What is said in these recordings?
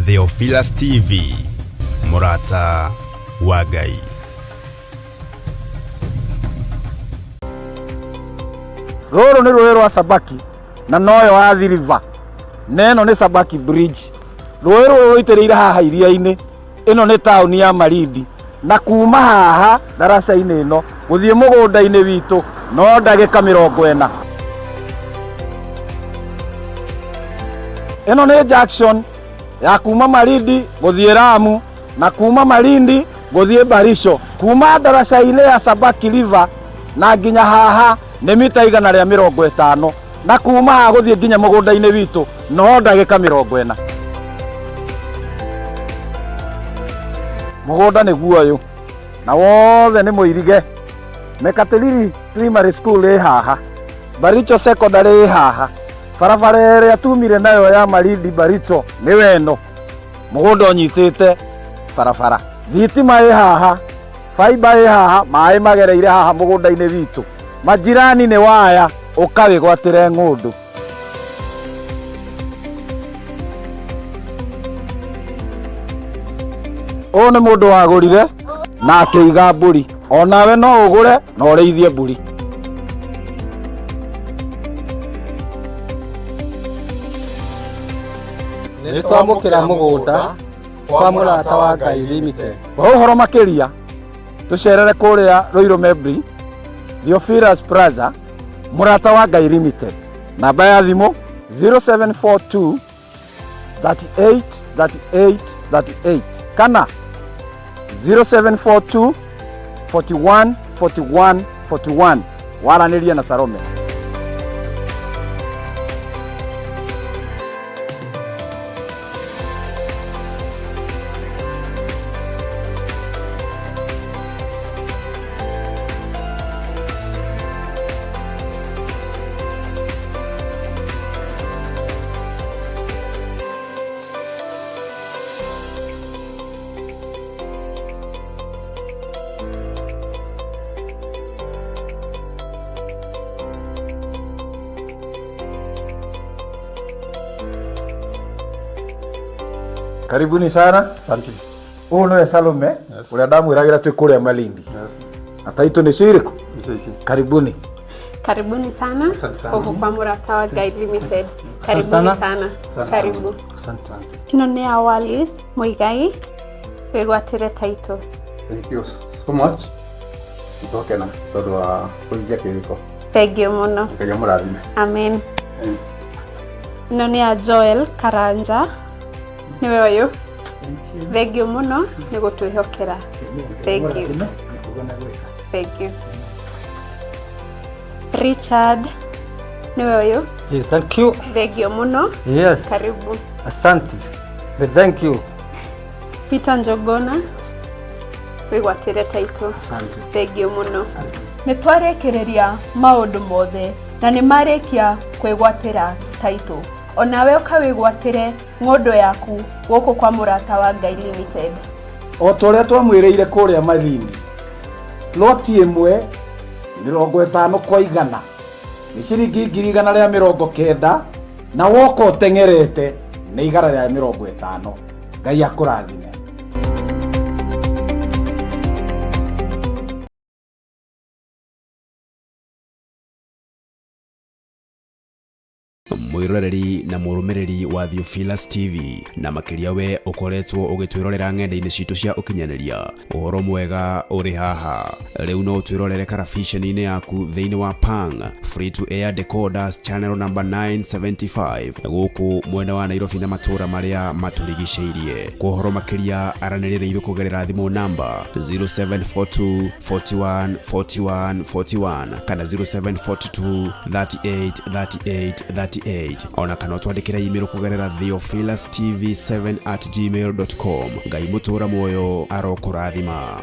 Theophilus TV, mũrata wa Ngai. Rũrũ nĩ rũĩ rwa Sabaki na noyo Athi River, na ĩno nĩ Sabaki Bridge. Rũĩ rũrũ rũitĩrĩire haha iria-inĩ. Ĩno nĩ taũni ya Malindi, na kuma haha ndaraca-inĩ ĩno gũthiĩ mũgũnda-inĩ witũ no ndagĩka 40. Ĩno nĩ junction ya kuma Malindi gũthiĩ Lamu na kuma Malindi gũthiĩ Baricho. Kuma ndaraca-inĩ ya Sabaki River na nginya haha nĩ mita 150, na kuma haha gũthiĩ nginya mũgũnda-inĩ witũ no ndagĩka 40. Mũgũnda nĩguo ũyũ na wothe nĩ mũirige. Mekatilili Primary School ĩ haha, Baricho Secondary ĩ haha, barabara ĩrĩa tumire nayo ya Malindi Baricho nĩyo ĩno. Mũgũnda ũnyitĩte barabara, thitima ĩ haha, faiba ĩ haha, maĩ magereire haha mũgũnda-inĩ witũ. Majirani nĩ waya, ũkawĩgwatĩre ng'ũndũ. Ũyũ nĩ mũndũ wagũrire na akĩiga mbũri. Onawe no ũgũre na ũrĩithie mbũri. Nĩ twamũkĩra mũgũnda kwa Mũrata wa Ngai Limited. Kwa ũhoro makĩria tũcerere kũrĩa Ruiru Mebri, Theophilus Plaza, Mũrata wa Ngai Limited. Namba ya thimũ 0742 38 38 38 kana 0742 41 41 41. Waranĩrie na Salome. Karibuni sana. Asante. Ũyũ nĩwe Salome ũrĩa ndamwĩragĩra twĩ kũrĩa Malindi. Na taitũ nĩcio irĩkũ? Icio ici. Karibuni. Karibuni sana Asante sana. huku kwa Murata wa Guide Limited. Karibuni sana. sana. Asante. Karibu. Asante sana. Ĩno nĩ ya Wallis Muigai wĩgwatĩre title. Thank you so much. Nĩtwakena tondũ wa kũhingia kĩrĩko. Thank you mũno. Ngai amũrathime. Amen. Ĩno nĩ ya Joel Karanja nĩwe ũyũ. Thank you mũno nĩ gũtwĩhokera. Thank you. Thank you. Richard nĩwe ũyũ. Yeah, thank you. Thank you mũno. Yes. Karibu. Asante. But thank you. Peter Njogona wĩgwatĩre title. Asante. Thank you mũno. Nĩ twarĩkĩrĩria maũndũ mothe na nĩ marĩkia kwĩgwatĩra title. Onawe ũkawĩgwatĩre ng'ũndũ yaku gũkũ kwa Mũrata wa Ngai Limited. O ta ũrĩa twamwĩrĩire kũrĩa Malindi, ploti ĩmwe 50 kwa 100 nĩ ciringi 190,000, na woka ũteng'erete nĩ 150. Ngai akũrathime. Mwiroreri na mũrũmĩrĩri wa Theophilus TV, na makĩria we ũkoretwo ũgĩtwĩrorera ng'enda-inĩ citũ cia ũkinyanĩria, ũhoro mwega ũrĩ haha. Rĩu no ũtwĩrorere karabiceni-inĩ yaku thĩinĩ wa Pang Free to Air Decoders channel number 975 gũkũ mwena wa Nairobi na matũũra marĩa matũrigicĩirie. Kwa ũhoro makĩria aranĩria na ithuĩ kũgerera thimũ namba 0742 41 41 41 kana 0742 38 38 38, ona kana ũtwandĩkĩre email kũgerera theophilustv7@gmail.com. Ngai mũtũra muoyo arokũrathima.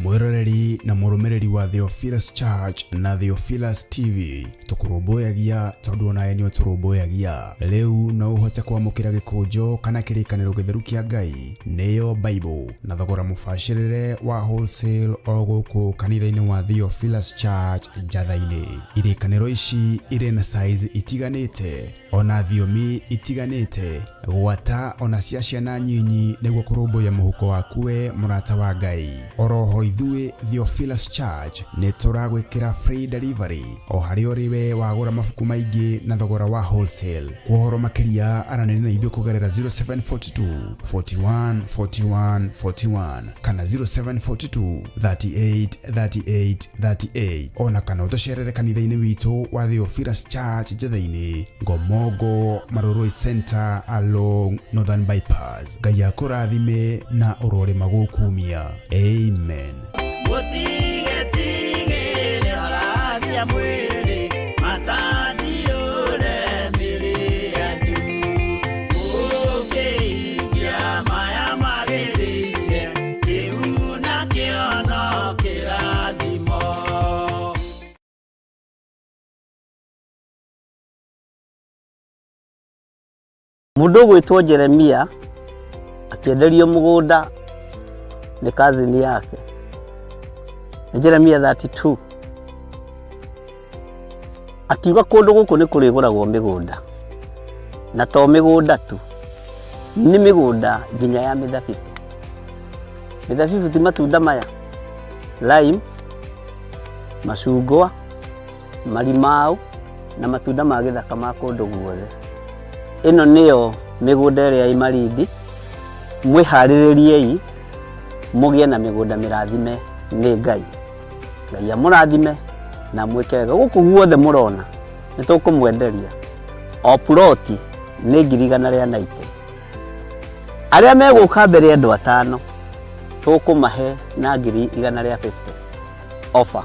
Mwĩroreri na mũrũmĩrĩri wa Theophilus Church na Theophilus TV, tũkũrũmbũyagia tondũ onawe nĩ ũtũrũmbũyagia. Rĩu no ũhote kwamũkĩra gĩkũnjo kana kĩrĩkanĩro gĩtheru kĩa Ngai, nĩyo Bible, na thogora mũbacĩrĩre wa wholesale o gũkũ kanitha-inĩ wa Theophilus Church Njatha-inĩ. Irĩkanĩro ici irĩ na size itiganĩte ona thiomi itiganĩte, gwata ona cia ciana nyinyi nĩguo kũrũmbũiya mũhuko waku we mũrata wa Ngai. Oroho ithuĩ Theophilus Church nĩ tũragwĩkĩra free delivery o harĩa ũrĩ we wagũra mabuku maingĩ na thogora wa wholesale. Kwa ũhoro makĩria aranĩria na ithuĩ kũgerera 0742 41 41 41 kana 0742 38 38 38 ona kana ũtũcerere kanitha-inĩ witũ wa Theophilus Church Njatha-inĩ, Ngomongo, Marurui Center along Northern Bypass. Ngai akũrathime na ũrorĩma gũkumia. Amen. Mũndũ ũgwĩtwo Jeremia akĩenderio mũgũnda nĩ cousin yake. Nĩ Jeremia 32. Akiuga kũndũ gũkũ nĩ kũrĩgũragwo mĩgũnda. Na to mĩgũnda tu, nĩ mĩgũnda nginya ya mĩthabibũ. Mĩthabibũ ti matunda maya, lime, macungwa, marimau na matunda ma gĩthaka ma kũndũ guothe. Ĩno nĩyo mĩgũnda ĩrĩa ĩ Malindi, mwĩharĩrĩriei mũgĩe na mĩgũnda mĩrathime nĩ Ngai. Ngai amũrathime na amwĩke wega. Gũkũ guothe mũrona nĩ tũkũmwenderia o puroti nĩ 190,000. Arĩa megũka mbere andũ atano tũkũmahe na 150,000 offer.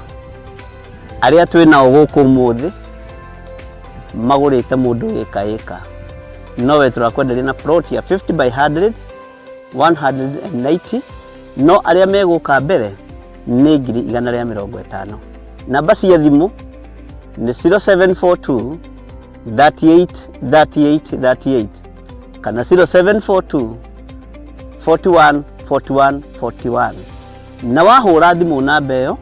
Arĩa twĩ nao gũkũ ũmũthĩ magũrĩte mũndũ ĩka ĩka, nowe tũrakwenderia na plot ya 50 by 100, 190, no arĩa megũka mbere nĩ 150,000. Namba cia thimũ nĩ 0742 38 38 38 kana 0742 41 41 41. Na wahũra thimũ namba ĩyo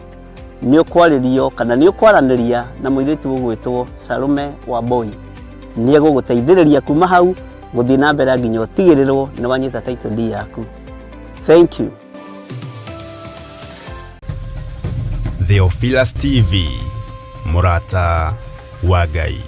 nĩ ũkwarĩrio kana nĩ ũkwaranĩria na mũirĩtu ũgwĩtwo Salome Wambui. Nĩ egũgũteithĩrĩria kuma hau gũthiĩ na mbere nginya ũtigĩrĩrwo nĩ wanyita title deed yaku. Thank you. Theophilus TV, mũrata wa Ngai.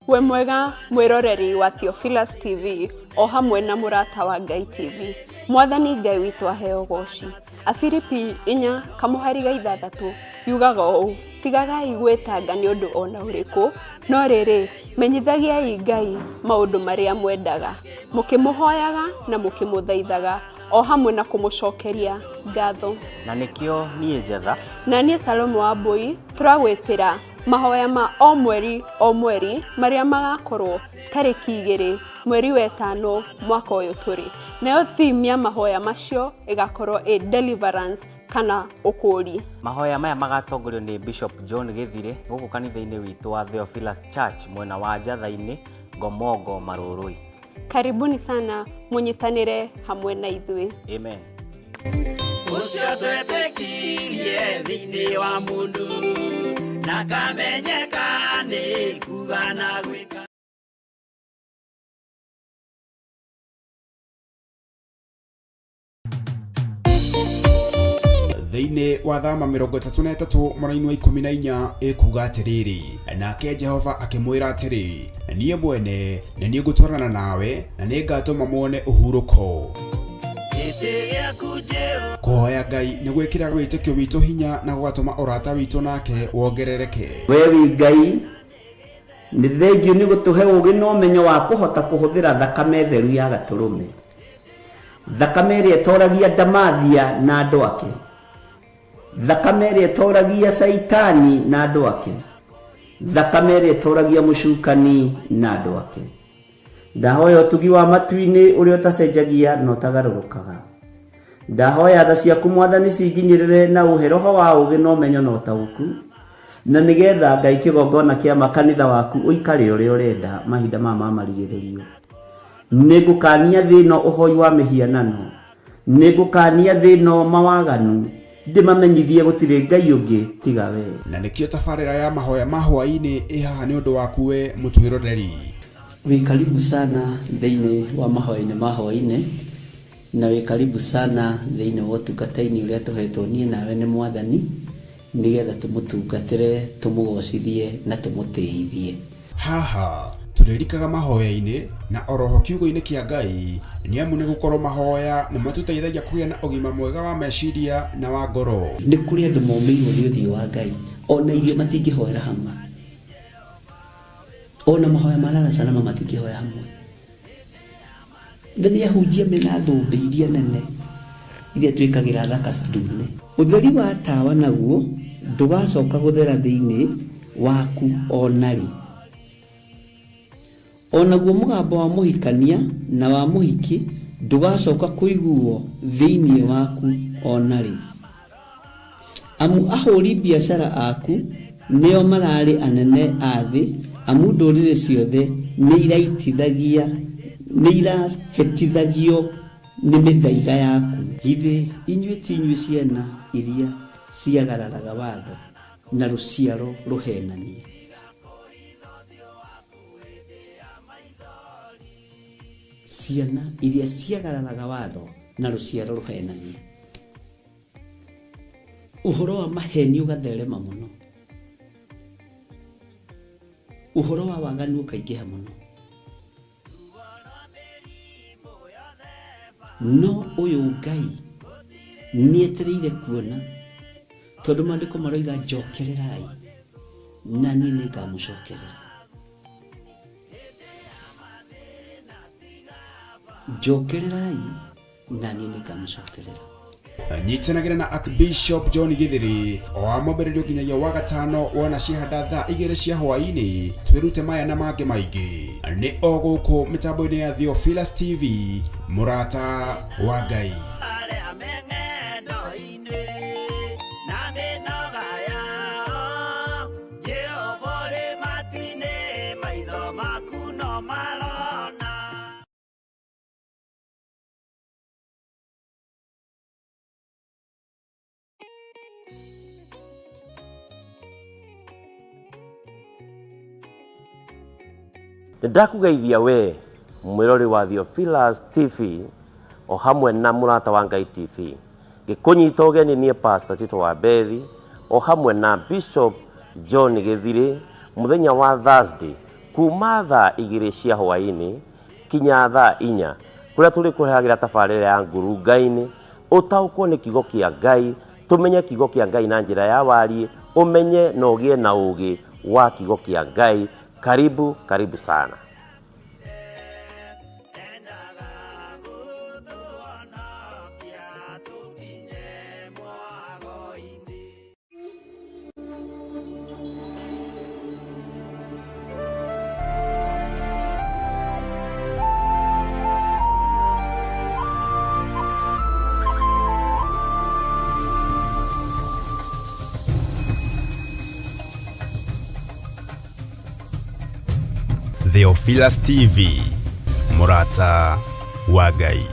We mwega mwĩroreri wa Theophilus TV o hamwe na mũrata wa Ngai TV. Mwathani Ngai witũ aheo goci. Afilipi inya kamũhari ga ithathatũ yugaga ũũ, tigagai gwĩtanga nĩ ũndũ o na ũrĩkũ, no rĩrĩ, menyithagiai Ngai maũndũ marĩa mwendaga, mũkĩmũhoyaga na mũkĩmũthaithaga, o hamwe na kũmũcokeria ngatho. Na nĩkĩo niĩ Njetha. Na niĩ Salome Wambui tũragwĩtĩra mahoya ma o mweri o mweri marĩa magakorwo tarĩki 2 mweri wa ĩtano mwaka ũyũ tũrĩ. Nayo theme ya mahoya macio ĩgakorwo ĩ deliverance kana ũkũũri. Mahoya maya magatongorio nĩ Bishop John Gĩthirĩ gũkũ kanitha-inĩ witũ wa Theophilus Church mwena wa Njatha-inĩ, Ngomongo, Marũrũi. Karibuni sana mũnyitanĩre hamwe na ithuĩ. Amen. Ũcio twetĩkirie thĩinĩ wa mũndũ na kamenyeka nĩ kuga na gwĩka. Thĩinĩ wa Thama 33 mũraini wa 14 ĩkuga atĩrĩrĩ, nake Jehova akĩmwĩra atĩrĩ, niĩ mwene nĩ niĩ ngũtwarana nawe na nĩ ngatũma muone ũhurũko. Kũhoya Ngai nĩ gwĩkĩraga wĩtĩkio witũ hinya na gũgatũma ũrata witũ nake wongerereke. We wĩ Ngai, nĩ thengiũ nĩ gũtũhe ũũgĩ na ũmenyo wa kũhota kũhũthĩra thakame theru ya Gatũrũme. Thakame ĩrĩa ĩtoragia Ndamathia na andũ ake. Thakame ĩrĩa ĩtoragia Caitani na andũ ake. Thakame ĩrĩa ĩtoragia mũcukani na andũ ake. Ndahoya ũtugi wa matu-inĩ ũrĩa ũtacenjagia na ũtagarũrũkaga. Ndahoya tha ciaku Mwathani cinginyĩrĩre na ũhe roho wa ũũgĩ na ũmenyo na ũtaũku, na nĩgetha Ngai kĩgongona kĩa makanitha waku ũikare ũrĩa ũrenda mahinda maya ma marigĩrĩrio. Nĩngũkania thĩ ĩno ũhoi wa mĩhianano, nĩngũkania thĩ ĩno mawaganu, ndĩmamenyithie gũtirĩ Ngai ũngĩ tiga we. Na nĩkĩo tabarĩra ya mahoya ma hwaĩ-inĩ ĩ haha nĩ ũndũ waku we mũtwĩroreri. Wĩ karibu sana thĩinĩ wa mahoya-inĩ ma hwaĩ-inĩ, na wĩ karibu sana thĩinĩ wa ũtungata-inĩ ũrĩa tũhetwo niĩ nawe nĩ Mwathani, nĩgetha tũmũtungatĩre, tũmũgocithie na tũmũtĩithie. Haha tũrĩrikaga mahoya-inĩ na oroho kiugo-inĩ kĩa Ngai, nĩ amu nĩ gũkorwo mahoya nĩ matũteithagia kũgĩa na ũgima mwega wa meciria na wa ngoro. Nĩ kũrĩ andũ momĩirwo nĩ ũthiũ wa Ngai, ona irio matingĩhoera hamwe, ona mahoya ma lala salama matingĩhoya hamwe. Na nĩ ahunjia mena thũmbĩ iria nene iria twĩkagĩra thaka ndune. Ũtheri wa tawa naguo ndũgacoka gũthera thĩinĩ waku o na rĩ. O naguo mũgambo wa mũhikania na wa mũhiki ndũgacoka kũiguo thĩinĩ waku o na rĩ. Amu ahũri biacara aku nĩo mararĩ anene a thĩ, amu ndũrĩrĩ ciothe nĩ irahĩtithagio nĩ mĩthaiga yaku. Githĩ inyuĩ ti inyuĩ ciana iria ciagararaga watho na rũciaro rũhenania? Ciana iria ciagararaga watho na rũciaro rũhenania. Ũhoro wa maheni ũgatherema mũno, ũhoro wa waganu ũkaingĩha mũno, no ũyũ Ngai nĩetereire kuona, tondũ maandĩko maroiga njokererai na niĩ nĩngamũcokerera. Njokererai na niĩ nĩngamũcokerera. Nyitanagĩra na Archbishop John Githiri o wa mwambĩrĩrio nginyagia wa gatano wona ciahanda thaa 2 cia hwaĩ-inĩ, twĩrute maya na mangĩ maingĩ nĩ o gũkũ mĩtambo-inĩ ya Theophilus TV, mũrata wa Ngai. Arĩa me ng'endo-inĩ na mĩnoga yao, Jehova ũrĩ matu-inĩ, maitho maku no marona. Ndakũgeithia we mwĩrori wa Theophilus TV o hamwe na mũrata wa Ngai TV, ngĩkũnyita ũgeni niĩ Pastor Tito wa Bethi o hamwe na Bishop John Gĩthirĩ, mũthenya wa Thursday kuma thaa 2 cia hwaĩ-inĩ kinya thaa 4, kũrĩa tũrĩkũrehagĩra tabarĩra ya ngurunga-inĩ, ũtaũkwo nĩ kiugo kĩa Ngai, tũmenye kiugo kĩa Ngai na njĩra ya wariĩ, ũmenye na ũgĩe na ũũgĩ wa kiugo kĩa Ngai. Karibu, karibu sana. Endaga gũtũhonokia tũkinye mwago-inĩ. Theophilus TV, mũrata wa Ngai.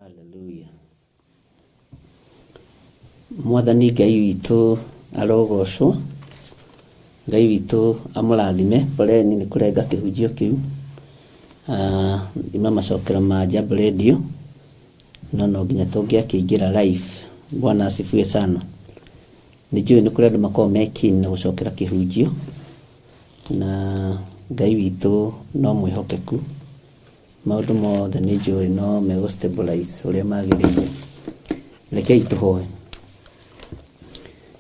Haleluya. Mwathani Ngai witũ arogocwo. Ngai witũ amũrathime. Poleni nĩ kũrenga kĩhunjio kĩu. Ima macokero ma Jambo Radio, no no nginya tũngĩakĩingĩra live. Bwana asifiwe sana. Nĩ njũĩ nĩ kũrĩ andũ makoragwo me keen na gũcokera kĩhunjio, na Ngai witũ no mwĩhokeku, maũndũ mothe nĩ njũĩ no megũ stabilize ũrĩa magĩrĩire. Rekei tũhoe.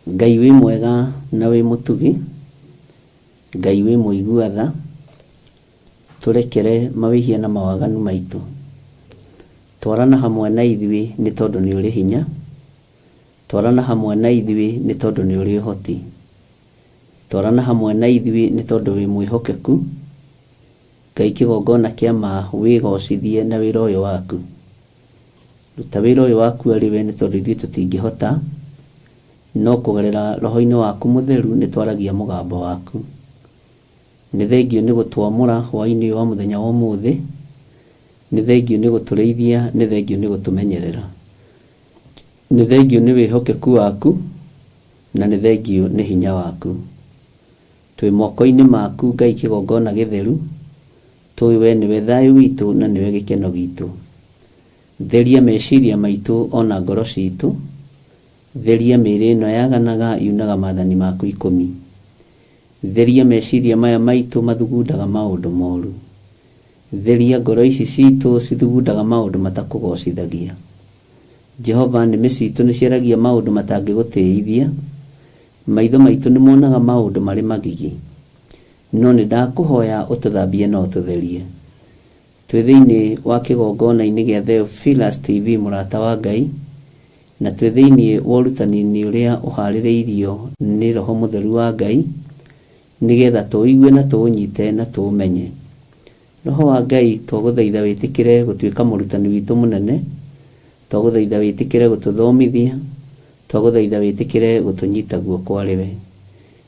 Ngai wĩ mwega na wĩ mũtugi, Ngai wĩ mũigua tha, tũrekere mawĩhia na mawaganu maitũ. Twarana hamwe na ithuĩ nĩ tondũ nĩ ũrĩ hinya, twarana hamwe na ithuĩ nĩ tondũ nĩ ũrĩ ũhoti, twarana hamwe na ithuĩ nĩ tondũ wĩ mwĩhokeku. Ngai kĩgongona kĩa ma wĩgocithie na wĩra ũyũ waku. Ruta wĩra ũyũ waku arĩ we nĩ tondũ ithuĩ tũtingĩhota, no kũgerera roho-inĩ waku mũtheru nĩ twaragia mũgambo waku. Nĩ thengio nĩ gũtwamũra hwaĩ-inĩ ũyũ wa mũthenya wa ũmũthĩ, nĩ thengio nĩ gũtũrĩithia, nĩ thengio nĩ gũtũmenyerera, nĩ thengio nĩ wĩhokeku waku, na nĩ thengio nĩ hinya waku. Twĩ moko-inĩ maku Ngai kĩgongona gĩtheru, tũĩ we nĩwe thayũ witũ na nĩwe gĩkeno gitũ. Theria meciria maitũ ona ngoro citũ, theria mĩĩrĩ ĩno yaganaga yunaga maathani maku 10. Theria meciria maya maitũ mathugundaga maũndũ moru. Theria ngoro ici citũ cithugundaga maũndũ matakũgocithagia. Jehova, nĩmĩ citũ nĩciaragia maũndũ matangĩgũtĩithia, maitho maitũ nĩmonaga maũndũ marĩ magigi. No nĩ ndakũhoya ũtũthambie na ũtũtherie. Twĩ thĩinĩ wa kĩgongona-inĩ gĩa Theophilus TV mũrata wa Ngai, na twĩ thĩinĩ wa ũrutani-inĩ ũrĩa ũharĩrĩirio nĩ Roho Mũtheru wa Ngai, nĩgetha tũũigue na tũũnyite na tũũmenye. Roho wa Ngai, twagũthaitha wĩtĩkĩre gũtuĩka mũrutani witũ mũnene, twagũthaitha wĩtĩkĩre gũtũthomithia, twagũthaitha wĩtĩkĩre gũtũnyita guoko arĩ we.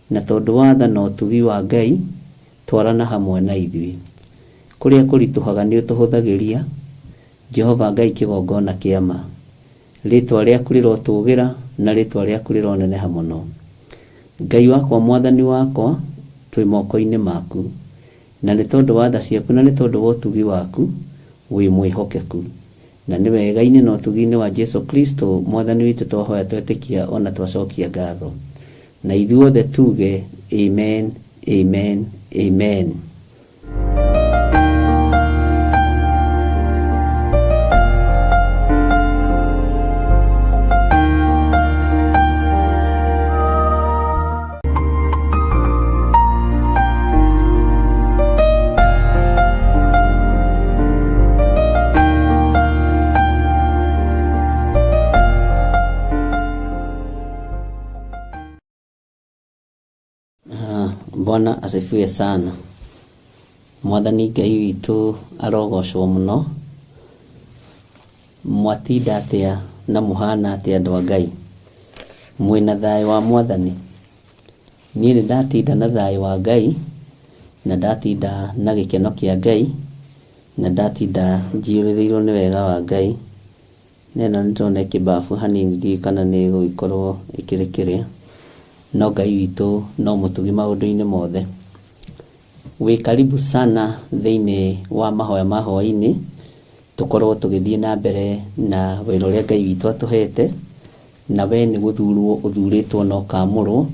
Na tondũ wa tha na ũtugi wa Ngai, twarana hamwe na ithuĩ. Kũrĩa kũritũhaga nĩ ũtũhũthagĩria, Jehova Ngai kĩgongona kĩa ma. Rĩtwa rĩaku rĩrotũgĩra na rĩtwa rĩaku rĩroneneha mũno. Ngai wakwa, mwathani wakwa, twĩ moko-inĩ maku, na nĩ tondũ wa tha ciaku na nĩ tondũ wa ũtugi waku wĩ mwĩhokeku. Na nĩ wega-inĩ na ũtugi-inĩ wa Jesu Kristo mwathani witũ twahoya twetĩkia ona twacokia ngatho. Na ithuothe tuge amen, amen, amen. Bwana asifiwe sana. Mwathani Ngai witũ arogocwo mũno. Mwatinda atĩa na mũhana atĩa andũ a Ngai? Mwĩna thayũ wa Mwathani? Niĩ nĩ ndatinda na thayũ wa Ngai, na ndatinda na gĩkeno kĩa Ngai, na ndatinda njiyũrĩrĩirwo nĩ wega wa Ngai. Na ĩno nĩ ndĩrona ĩkĩmbabu hanini, ndiũĩ kana nĩ ĩgũgĩkorwo ĩkĩrĩ kĩrĩa, no Ngai witũ no mũtugi maũndũ-inĩ mothe. Wĩ karibu sana thĩinĩ wa mahoya ma hwaĩ-inĩ, tũkorwo tũgĩthiĩ na mbere na wĩra ũrĩa Ngai witũ atũhete, na we nĩ gũthurwo ũthurĩtwo na ũkamũrwo,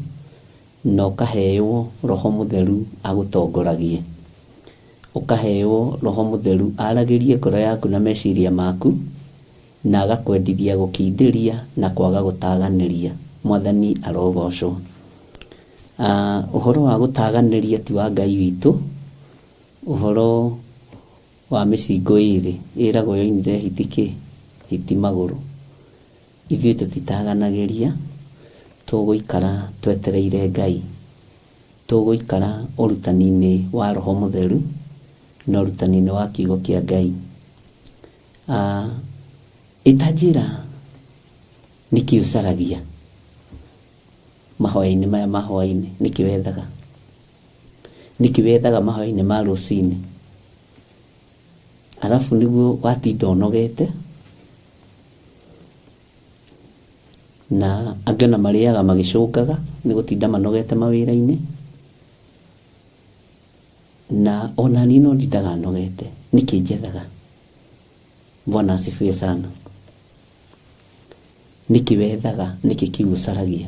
na ũkaheo Roho Mũtheru agũtongoragie. Ũkaheo Roho Mũtheru aragĩrie ngoro yaku na meciria maku, na agakwendithia gũkindĩria na kwaga gũtaganĩria. Mwathani arogocwo. Ũhoro wa gũtaganĩria ti wa Ngai witũ, ũhoro wa mĩcingo ĩrĩ ĩragwo yoinire hiti kĩ hiti magũrũ. Ithuĩ tũtitaganagĩria, tũgũikara twetereire Ngai, tũgũikara ũrutani-inĩ wa Roho Mũtheru na ũrutani-inĩ wa kiugo kĩa Ngai. Ĩta njĩra nĩkĩ ũcaragia mahoya-inĩ maya ma hwaĩ-inĩ, nĩkĩ wethaga? Nĩkĩ wethaga mahoya-inĩ ma rũcinĩ? Arabu nĩguo watinda ũnogete, na angĩ ona marĩaga magĩcũngaga nĩ gũtinda manogete mawĩra-inĩ, na ona niĩ no ndindaga nogete. Nĩkĩ njethaga? Bwana asifiwe sana. Nĩkĩ wethaga? Nĩkĩ kĩu ũcaragia?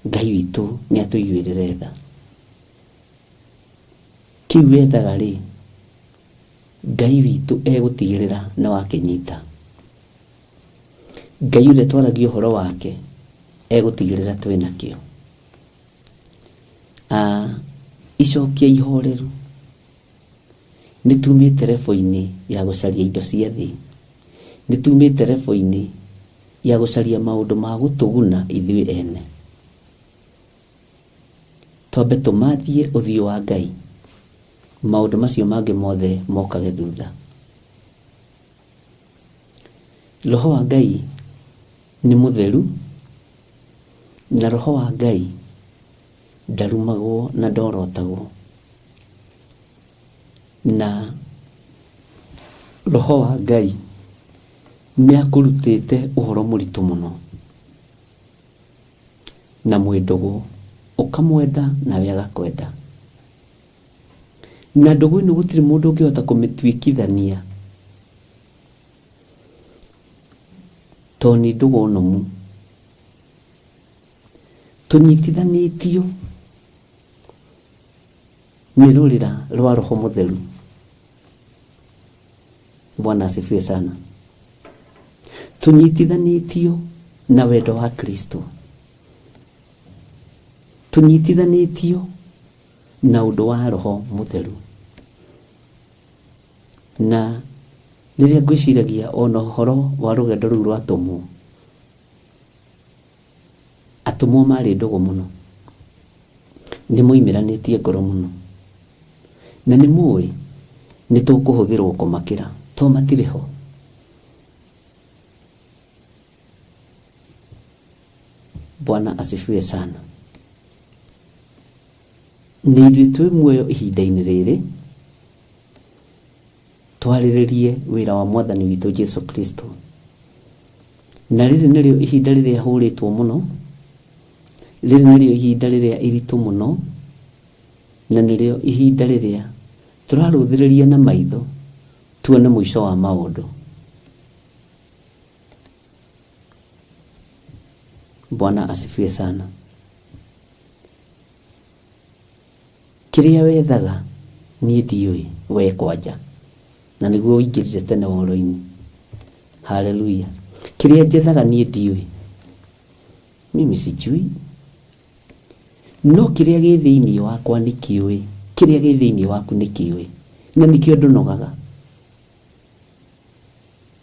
Ngai witũ nĩ atũiguĩrĩre tha. Kĩu wethaga rĩ, Ngai witũ egũtigĩrĩra nĩ wakĩnyita. Ngai ũrĩa twaragia ũhoro wake Egũtigĩrĩra twĩ nakĩo. Icokia ihoreru nĩ tumĩte rebo-inĩ ya gũcaria indo cia thĩ, nĩ tumĩte rebo-inĩ ya gũcaria maũndũ ma gũtũguna ithuĩ ene. Twambe tũmathiĩ ũthiũ wa Ngai, maũndũ macio mangĩ mothe mokage thutha. Roho wa Ngai nĩ mũtheru, na Roho wa Ngai ndarumagwo na ndorotagwo. Na Roho wa Ngai nĩ akũrutĩte ũhoro mũritũ mũno na mwĩ ndũgũ, ũkamwenda nawe agakwenda. Na ndũgũ ĩno gũtirĩ mũndũ ũngĩhota kũmĩtuĩkithania tondũ nĩ ndũgũ nũmu. Tũnyitithanĩtio nĩ rũrĩra rwa Roho Mũtheru. Bwana asifiwe sana. Tũnyitithanĩtio na wendo wa Kristo, tũnyitithanĩtio na ũndũ wa Roho Mũtheru. Na rĩrĩa ngwĩciragia ona ũhoro wa rũgendo rũu rwa atũmwo, atũmwo marĩ ndũgũ mũno, nĩ moimĩranĩtie ngoro mũno, na nĩ mũĩ nĩ tũkũhũthĩrwo kũmakĩra to matirĩ ho. Bwana asifiwe sana. Nĩ ithuĩ twĩ muoyo ihinda-inĩ rĩrĩ, twarĩrĩrie wĩra wa Mwathani witũ Jesu Kristo. Na rĩrĩ nĩrĩo ihinda rĩrĩa hũrĩtwo mũno, rĩrĩ nĩrĩo ihinda rĩrĩa iritũ mũno, na nĩrĩo ihinda rĩrĩa tũrarũthĩrĩria na maitho tuone mũico wa maũndũ. Bwana asifiwe sana. Kĩrĩa wethaga niĩ ndiũĩ we kwanja, na nĩguo ũingĩrire tene ũhoro-inĩ. Haleluya. Kĩrĩa njethaga niĩ ndiũĩ, mimi sijui, no kĩrĩa gĩ thĩinĩ wakwa nĩ kĩũĩ, kĩrĩa gĩ thĩinĩ waku nĩ kĩũĩ, na nĩkĩo ndũnogaga.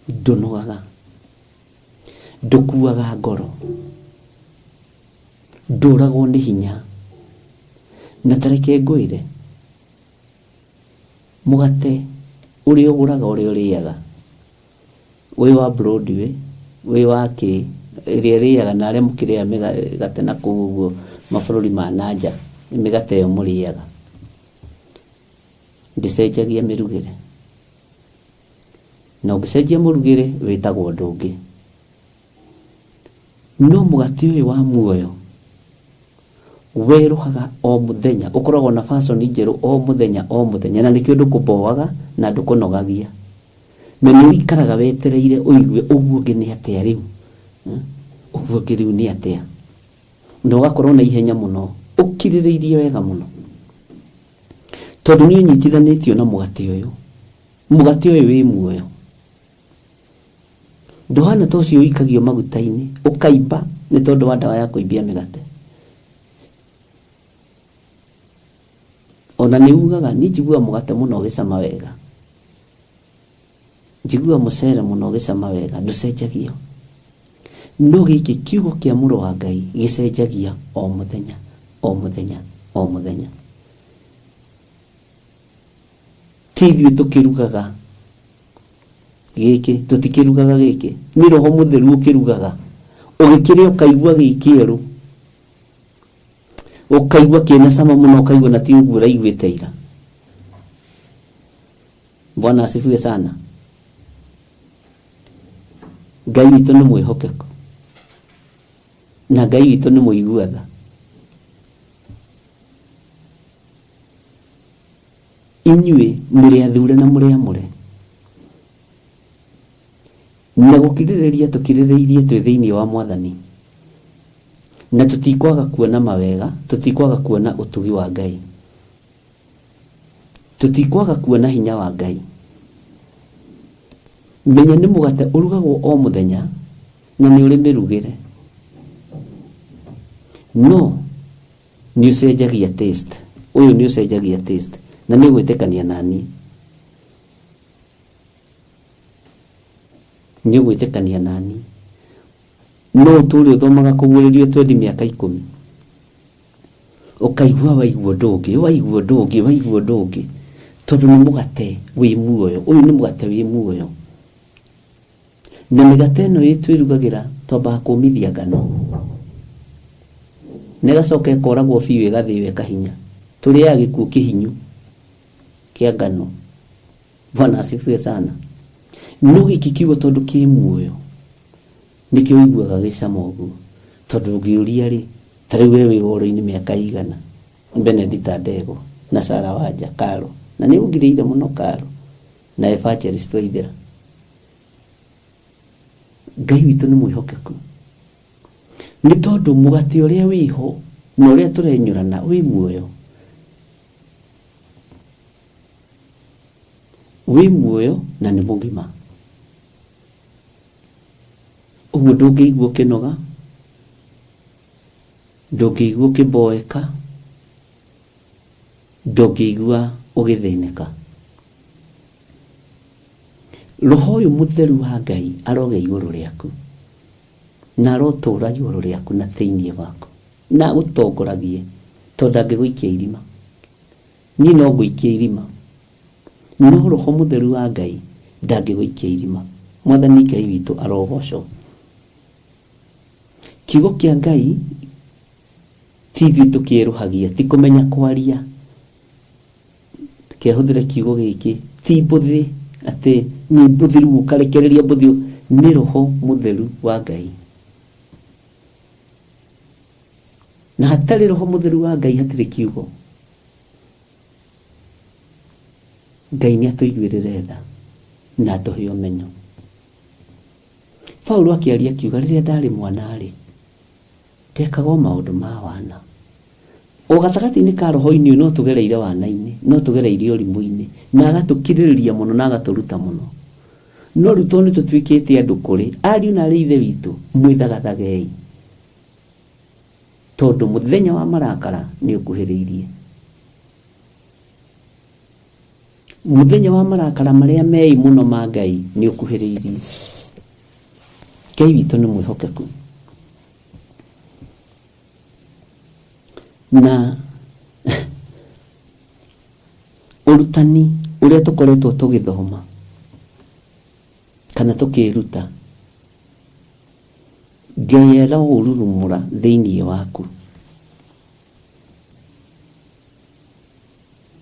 Ndũnogaga, ndũkuaga ngoro, ndũragwo nĩ hinya. Na tareke ngwĩre, mũgate ũrĩa ũgũraga ũrĩa ũrĩaga, wĩ wa Broadway, wĩ wa kĩ, ĩrĩa ĩrĩaga na arĩa mũkĩrĩaga mĩgate na kũu ũguo mabũrũri ma na nja, mĩgate ĩyo mũrĩaga ndĩcenjagia mĩrugĩre, na ũngĩcenjia mũrugĩre wĩtagwo ũndũ ũngĩ. No mũgate ũyũ wa muoyo werũhaga o mũthenya, ũkoragwo na fashion njerũ o mũthenya o mũthenya, na nĩkĩo ndũkũboaga na ndũkũnogagia, na nĩ ũikaraga wetereire ũigue ũguo ũngĩ nĩ atĩa rĩu, ũguo ũngĩ rĩu nĩ atĩa, na ũgakorwo na ihenya mũno, ũkirĩrĩirie wega mũno, tondũ nĩ ũnyitithanĩtio na mũgate ũyũ. Mũgate ũyũ wĩ muoyo, ndũhana ta ũcio ũikagio maguta-inĩ ũkaimba nĩ tondũ wa ndawa ya kũimbia mĩgate. Ona nĩ ugaga niĩ njiguaga mũgate mũno ũgĩcama wega, njiguaga mũcere mũno ũgĩcama wega, ndũcenjagio. No gĩkĩ kiugo kĩa mũrũ wa Ngai gĩcenjagia o mũthenya o mũthenya o mũthenya. Ti ithuĩ tũkĩrugaga gĩkĩ, tũtikĩrugaga gĩkĩ, nĩ Roho Mũtheru ũkĩrugaga. Ũgĩkĩrĩa ũkaigua gĩ kĩerũ, ũkaigua kĩna cama mũno, ũkaigua na ti ũguo ũraiguĩte ira. Bwana asifiwe sana. Ngai witũ nĩ mwĩhokeku, na Ngai witũ nĩ mũigua tha. Inyuĩ mũrĩ athure na mũrĩ amũre, na gũkirĩrĩria tũkirĩrĩirie twĩ thĩinĩ wa Mwathani, na tũtikwaga kuona mawega, tũtikwaga kuona ũtugi wa Ngai, tũtikwaga kuona hinya wa Ngai. Menya nĩ mũgate ũrugagwo o mũthenya na nĩ ũrĩ mĩrugĩre. No nĩ ũcenjagia taste, ũyũ nĩ ũcenjagia taste, na nĩ ũgwĩtĩkania naniĩ, nĩ ũgwĩtĩkania naniĩ. No ũtũre ũthomaga kũguũrĩrio twendi mĩaka ikũmi, ũkaigua waigua ũndũ ũngĩ, waigua ũndũ ũngĩ, waigua ũndũ ũngĩ, tondũ nĩ mũgate wĩ muoyo. Ũyũ nĩ mũgate wĩ muoyo. Na mĩgate ĩno twĩrugagĩra twambaga kũmithia ngano, na ĩgacoka ĩkoragwo biũ, ĩgathĩo ĩkahinya. Tũrĩaga gĩkuũ kĩhinyu kĩa ngano. Bwana asifiwe sana. No gĩkĩ kiugo tondũ kĩ muoyo, nĩkĩo ũiguaga gĩcama ũguo. Tondũ ũngĩũria rĩ, ta rĩu we wĩ woro-inĩ mĩaka igana, Benedita Ndegwa na Sarah Wanja Karo, na nĩ ũngirĩire mũno Karo na Evangelist Waithera. Ngai witũ nĩ mwĩhokeku, nĩ tondũ mũgate ũrĩa wĩho na ũrĩa tũrenyũrana wĩ muoyo, wĩ muoyo na nĩ mũgima. Ũguo ndũngĩigua ũkĩnoga, ndũngĩigua ũkĩboeka, ndũngĩigua ũgĩthĩnĩka. Roho ũyũ mũtheru wa Ngai arogĩa igũrũ rĩaku, na arotũra igũrũ rĩaku na thĩinĩ waku, na agũtongoragie, tondũ ndangĩgũikia irima. Niĩ no ngũikie irima, no Roho mũtheru wa Ngai ndangĩgũikia irima. Mwathani Ngai witũ arogocwo. Kiugo kĩa Ngai ti ithuĩ tũkĩerũhagia, ti kũmenya kwaria. Kehũthĩre kiugo gĩkĩ, ti mbũthĩ, atĩ nĩ mbũthĩ rĩu ũkarekereria mbũthĩ, nĩ Roho mũtheru wa Ngai. Na hatarĩ Roho mũtheru wa Ngai hatirĩ kiugo. Ngai nĩ atũiguĩrĩre tha na atũhe ũmenyo. Paulo akĩaria akiuga, rĩrĩa ndarĩ mwana-rĩ, ndekaga o maũndũ ma wana. O gatagatĩ-inĩ ka roho-inĩ ũyũ no tũgereire wana-inĩ, no tũgereire ũrimũ-inĩ, na agatũkirĩrĩria mũno na agatũruta mũno. No rĩu tondũ nĩ tũtuĩkĩte andũ kũrĩ, ariũ na arĩ ithe witũ, mwĩthagathagei, tondũ mũthenya wa marakara nĩ ũkuhĩrĩirie. Mũthenya wa marakara marĩa mei mũno ma Ngai nĩ ũkuhĩrĩirie. Ngai witũ nĩ mwĩhokeku. Na ũrutani ũrĩa tũkoretwo tũgĩthoma kana tũkĩruta, Ngai aroũrurumũra thĩinĩ waku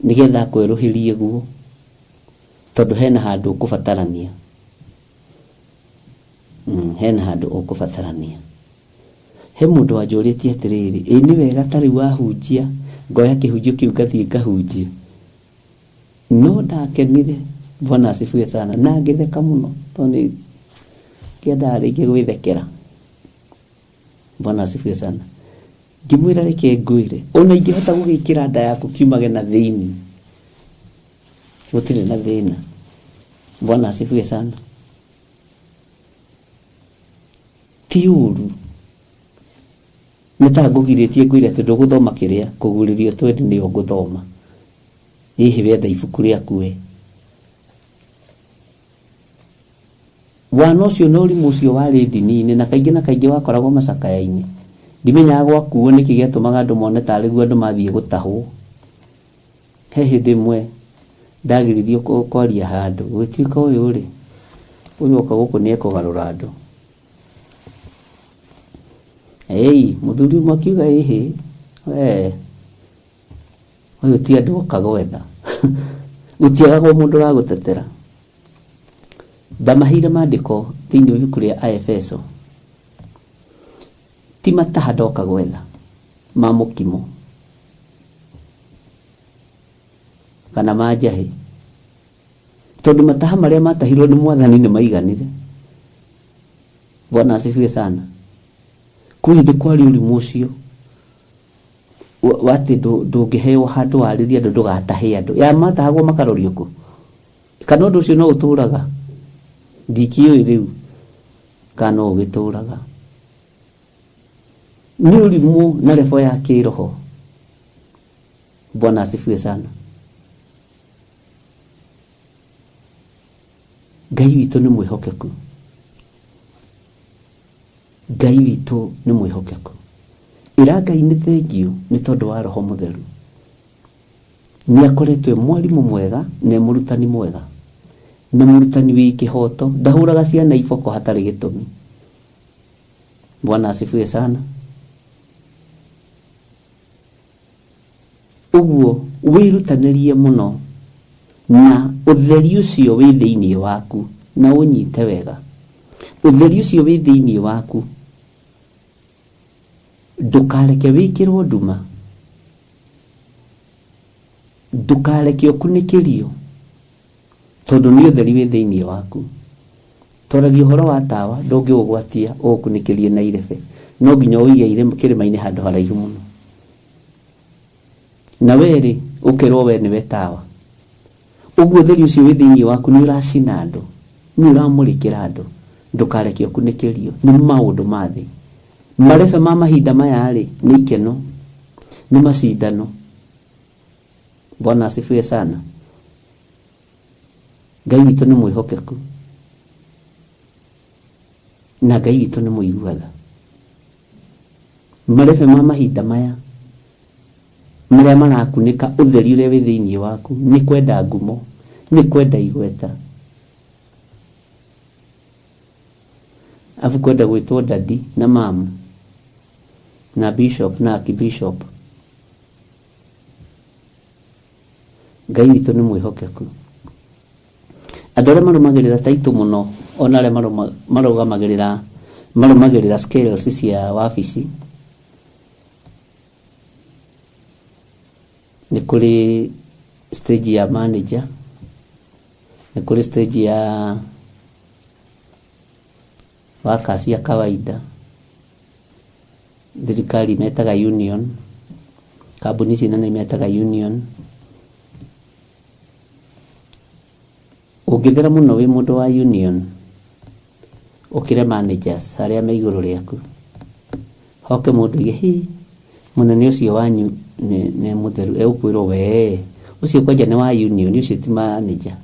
nĩgetha akwerũhĩrie guo, tondũ hena handũ ũkũbatarania. Hena handũ ũkũbatarania. He mũndũ wanjũrĩtie atĩrĩrĩ, ĩ nĩ wega ta rĩu wahunjia, ngoya kĩhunjio kĩu ngathiĩ ngahunjia. No ndakenire, Bwana asifiwe sana, na ngĩtheka mũno, tondũ nĩ ngĩendaga rĩngĩ gwĩthekera. Bwana asifiwe sana. Ngĩmwĩra reke ngwĩre, ona ingĩhota gũgĩkĩra nda yaku kiumage na thĩinĩ, gũtirĩ na thĩna. Bwana asifiwe sana. Ti ũru, nĩ ta ngũgirĩtie ngwĩre atĩ ndũgũthoma kĩrĩa, kũgurĩrio twendi nĩyo ngũthoma. Hihi wetha ibuku rĩaku we. Wana ũcio na ũrimũ ũcio warĩ ndini-inĩ, na kaingĩ na kaingĩ wakoragwo macakaya-inĩ. Ndimenyaga gwakuo nĩkĩ gĩatũmaga andũ mone tarĩ guo andũ mathiĩ gũtahwo. He hĩndĩ ĩmwe ndagiririo kwaria handũ, gũgĩtuĩka ũyũ rĩ, ũyũ oka gũkũ nĩ ekũgarũra andũ. Ĩi, mũthuri ũmwe akiuga ĩhĩ, we, ũyũ ti andũ oka gwetha. Gũtiagagwo mũndũ ũragũtetera. Ndamaheire maandĩko thĩinĩ wa ibuku rĩa Aefeso. Ti mataha ndoka gwetha ma mũkimo kana ma njahĩ, tondũ mataha marĩa matahirwo nĩ mwathani nĩ maiganire. Bwana asifiwe sana. Kwĩ hĩndĩ kwarĩ ũrimũ ũcio watĩ ndũngĩheo handũ warĩrie andũ, ndũgatahe andũ. Ya matahagwo makarorio kũ? Kana ũndũ ũcio no ũtũraga? Ndikĩũĩ rĩu kana no ũgĩtũraga. Nĩ ũrimũ na level ya kĩroho. Bwana asifiwe sana. Ngai witũ nĩ mwĩhokeku. Ngai witũ nĩ mwĩhokeku. Ĩra Ngai nĩ thengiũ nĩ tondũ wa Roho Mũtheru. Nĩ akoretwo e mwarimũ mwega na e mũrutani mwega na mũrutani wĩ kĩhoto, ndahũraga ciana iboko hatarĩ gĩtũmi. Bwana asifiwe sana. Ũguo wĩrutanĩrie mũno na ũtheri ũcio wĩ thĩinĩ waku na ũnyite wega. Ũtheri ũcio wĩ thĩinĩ waku ndũkareke wĩkĩrwo nduma, ndũkareke ũkunĩkĩrio, tondũ nĩ ũtheri wĩ thĩinĩ waku. Twaragia ũhoro wa tawa, ndũngĩũgwatia ũũkunĩkĩrie na irebe, no nginya ũige kĩrĩma-inĩ handũ haraihu mũno. Na werĩ ũkerwo we nĩwe tawa. Ũguo ũtheri ũcio wĩ thĩinĩ waku nĩ ũracina andũ, nĩ ũramũrĩkĩra andũ, ndũkareke ũkunĩkĩrio nĩ maũndũ ma thĩ. Marebe ma mahinda maya rĩ nĩ ikeno, nĩ macindano. Bwana asifiwe sana. Ngai witũ nĩ mwĩhokeku na Ngai witũ nĩ mũigua tha. Marebe ma mahinda maya marĩa marakunĩka ũtheri ũrĩa wĩ thĩinĩ waku nĩ kwenda ngumo, nĩ kwenda igweta, afu kwenda gwĩtwo dadi na mamu na bishop na archbishop. Ngai witũ nĩ mwĩhokeku. Andũ arĩa marũmagĩrĩra taitũ mũno ona arĩa marũmagĩrĩra scales cia wabici, nĩ kũrĩ stage ya manager, nĩ kũrĩ stage ya workers ya kawaida, thirikari metaga union, kambuni ici nene metaga union. Ũngĩthera mũno wĩ mũndũ wa union, ũkĩre managers arĩa me igũrũ rĩaku, hoke mũndũ oige hi mũnene ũcio wanyu nĩ mũtheru, egũkwĩrwo we ũcio kwanja nĩ wa union, ũcio ti manager,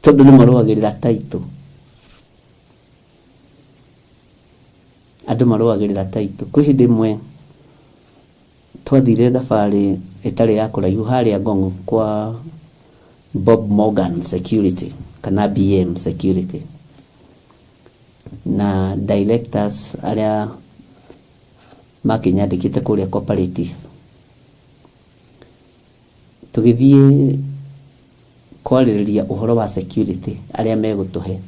tondũ nĩ marũagĩrĩra title. Andũ marũagĩrĩra title. Kwĩ hĩndĩ ĩmwe twathire thabarĩ ĩtarĩ ya kũraihu harĩa Ngong'o kwa Bob Morgan Security kana BM Security, na directors arĩa makĩnyandĩkĩte kũrĩa cooperative. Tũgĩthiĩ kwarĩrĩria ũhoro wa security arĩa megũtũhe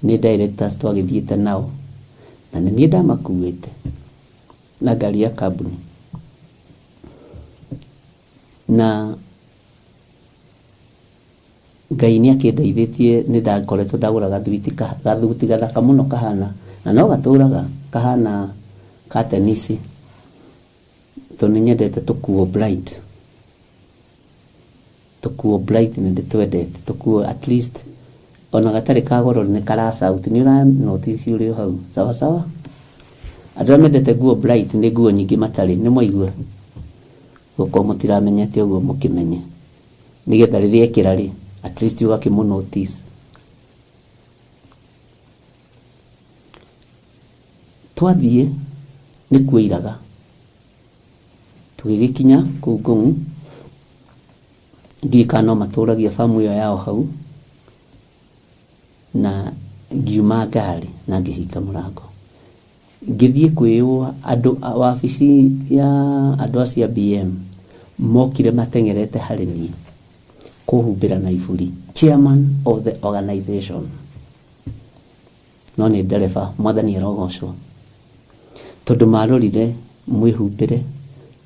nĩ directors twagĩthiĩte nao, na nĩ niĩ ndamakuĩte na ngari ya kambuni. Na Ngai nĩ akĩndeithĩtie, nĩ ndakoretwo ndagũra gathuti gathaka mũno kahana, na no gatũraga kahana ka tenisi, tondũ nĩ nyendete tũkuo bright. Tũkuo bright nĩ ndĩtwendete, tũkuo at least ona gatarĩ ka goro nĩ kara sauti, nĩ ũra notice ũrĩ o hau sawa sawa. Andũ arĩa mendete nguo bright nĩ nguo nyingĩ matarĩ, nĩ mwaigua gũkorwo mũtiramenyete ũguo mũkĩmenye, nĩgetha rĩrĩa ekĩra rĩ at least ũgakĩmũ notice. Twathiĩ nĩ kuoiraga, tũgĩgĩkinya kũu Ngong'u, ndiũĩ kana no matũragia bamu ĩyo yao hau, na ngiuma ngari na ngĩhinga mũrango, ngĩthiĩ kwĩyũa. Andũ a wabici ya andũ acio a BM mokire mateng'erete harĩ niĩ kũhumbĩra na iburi, chairman of the organization, no nĩ ndereba, mwathani arogocwo, tondũ marorire mwĩhumbĩre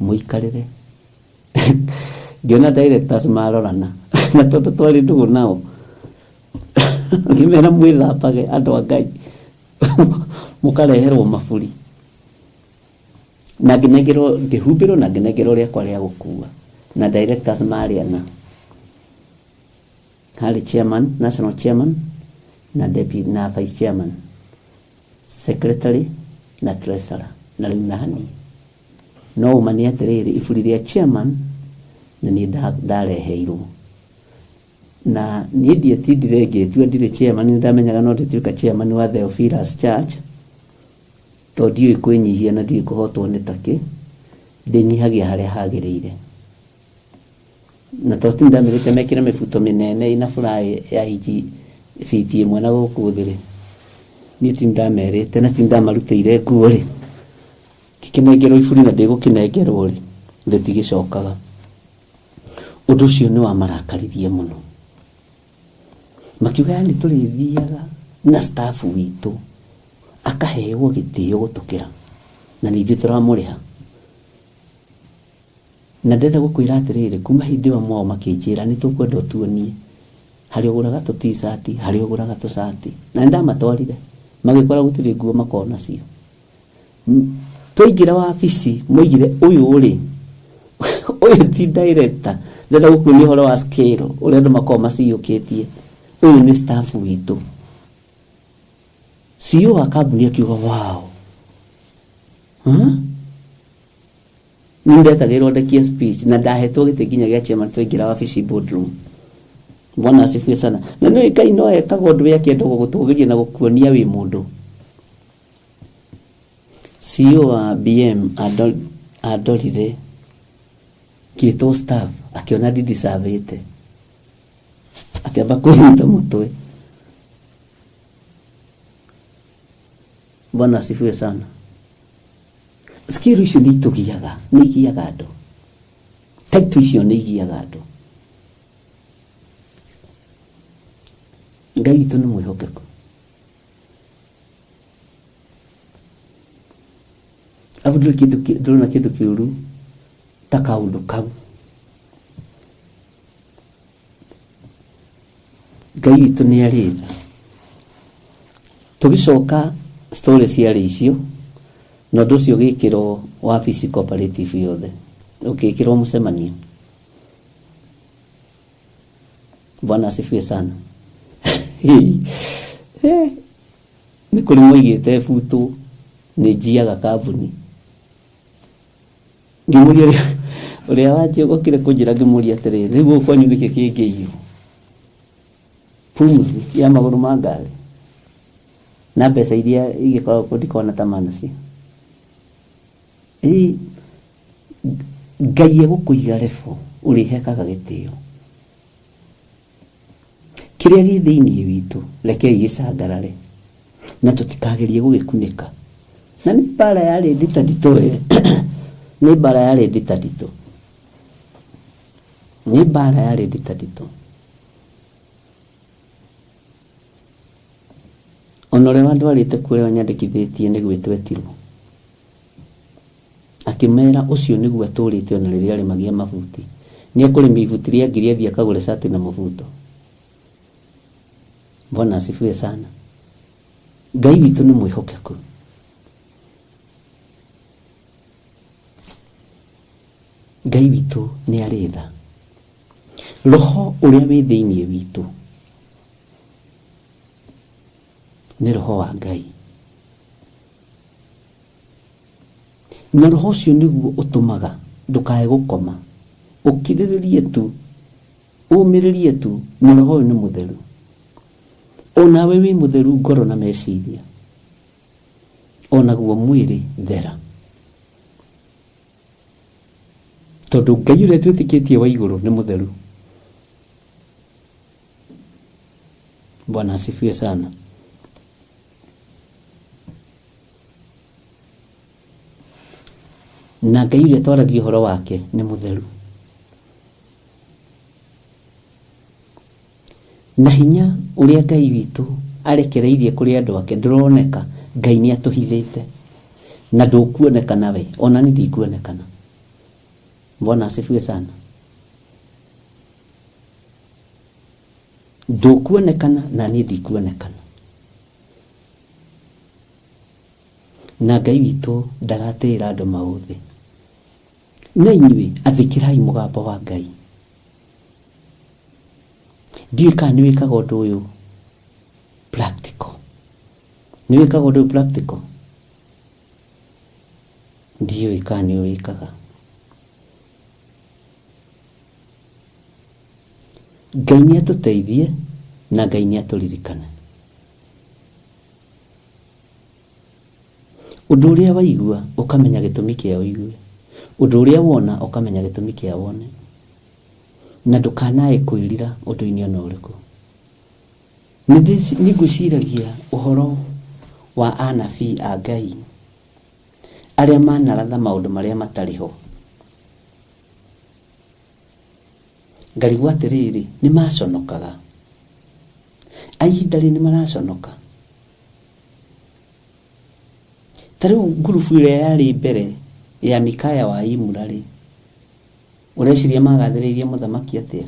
mũikarĩre. Ngĩona directors marorana na tondũ twarĩ ndũgũ nao, ngĩmera mwĩthambage andũ a Ngai mũkareherwo maburi, na ngĩnengerwo, ngĩhumbĩrwo na ngĩnengerwo rĩakwa rĩa gũkua, na directors marĩ ana, harĩ chairman, national chairman na deputy na vice chairman, secretary na treasurer. Na rĩu naniĩ no ũma nĩ atĩrĩrĩ, iburi rĩa chairman na niĩ ndareheirwo na niĩ ndietindire ngĩtua ndirĩ chairman. Nĩ ndamenyaga no ndĩtuĩka chairman wa Theophilus Church, tondũ ndiũĩ kwĩnyihia na ndiũĩ kũhotwo nĩ takĩ. Ndĩnyihagia harĩa hagĩrĩire, na tondũ ti ndamĩrĩte mekĩre mĩbuto mĩnene ĩna fly ya inji biti 1 na gũkũ thĩ rĩ, niĩ ti ndamerĩte na ti ndamarutĩire nguo rĩ, ngĩkĩnengerwo iburi na ndĩgũkĩnengerwo rĩ, rĩtigĩcokaga. Ũndũ ũcio nĩ wamarakaririe mũno, makiuga yani tũrĩthiaga na staff witũ akaheo gĩtĩo gũtũkĩra na nĩ ithuĩ tũramũrĩha. Na ndĩrenda gũkwĩra atĩrĩrĩ, kuma hĩndĩ ĩyo mwao makĩnjĩra nĩ tũkwenda ũtuonie harĩa ũgũraga tũ t-shirt, harĩa ũgũraga tũcati, na nĩ ndamatwarire magĩkora gũtirĩ nguo makoragwo nacio. Twaingĩra wabici moigire ũyũ rĩ, ũyũ ti director. Ndĩrenda gũkuonia ũhoro wa scale ũrĩa andũ makoragwo maciyũkĩtie. Ũyũ nĩ staff witũ. CEO wa kambuni akiuga wow, huh? Nĩ ndetagĩrwo ndekie speech na ndahetwo gĩtĩ nginya gĩa chairman. Twaingĩra wabici boardroom. Bwana asifiwe sana. Na nĩ Ngai no ekaga ũndũ we akĩenda gũgũtũgĩria na gũkuonia wĩ mũndũ. CEO wa BM andorire ngĩtwo staff, akĩona ndidisavĩte, akĩamba kwĩnyita mũtwe. Bwana asifiwe sana. Skill icio nĩ itũgiaga, nĩ igiaga andũ. Title icio nĩ igiaga andũ. Ngai witũ nĩ mwĩhokeku. Abu ndũrĩ kĩndũ ndũrona kĩndũ kĩũru ta kaũndũ kau. Ngai witũ nĩ arĩ tha. Tũgĩcoka story ciarĩ icio, na ũndũ ũcio ũgĩkĩrwo wabici cooperative yothe, ũgĩkĩrwo mũcemanio. Bwana asifiwe sana. Nĩ kũrĩ moigĩte butu nĩ njiaga kambuni. Ngĩmũria ũrĩa wanjĩokire kũnjĩra, ngĩmũria atĩrĩrĩ, rĩu gũkũ kwanyu nĩkĩ kĩngĩiywo? Pumzi ya magũrũ ma ngari na mbeca iria igĩkoragwo kuo ndikona ta manacio. Ĩ Ngai egũkũiga level ũrĩhekaga gĩtĩo. Kĩrĩa gĩ thĩinĩ witũ rekei gĩcangarare na tũtikagerie gũgĩkunĩka. Na nĩ mbara yarĩ nditanditũ ĩ, nĩ mbara yarĩ nditanditũ, nĩ mbara yarĩ nditanditũ. Ona ũrĩa wandwarĩte kuo, ũrĩa wanyandĩkithĩtie nĩ gwĩtwetirwo, akĩmera ũcio nĩguo atũrĩte ona rĩrĩa arĩmagia mabuti. Nĩ ekũrĩma ibuti rĩa 1,000 athiĩ akagũre cati na mũbuto. Bwana asifiwe sana. Ngai witũ nĩ mwĩhokeku. Ngai witũ nĩ arĩ tha. Roho ũrĩa wĩ thĩinĩ witũ nĩ roho wa Ngai, na roho ũcio nĩguo ũtũmaga ndũkae gũkoma, ũkirĩrĩrie tu, ũmĩrĩrie tu. Na roho ũyũ nĩ mũtheru, onawe wĩ mũtheru ngoro na meciria, onaguo mwĩrĩ thera, tondũ Ngai ũrĩa twĩtĩkĩtie wa igũrũ nĩ mũtheru. Bwana asifiwe sana. Na Ngai ũrĩa twaragia ũhoro wake nĩ mũtheru, na hinya ũrĩa Ngai witũ arekereirie kũrĩ andũ ake ndũroneka. Ngai nĩ atũhithĩte na ndũkuonekana we, ona ni ndikuonekana. Bwana asifiwe sana. Ndũkuonekana na niĩ ndikuonekana, na Ngai witũ ndagatĩĩra andũ maũthĩ. Na inyuĩ athĩkĩrai mũgambo wa Ngai. Ndiũĩ kana nĩ wĩkaga ũndũ ũyũ practical, nĩ wĩkaga ũndũ ũyũ practical. Ndiũĩ kana nĩ ũwĩkaga. Ngai nĩ atũteithie na Ngai nĩ atũririkane. Ũndũ ũrĩa waigua ũkamenya gĩtũmi kĩa ũigue, ũndũ ũrĩa wona ũkamenya gĩtũmi kĩa wone, na ndũkanae kwĩrira ũndũ-inĩ ona ũrĩkũ. Nĩ ngwĩciragia ũhoro wa anabii a Ngai arĩa manaratha maũndũ marĩa matarĩ ho. Ngarigwo atĩrĩrĩ, nĩ maconokaga? A ihinda rĩrĩ nĩ maraconoka? Ta rĩu ngurubu ĩrĩa yarĩ mbere ya Mikaya wa Imura rĩ, ũreciria magathĩrĩirie mũthamaki atĩa?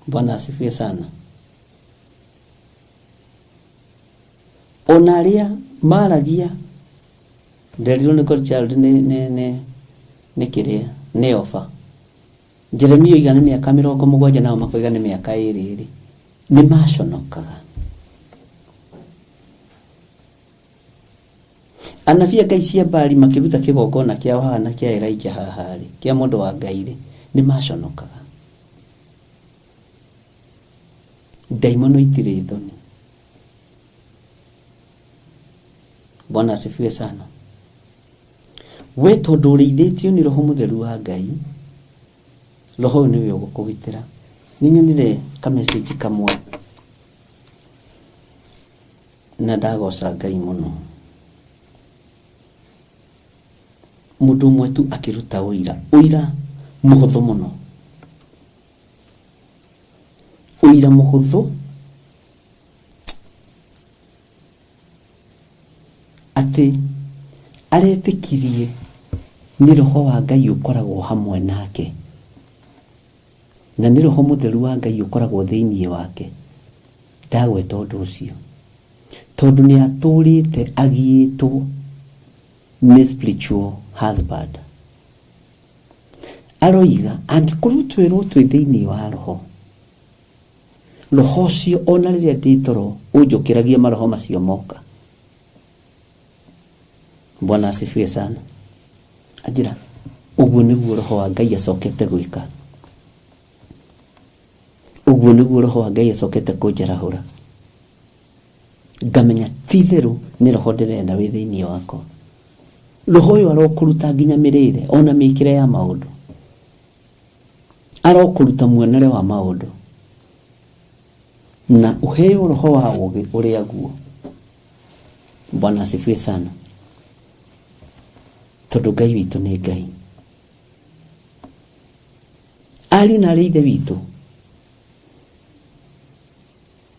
Bwana asifiwe sana. Ona arĩa maragia nderirwo nĩ Godchild nĩ nĩ nĩ nĩ kĩrĩa nĩ oba. Jeremia oiga nĩ mĩaka 70 nao makoiga nĩ mĩaka 2 rĩ, nĩ maconokaga. Anabii a Ngai cia Baali makĩruta kĩgongona kĩao haha na kĩa Elijah haha rĩ, kĩa mũndũ wa Ngai rĩ, nĩ maconokaga. Ndaimono itirĩ thoni. Bwana asifiwe sana. We tondũ ũrĩithĩtio nĩ Roho Mũtheru wa Ngai, Roho ũyũ nĩwe ũgũkũgitĩra. Nĩ nyonire kamessage kamwe na ndagoca Ngai mũno. Mũndũ ũmwe tu akĩruta ũira, ũira mũhũthũ mũno, ũira mũhũthũ atĩ aretĩkirie nĩ Roho wa Ngai ũkoragwo hamwe nake, na nĩ Roho Mũtheru wa Ngai ũkoragwo thĩinĩ wake. Ndagweta ũndũ ũcio tondũ nĩ atũrĩte agiĩtwo nĩ spiritual husband. Aroiga angĩkorwo twĩrwo twĩ thĩinĩ wa Roho, Roho ũcio ona rĩrĩa ndĩ toro ũnjũkĩragia maroho macio moka. Bwana asifiwe sana. Anjĩra ũguo nĩguo Roho wa Ngai acokete gwĩka, ũguo nĩguo Roho wa Ngai acokete kũnjarahũra, ngamenya ti itherũ nĩ Roho ndĩrenda wĩ thĩinĩ wakwa. Roho ũyũ arokũruta nginya mĩrĩre ona mĩkĩre ya maũndũ, arokũruta muonere wa maũndũ, na ũheo roho wa ũũgĩ ũrĩa guo. Bwana asifiwe sana. Tondũ Ngai witũ nĩ Ngai. Ariũ na arĩ ithe witũ,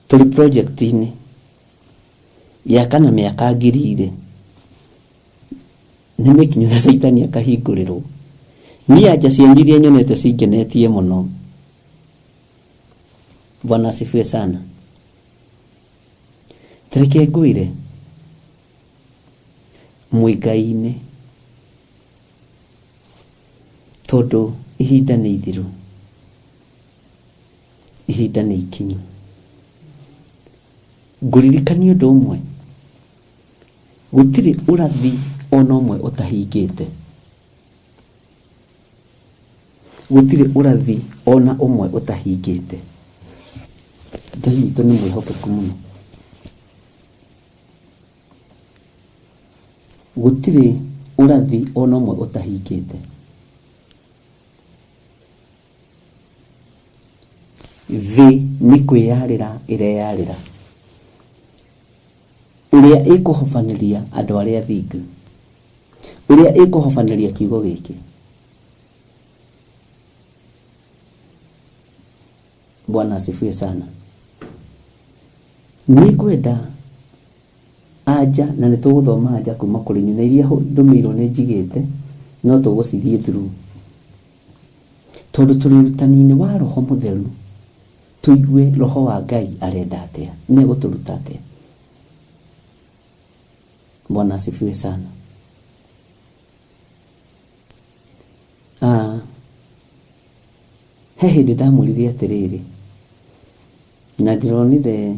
tũrĩ project-inĩ ya kana mĩaka 2000 nĩ mĩkinyu na Caitani akahingũrĩrwo. Niĩ anja cianyu iria nyonete cingenetie mũno. Bwana asifiwe sana. Tareke ngwĩre mwĩ Ngai-inĩ, tondũ ihinda nĩ ithiru, ihinda nĩ ikinyu. Ngũririkania ũndũ ũmwe, gũtirĩ ũrathi ona ũmwe ũtahingĩte, gũtirĩ ũrathi ona ũmwe ũtahingĩte. Ngai witũ nĩ mwĩhokeku mũno. Gũtirĩ ũrathi ona ũmwe ũtahingĩte. Thĩ nĩ kwĩyarĩra ĩreyarĩra ũrĩa ĩkũhobanĩria andũ arĩa athingu, ũrĩa ĩkũhobanĩria kiugo gĩkĩ. Bwana asifiwe sana. Nĩ ngwenda anja na nĩ tũgũthoma anja kuma kũrĩ inyuĩ, na iria ndũmĩirwo nĩ njigĩte no tũgũcithiĩ through, tondũ tũrĩ ũrutani-inĩ wa Roho Mũtheru, tũigue Roho wa Ngai arenda atĩa, nĩ egũtũruta atĩa. Bwana asifiwe sana. He hĩndĩ ndamwĩrire atĩrĩrĩ, na ndĩronire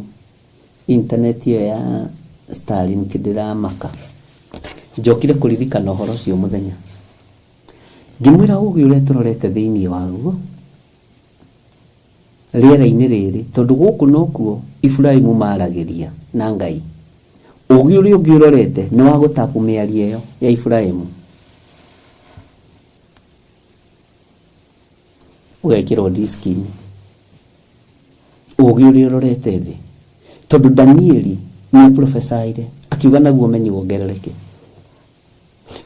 internet ĩyo ya Starlink ndĩramaka. Njokire kũririkana ũhoro ũcio mũthenya. Ngĩmwĩra ũgĩ ũrĩa tũrorete thĩinĩ waguo rĩera-inĩ rĩrĩ, tondũ gũkũ nokuo Iburahĩmu maragĩria na Ngai. Ũgĩ ũrĩa ũngĩ ũrorete nĩ wa gũtapu mĩario ĩyo ya Iburahĩmu. Ũgekĩrwo diski-inĩ. Ũgĩ ũrĩa ũrorete thĩ. Tondũ Danieli nĩ prophesied akiuga naguo ũmenyi wongerereke.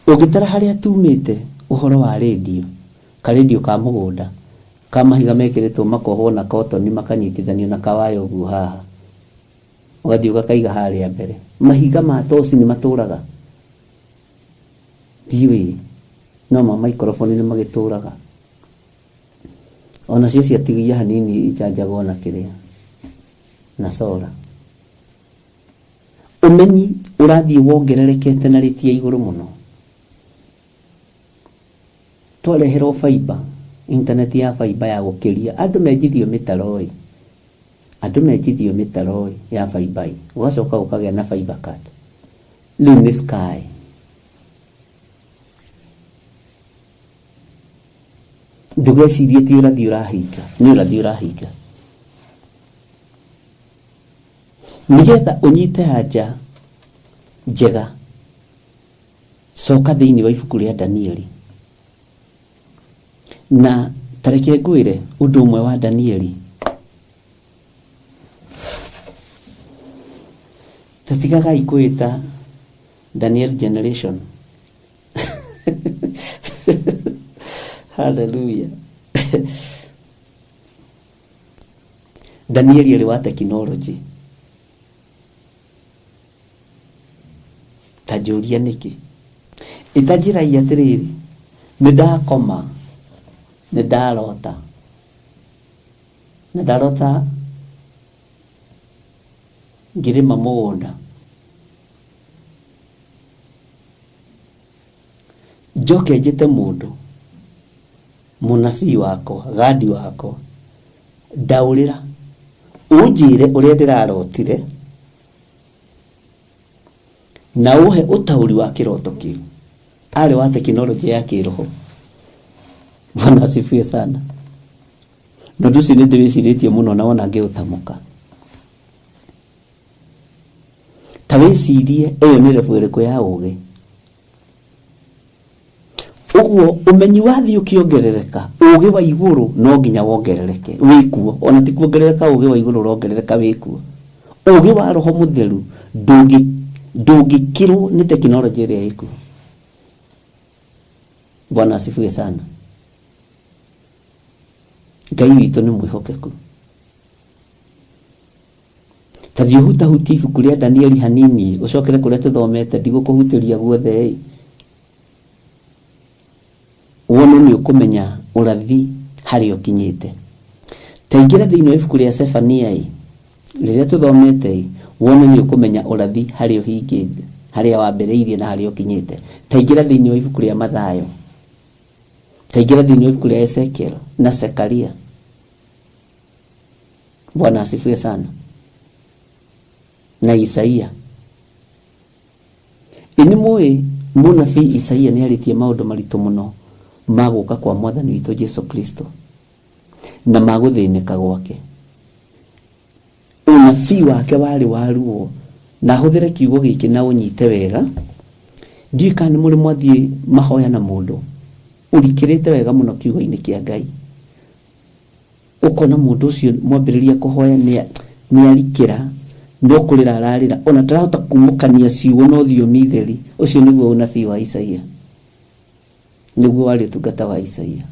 Ũngĩtara harĩa tumĩte ũhoro wa rĩndiũ, karĩndiũ ka mũgũnda, ka mahiga mekĩrĩtwo makohwo na kotoni makanyitithanio na kawaya ũguo haha, ũgathiĩ ũgakaiga harĩa mbere. Mahiga ma toci nĩ matũraga? Ndiũĩ, no ma microphone nĩ magĩtũraga. Onacio ciatigia hanini ichanjagwo na kĩrĩa, na solar. Ũmenyi ũrathiĩ wongererekete na rĩti ya igũrũ mũno. Twareherwo fiber, internet ya fiber ya gũkĩria, andũ menjithio mĩtaro ĩ, andũ menjithio mĩtaro ĩ ya fiber ĩ, ũgacoka ũkagĩa na fiber cut. Rĩu nĩ sky. Ndũgecirie ti ũrathi ũrahinga, nĩ ũrathi ũrahinga. Nĩgetha ũnyite anja njega, coka thĩinĩ wa ibuku rĩa Danieli. Na tareke ngwĩre ũndũ ũmwe wa Danieli. Tatigagai kwĩta Daniel generation. Hallelujah. Danieli arĩ wa tekinoronjĩ. Ta njũria nĩkĩ? Ĩtanjĩrai atĩrĩrĩ, nĩ ndakoma, nĩ ndarota. Na ndarota ngĩrĩma mũgũnda. Njoke njĩte mũndũ, mũnabii wakwa, gadi wakwa, ndaũrĩra, ũnjĩre ũrĩa ndĩrarotire, na ũhe ũtaũri wa kĩroto kĩu. Arĩ wa tekinoronjĩ ya kĩroho. Bwana asifiwe sana. Na ũndũ ũcio nĩ ndĩwĩcirĩtie mũno na wona ngĩũtamũka. Ta wĩcirie ĩyo nĩ level ĩrĩkũ ya ũgĩ. Ũguo ũmenyi wa thĩ ũkĩongerereka, ũgĩ wa igũrũ no nginya wongerereke wĩkuo. Ona ti kuongerereka ũgĩ wa igũrũ ũrongerereka wĩkuo. Ũgĩ wa roho mũtheru ndũngĩkĩrwo nĩ tekinoronjĩ ĩrĩa ĩkuo. Bwana asifiwe sana. Ngai witũ nĩ mwĩhokeku. Ta thiĩ ũhutahutie ibuku rĩa Danieli hanini, ũcokere kũrĩa tũthomete, ndigũkũhutĩria guothe ĩ. Wone nĩ ũkũmenya ũrathi harĩa ũkinyĩte. Ta ingĩra thĩinĩ wa ibuku rĩa Sefania ĩ, rĩrĩa tũthomete ĩ, wone nĩ ũkũmenya ũrathi harĩa ũhingĩte, harĩa wambĩrĩirie na harĩa ũkinyĩte. Ta ingĩra thĩinĩ wa ibuku rĩa Mathayo. Ta ingĩra thĩinĩ wa ibuku rĩa Ezekiel na Zekaria. Bwana asifiwe sana. Na Isaia. Ĩ nĩ mũĩ mũnabii Isaia nĩ arĩtie maũndũ maritũ mũno ma gũka kwa mwathani witũ Jesu Kristo na ma gũthĩnĩka gwake. Ũnabii wake warĩ wa ruo, na hũthĩre kiugo gĩkĩ na ũnyite wega. Ndiũĩ kana nĩ mũrĩ mwathiĩ mahoya na mũndũ ũrikĩrĩte wega mũno kiugo-inĩ kĩa Ngai. Ũkona mũndũ ũcio mwambĩrĩria kũhoya nĩ arikĩra, no kũrĩra ararĩra, ona ndarahota kumũkania ciugo na thiomi theri. Ũcio nĩguo ũnabii wa Isaia. Nĩguo warĩ ũtungata wa Isaia.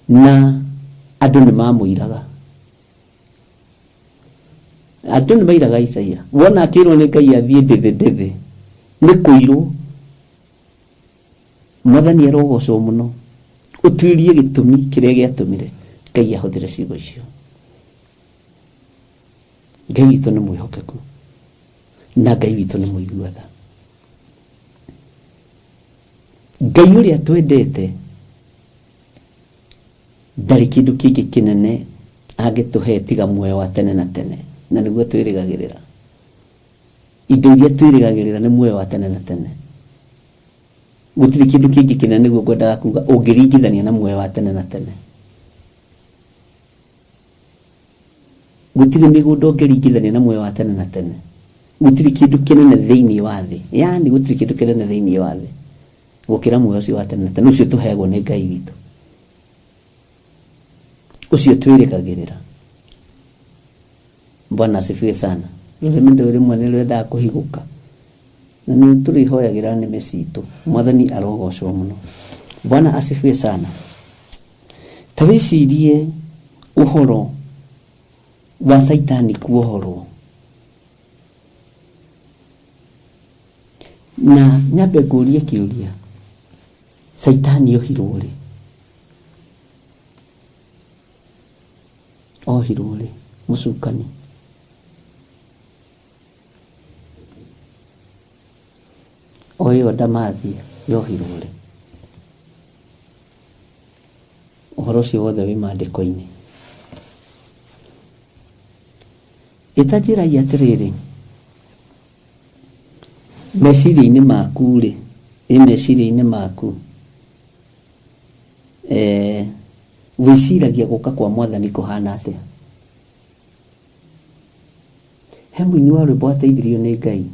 Na andũ nĩ mamũiraga. Andũ nĩ mairaga Isaia. Wona akĩrwo nĩ Ngai athiĩ ndĩthĩ ndĩthĩ, nĩ kũirwo. Mwathani arogocwo mũno. Ũtuĩrie gĩtũmi kĩrĩa gĩatũmire Ngai ahũthĩre ciugo icio. Ngai witũ nĩ mwĩhokeku na Ngai witũ nĩ mũigua tha. Ngai ũrĩa twendete ndarĩ kĩndũ kĩngĩ kĩnene angĩtũhe tiga muoyo wa tene na tene, na nĩguo twĩrĩgagĩrĩra. Indo iria twĩrĩgagĩrĩra nĩ muoyo wa tene na tene. Gũtirĩ kĩndũ kĩngĩ kĩnene nĩguo ngwendaga kuga ũngĩringithania na muoyo wa tene na tene. Gũtirĩ mĩgũnda ũngĩringithania na muoyo wa tene na tene. Gũtirĩ kĩndũ kĩnene thĩinĩ wa thĩ, yaani gũtirĩ kĩndũ kĩnene thĩinĩ wa thĩ gũkĩra muoyo ũcio wa tene na tene, ũcio tũheagwo nĩ Ngai witũ, ũcio twĩrĩgagĩrĩra. Bwana asifiwe sana. Rũrĩmĩ ndũĩ rĩmwe nĩ rwendaga kũhigũka, na nĩ tũrĩhoyagĩra nĩmĩ citũ. Mwathani arogocwo mũno. Bwana asifiwe sana. Ta wĩcirie ũhoro wa Caitani kuohorwo, na nyambe ngũrie kĩũria, Caitani ohirwo rĩ? Ohirwo rĩ? Mũcukani. O ĩyo ndamathia yohirwo rĩ? Ũhoro ũcio wothe wĩ maandĩko-inĩ. Ĩta njĩrai atĩrĩrĩ, meciria-inĩ maku rĩ, ĩ meciria-inĩ maku, wĩciragia gũka kwa Mwathani kũhana atĩa? He mũini wa rwĩmbo wateithirio nĩ Ngai.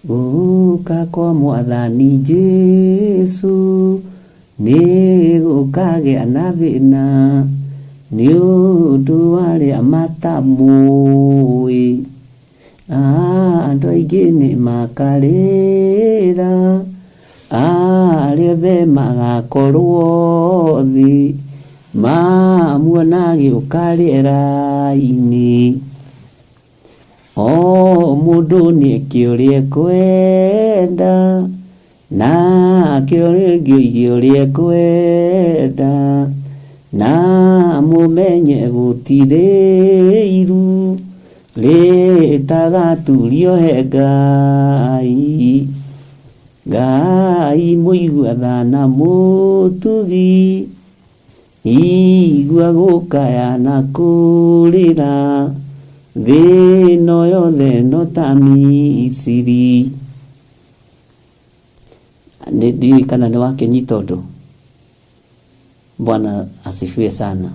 Gũka kwa Mwathani Jesu nĩ gũkagĩa na thĩna nĩ ũndũ wa arĩa matamũĩ. Andũ aingĩ nĩ makarĩra, arĩa othe magakorwo thĩ mamuona agĩũka rĩera-inĩ. O mũndũ nĩeke ũrĩa ekwenda, nake ũrĩa ũngĩ oige ũrĩa ekwenda, na mũmenye gũtirĩ iru rĩtagaturio he Ngai. Ngai mũigua tha na mũtugi, igua gũkaya na kũrĩra, thĩ ĩno yothe no ta Misiri. Nĩ ndiũĩ kana nĩ wakĩnyita ũndũ. Bwana asifiwe sana.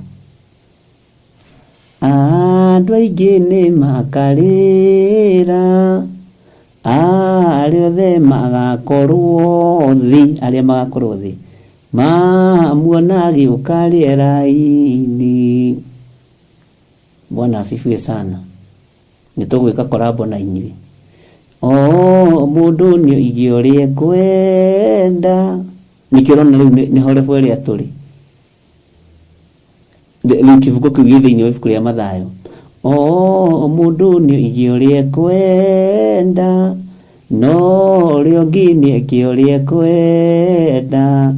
Andũ aingĩ nĩ makarĩra, arĩa othe magakorwo thĩ, arĩa magakorwo thĩ mamuona agĩũka rĩera-inĩ. Bwana asifiwe sana. Nĩ tũgwĩka korabo na inyuĩ. O mũndũ nĩ oige ũrĩa ekwenda. Nĩkĩo ũrona rĩu nĩ horebu ĩrĩa tũrĩ. Rĩu kĩbungo kĩu gĩ thĩinĩ wa ibuku rĩa Mathayo. O mũndũ nĩ oige ũrĩa ekwenda, no ũrĩa ũngĩ nĩ eke ũrĩa ekwenda,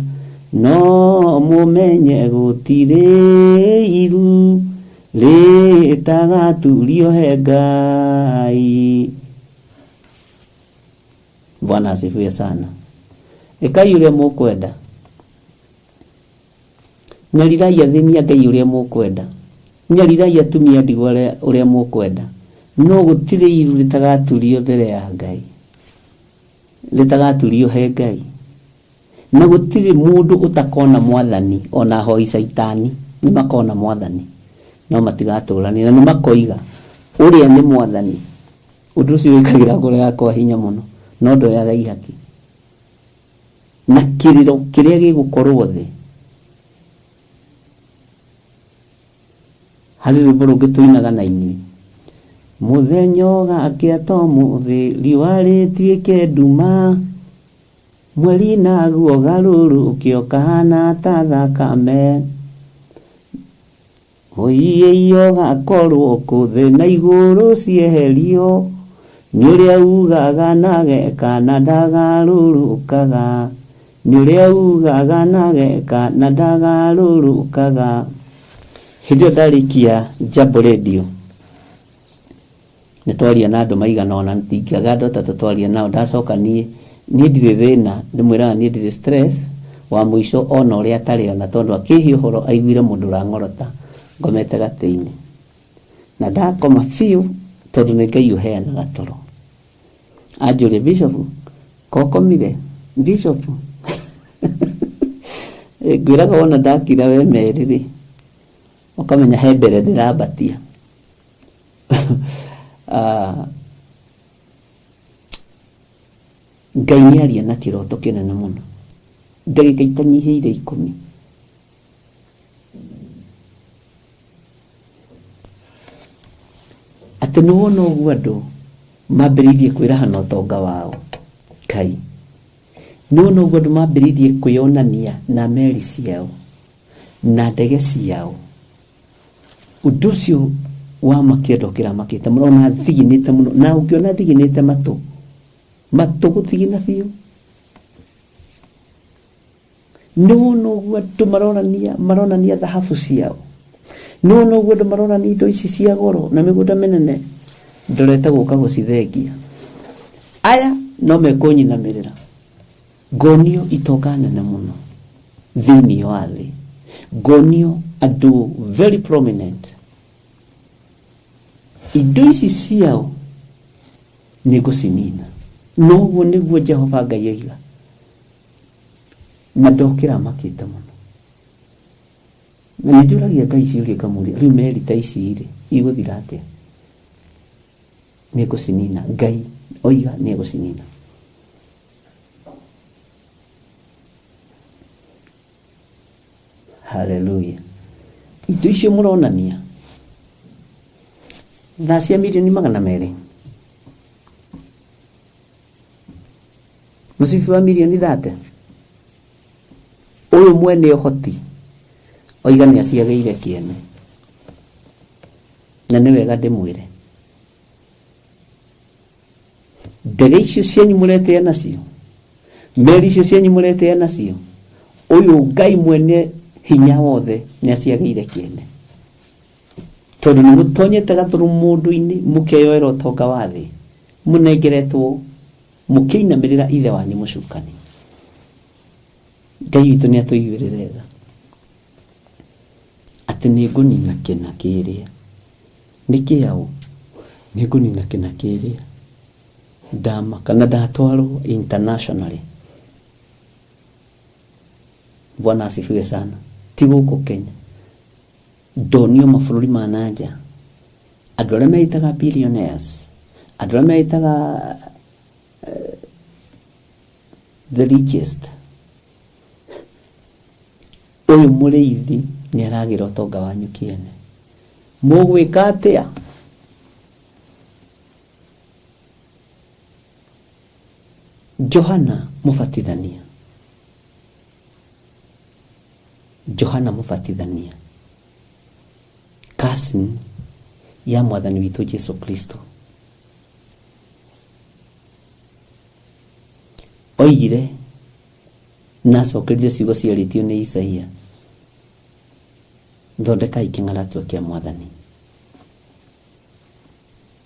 no mũmenye gũtirĩ iru rĩtagaturio he Ngai. Bwana asifiwe sana. Ĩkai ũrĩa mũkwenda. Nyarirai athĩni a Ngai ũrĩa mũkwenda. Nyarirai atumia ndigwa ũrĩa mũkwenda. No gũtirĩ iru rĩtagaturio mbere ya Ngai, rĩtagaturio he Ngai. Na gũtirĩ mũndũ ũtakona Mwathani, ona ahoi Caitani nĩ makona Mwathani, no matigatũrania, na nĩ makoiga ũrĩa nĩ Mwathani. Ũndũ ũcio wĩkagĩra ngoro yakwa hinya mũno, no ndoyaga ihaki. Na kĩrĩro kĩrĩa gĩgũkorwo thĩ, harĩ rwĩmbo rũngĩ tũinaga na inyuĩ. Mũthenya ũgakĩa ta ũmũthĩ, riũa rĩtuĩke nduma, mweri naguo ũgarũrũke ũkahana ta thakame. Ũiĩi ũgakorwo kũ thĩ na igũrũ cieherio, nĩ ũrĩa ugaga na ageka na ndagarũrũkaga, nĩ ũrĩa ugaga na ageka na ndagarũrũkaga. Hĩndĩ ĩyo ndarĩkia Jambo Radio, nĩ twaria na andũ maigana ũna, ndingĩaga andũ atatũ twaria nao. Ndacoka niĩ ndirĩ thĩna, ndĩmwĩraga niĩ ndirĩ stress, wa mũico ona ũrĩa atarĩ ona, tondũ akĩhe ũhoro aiguire mũndũ ũrang'orota ngomete gatĩ-inĩ. Na ndakoma biũ, tondũ nĩ Ngai ũheanaga toro. Anjũrie bishop kokomire bishop ngwĩraga wona ndakira we merĩ rĩ ũkamenya he mbere ndĩrambatia. Ngai nĩ aria na kĩroto kĩnene mũno ndagĩka itanyihĩire 10. Atĩ nĩ wona ũguo andũ mambĩrĩirie kwĩraha na ũtonga wao Ngai, nĩ wona ũguo andũ mambĩrĩirie kwĩyonania na meri ciao na ndege ciao. Ũndũ ũcio wamakia ndokĩra makĩte mũno, ona thiginĩte mũno, na ũngĩona thiginĩte matũ matũ gũthigina biũ. Nĩ wona ũguo andũ maronania thahabu ciao, nĩ wona ũguo andũ maronania indo ici cia goro na mĩgũnda mĩnene, ndorete gũka gũcithengia. Aya no mekũnyinamĩrĩra. Ngonio itonga nene mũno thĩinĩ wa thĩ, ngonio andũ very prominent, indo ici ciao nĩ ngũcinina. Noguo nĩguo Jehova Ngai oiga. Na ndokĩra makĩte mũno, na nĩ njũragia Ngai ciũria ngamũria, rĩu meri ta ici rĩ igũthira atĩa? Nĩ ngũcinina. Ngai oiga nĩ egũcinina. Haleluya. Indo icio mũronania thaa cia mirioni 200, mũcibi wa mirioni 30, ũyũ mwene ũhoti oiga nĩ aciagĩire kĩene. Na nĩ wega ndĩmwĩre, ndege icio cianyu mũretĩa nacio, meri icio cianyu mũretĩa nacio, ũyũ Ngai mwene hinya wothe nĩ aciagĩire kĩene. Tondũ nĩ mũtonyete gathũrũ mũndũ-inĩ mũkeyoera ũtonga wa thĩ, mũnengeretwo mũkĩinamĩrĩra ithe wanyu mũcukani. Ngai witũ nĩ atũiguĩrĩre tha atĩ nĩ ngũnina kĩna kĩrĩa nĩ kĩaũ, nĩ ngũnina kĩna kĩrĩa ndamaka na ndatwarwo internationally. Bwana asifiwe sana. Ti gũkũ Kenya, ndonio mabũrũri ma na nja, andũ arĩa meĩtaga billionaires, andũ arĩa meĩtaga the richest, ũyũ mũrĩithi nĩ aragĩra ũtonga wanyu kĩene. Mũgwĩka atĩa? Johana Mũbatithania, Johana Mũbatithania, cousin ya mwathani witũ Jesu Kristo, oigire na acokerire ciugo ciarĩtio nĩ Isaia, thondekai kĩng'aratua kĩa mwathani.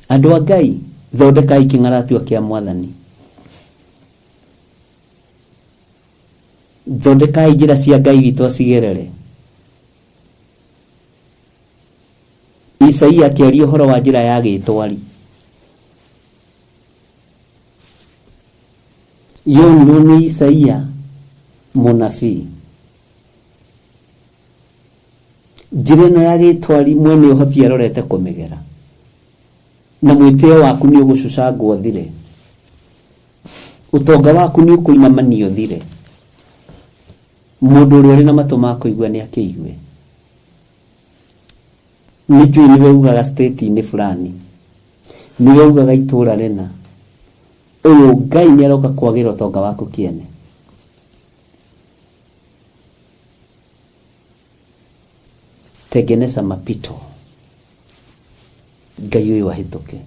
Andũ a Ngai, thondekai kĩng'aratua kĩa mwathani. Thondekai njĩra cia Ngai witũ acigerere. Isaia akĩaria ũhoro wa njĩra ya gĩtwari, yonirwo nĩ Isaia mũnabii. Njĩra ĩno ya gĩtwari mwene ũhoti arorete kũmĩgera, na mwĩtĩo waku nĩ ũgũcucangwo ũthire, ũtonga waku nĩ ũkũinamania ũthire. Mũndũ ũrĩa ũrĩ na matũ ma kũigua nĩ akĩigue. Nĩ njũĩ nĩwe ugaga state-inĩ fulani, nĩwe ugaga itũra rĩna, ũyũ Ngai nĩ aroka kwagĩra ũtonga waku kĩene. Tengeneza mapito, Ngai ũyũ ahĩtũke.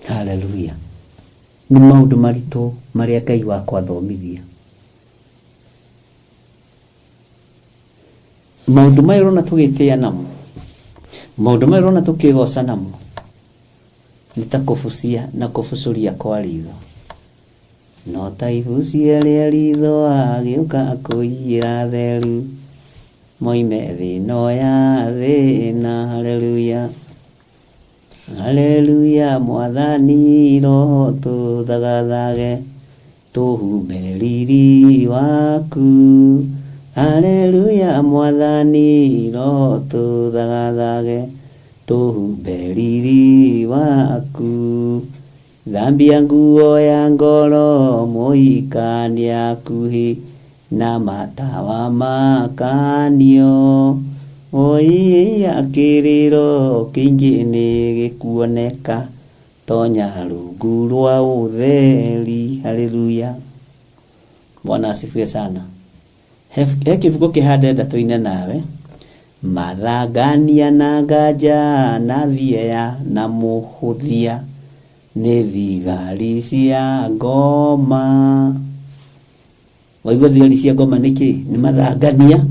Haleluya. Nĩ maũndũ maritũ marĩa Ngai wakwa athomithia. Maũndũ maya ũrona tũgĩtĩa namo, maũndũ maya ũrona tũkĩgoca namo, nĩ ta kũbucia na kũbucũria kwa ritho. No ta ibucia rĩa ritho agĩũka akũiyĩra theru, moime thĩ ĩno ya thĩna. Haleluya. Haleluya mwathani roho tũthagathage tũhumbe riri waku. Haleluya mwathani roho tũthagathage tũhumbe riri waku. Thambia nguo ya ngoro mũhikania hakuhĩ na matawa makanio. Oiya kĩrĩro kĩingĩ nĩ gĩkuoneka tonya rungu rwa ũtheri. Haleluya, Bwana asifiwe sana. He kĩbuku kĩhande tũine nawe mathangania na nganja na thieya na mũhũthia nĩ thigari cia ngoma. Waigua thigari cia ngoma nĩ kĩ? Nĩ mathangania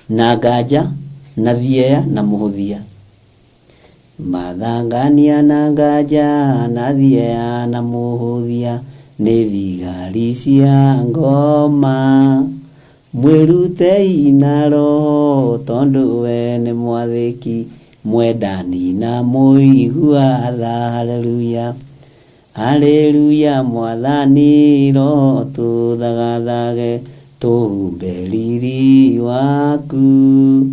na nganja na thieya na mũhũthia. Mathangania na nganja na thieya na mũhũthia nĩ thigari cia ngoma. Mwĩrutei na roho tondũ we nĩ mwathĩki mwendani na mũigua tha. Haleluya, haleluya mwathani roho tũthagathage tũhumbe riri waku.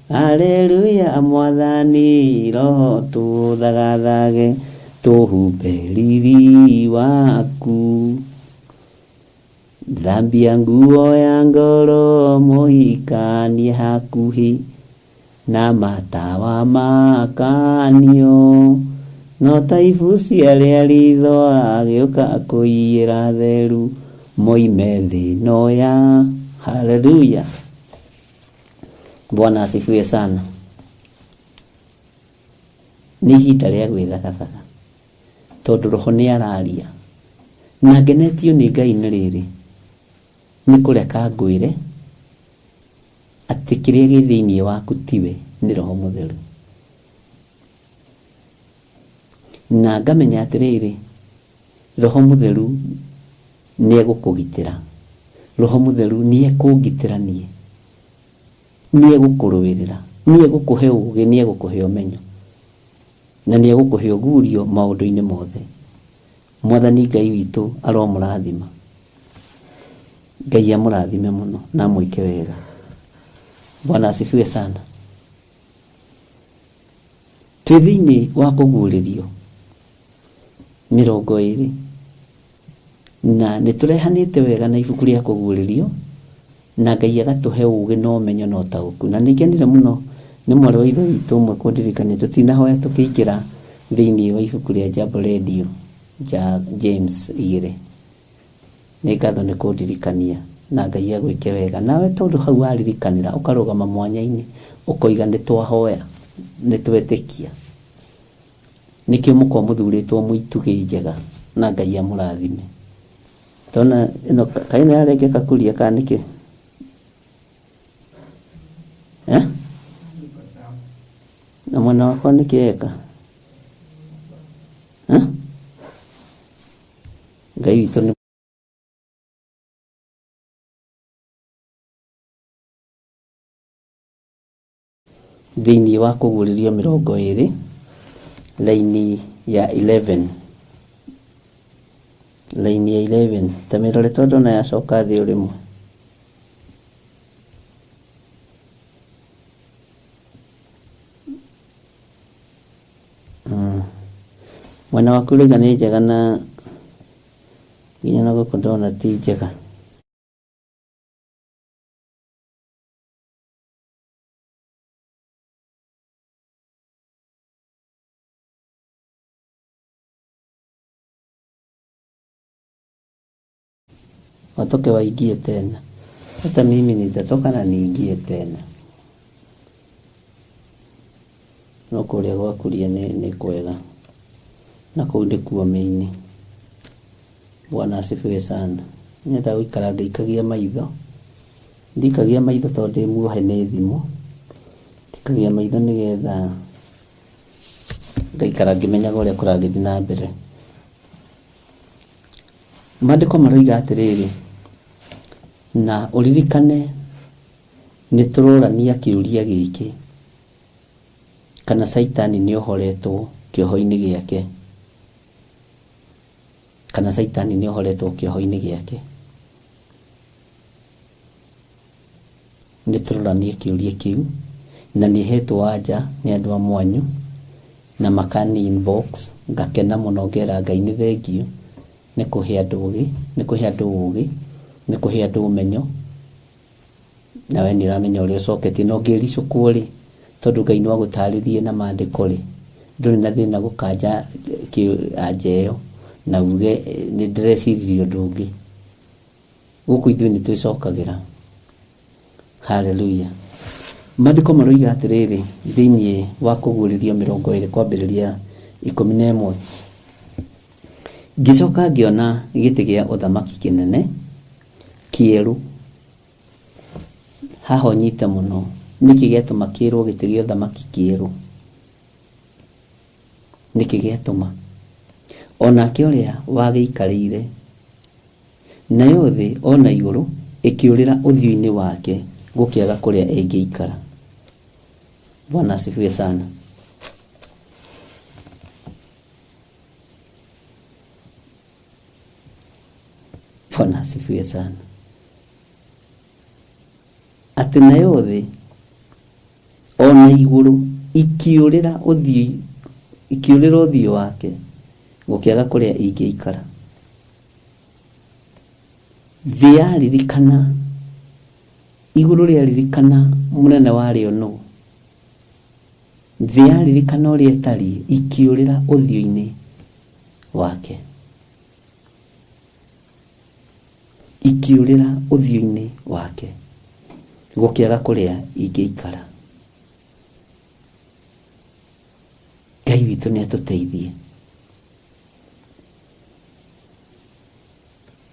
Haleluya mwathani roho tũthagathage tũhumbe riri waku. Thambia nguo ya ngoro mũhikanie hakuhĩ na matawa makanio. No ta ibucia rĩa ritho agĩũka kũiyĩra theru moime thĩ ĩno ya. Haleluya, Bwana asifiwe sana. Nĩ ihinda rĩa gwĩthagathaga tondũ roho nĩ araria na ngenetio nĩ Ngai nĩ rĩrĩ nĩ kũreka ngwĩre atĩ kĩrĩa gĩ thĩinĩ waku tiwe nĩ roho mũtheru. Na ngamenya atĩrĩrĩ roho mũtheru nĩ egũkũgitĩra, roho mũtheru nĩ ekũngitĩra niĩ, nĩ egũkũrũĩrĩra, nĩ egũkũhe ũũgĩ, nĩ egũkũhe ũmenyo na nĩ egũkũhe ũguũrio maũndũ-inĩ mothe. Mwathani Ngai witũ aromũrathima. Ngai amũrathime mũno na amwĩke wega. Bwana asifiwe sana. Twĩ thĩinĩ wa kũguũrĩrio 20 na nĩ tũrehanĩte wega na ibuku rĩa kũguũrĩrio na Ngai agatũhe ũũgĩ na ũmenyo na ũtaũku. Na nĩ ngenire mũno nĩ mwarĩ wa ithe witũ ũmwe kũndirikania tũtinahoya tũkĩingĩra thĩinĩ wa ibuku rĩa Jambo Radio ja James 2. Nĩ ngatho nĩ kũndirikania na Ngai agwĩke wega. Nawe tondũ hau waririkanĩra ũkarũgama mwanya-inĩ ũkoiga nĩ twahoya nĩ twetĩkia. Nĩkĩo mũkorwo mũthurĩtwo mũitugĩ njega na Ngai amũrathime. Ndona ĩno kaĩ nĩ yarengeka kuria kana nĩkĩ? Eh? Na mwena wakwa nĩkĩ eka? Eh? Ngai witũ nĩ thĩinĩ wa kũguũrĩrio 20 laini ya 11 laini ya 11 ta mĩrore tondũ ona yacoka thĩ o rĩmwe. Mwena waku rĩga nĩ njega na nginya na gũkũ ndona ti njega. Watoke waingie tena. Hata mimi nitatoka na niingie tena. No kũrĩa gwakuria nĩ kwega na kũu nĩkuo mĩini. Bwana asifiwe sana. Nyendaga gũikara ngĩikagia maitho. Ndikagia maitho tondũ ndĩ muohe nĩ thimũ. Ndikagia maitho nĩgetha ngaikara ngĩmenyaga ũrĩa kũragĩthiĩ na mbere. Maandĩko maroiga atĩrĩrĩ, na ũririkane nĩ tũrorania kĩũria gĩkĩ Kana Caitani nĩ ohoretwo kĩoho-inĩ gĩake? Kana Caitani nĩ ohoretwo kĩoho-inĩ gĩake? Nĩ tũroranie kĩũria kĩu, na nĩ hetwo anja nĩ andũ a mwanyu, na makani inbox, ngakena mũno ngera Ngai nĩ thengiũ nĩ kũhe andũ ũgĩ, nĩ kũhe andũ ũgĩ, nĩ kũhe andũ ũmenyo, na we nĩ ũramenya ũrĩa ũcoketie, na ũngĩricũkwo rĩ, tondũ Ngai no agũtarĩrie na maandĩko rĩ, ndũrĩ na thĩna gũkanja anja ĩyo na uge nĩ ndĩreciririe ũndũ ũngĩ. Gũkũ ithuĩ nĩ twĩcokagĩra. Haleluya. Maandĩko maroiga atĩrĩrĩ thĩinĩ wa Kũguũrĩrio 20 kwambĩrĩria 11, Ngĩcoka ngĩona gĩtĩ gĩa ũthamaki kĩnene kĩerũ. Haha ũnyite mũno, nĩkĩ gĩatũma kĩrwo gĩtĩ gĩa ũthamaki kĩerũ? Nĩkĩ gĩatũma? O nake ũrĩa wagĩikarĩire, nayo thĩ o na igũrũ ĩkĩũrĩra ũthiũ-inĩ wake, gũkĩaga kũrĩa ĩngĩikara. Bwana asifiwe sana. Bwana asifiwe sana. Atĩ nayo thĩ o na igũrũ ikĩũrĩra ũthiũ ikĩũrĩra ũthiũ wake, gũkĩaga kũrĩa ingĩikara. Thĩ yaririkana, igũrũ rĩaririkana mũnene warĩo nũ. Thĩ yaririkana ũrĩa ĩtariĩ, ikĩũrĩra ũthiũ-inĩ wake. Ikĩũrĩra ũthiũ-inĩ wake, gũkĩaga kũrĩa ingĩikara. Ngai witũ nĩ atũteithie.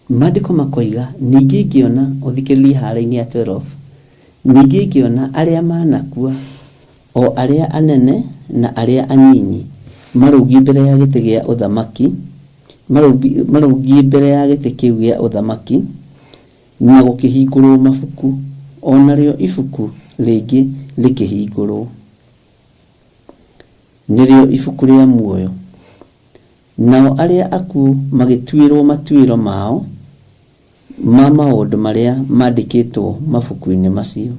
Maandĩko makoiga, ningĩ ngĩona, ũthikĩrĩrie haara-inĩ ya 12, ningĩ ngĩona arĩa manakua, o arĩa anene na arĩa anyinyi, marũngiĩ mbere ya gĩtĩ gĩa ũthamaki, marũngiĩ mbere ya gĩtĩ kĩu gĩa ũthamaki, na gũkĩhingũrwo mabuku, o narĩo ibuku rĩngĩ rĩkĩhingũrwo, nĩrĩo ibuku rĩa muoyo. Nao arĩa akuũ magĩtuĩrwo matuĩro mao ma maũndũ marĩa maandĩkĩtwo mabuku-inĩ macio,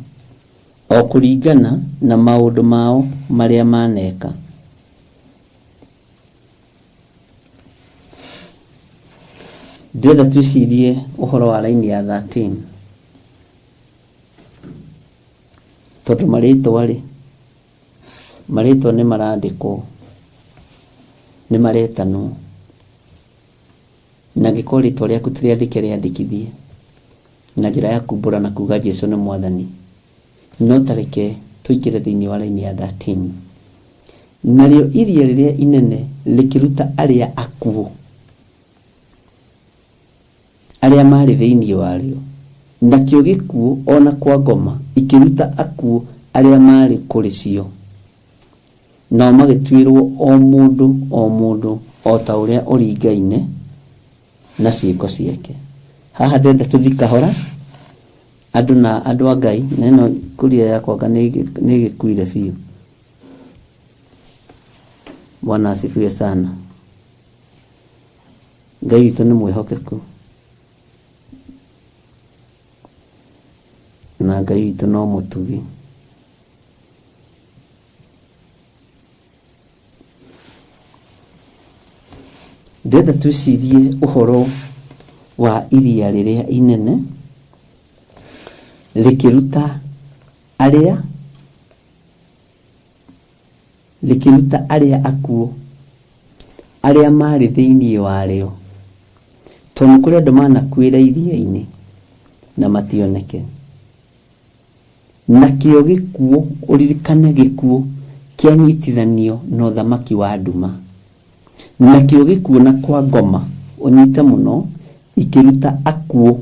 o kũringana na maũndũ mao marĩa maaneka. Ndĩrenda twĩcirie ũhoro wa raini ya 13 tondũ marĩtwa-rĩ, marĩtwa nĩ marandĩkwo, nĩ maretanwo, na angĩkorwo rĩtwa rĩaku ti rĩandĩke rĩandĩkithie na njĩra ya kumbũra na kuga Jesu nĩ Mwathani. No ta reke tũingĩre thĩinĩ wa raini ya 13. Narĩo iria rĩrĩa inene rĩkĩruta arĩa akuũ arĩa maarĩ thĩinĩ warĩo, nakĩo gĩkuũ o na kwa ngoma ikĩruta akuũ arĩa maarĩ kũrĩ cio, nao magĩtuĩrwo o mũndũ o mũndũ o ta ũrĩa ũringaine na ciĩko ciake. Haha ndĩrenda tũthiĩ kahora, andũ na andũ a Ngai, na ĩno kũria yakwa anga nĩ ĩgĩkuire biũ. Bwana asifiwe sana. Ngai witũ nĩ mwĩhokeku na Ngai witũ no mũtugi. Ndĩrenda twĩcirie ũhoro wa iria rĩrĩa inene rĩkĩruta arĩa rĩkĩruta arĩa akuũ arĩa maarĩ thĩinĩ warĩo, tondũ nĩ kũrĩ andũ manakuĩra iria-inĩ na mationeke. Nakĩo gĩkuũ, ũririkane gĩkuũ kĩanyitithanio na ũthamaki wa nduma. Nakĩo gĩkuũ na kwa ngoma, ũnyite mũno, ikĩruta akuũ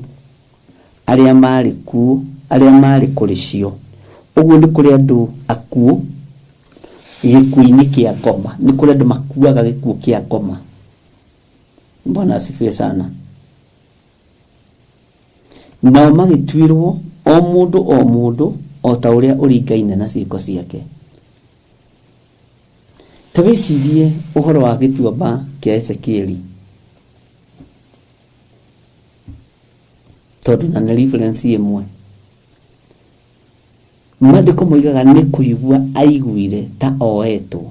arĩa maarĩ kuo, arĩa maarĩ kũrĩ cio. Ũguo nĩ kũrĩ andũ akuũ gĩkuũ-inĩ kĩa ngoma. Nĩ kũrĩ andũ makuaga gĩkuũ kĩa ngoma. Bwana asifiwe sana. Nao magĩtuĩrwo o mũndũ o mũndũ o ta ũrĩa ũringaine na ciĩko ciake. Ta wĩcirie ũhoro wa gĩtuamba kĩa Ezekieli, tondũ na nĩ reference ĩmwe. Maandĩko moigaga nĩ kũigua aiguire ta oetwo,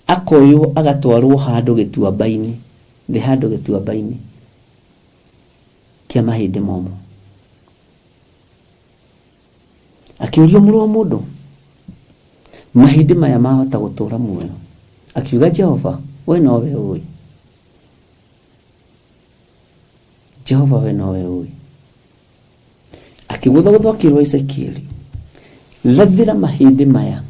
akoywo agatwarwo handũ gĩtuamba-inĩ, thĩ handũ gĩtuamba-inĩ kĩa mahĩndĩ momũ. Akĩũrio, mũrũ wa mũndũ, mahĩndĩ maya mahota gũtũũra muoyo? Akiuga, Jehova, we nowe ũĩ. Jehova, we nowe ũĩ. Akĩgũthagũthwo akĩrwo, Ezekieli, rathĩra mahĩndĩ maya.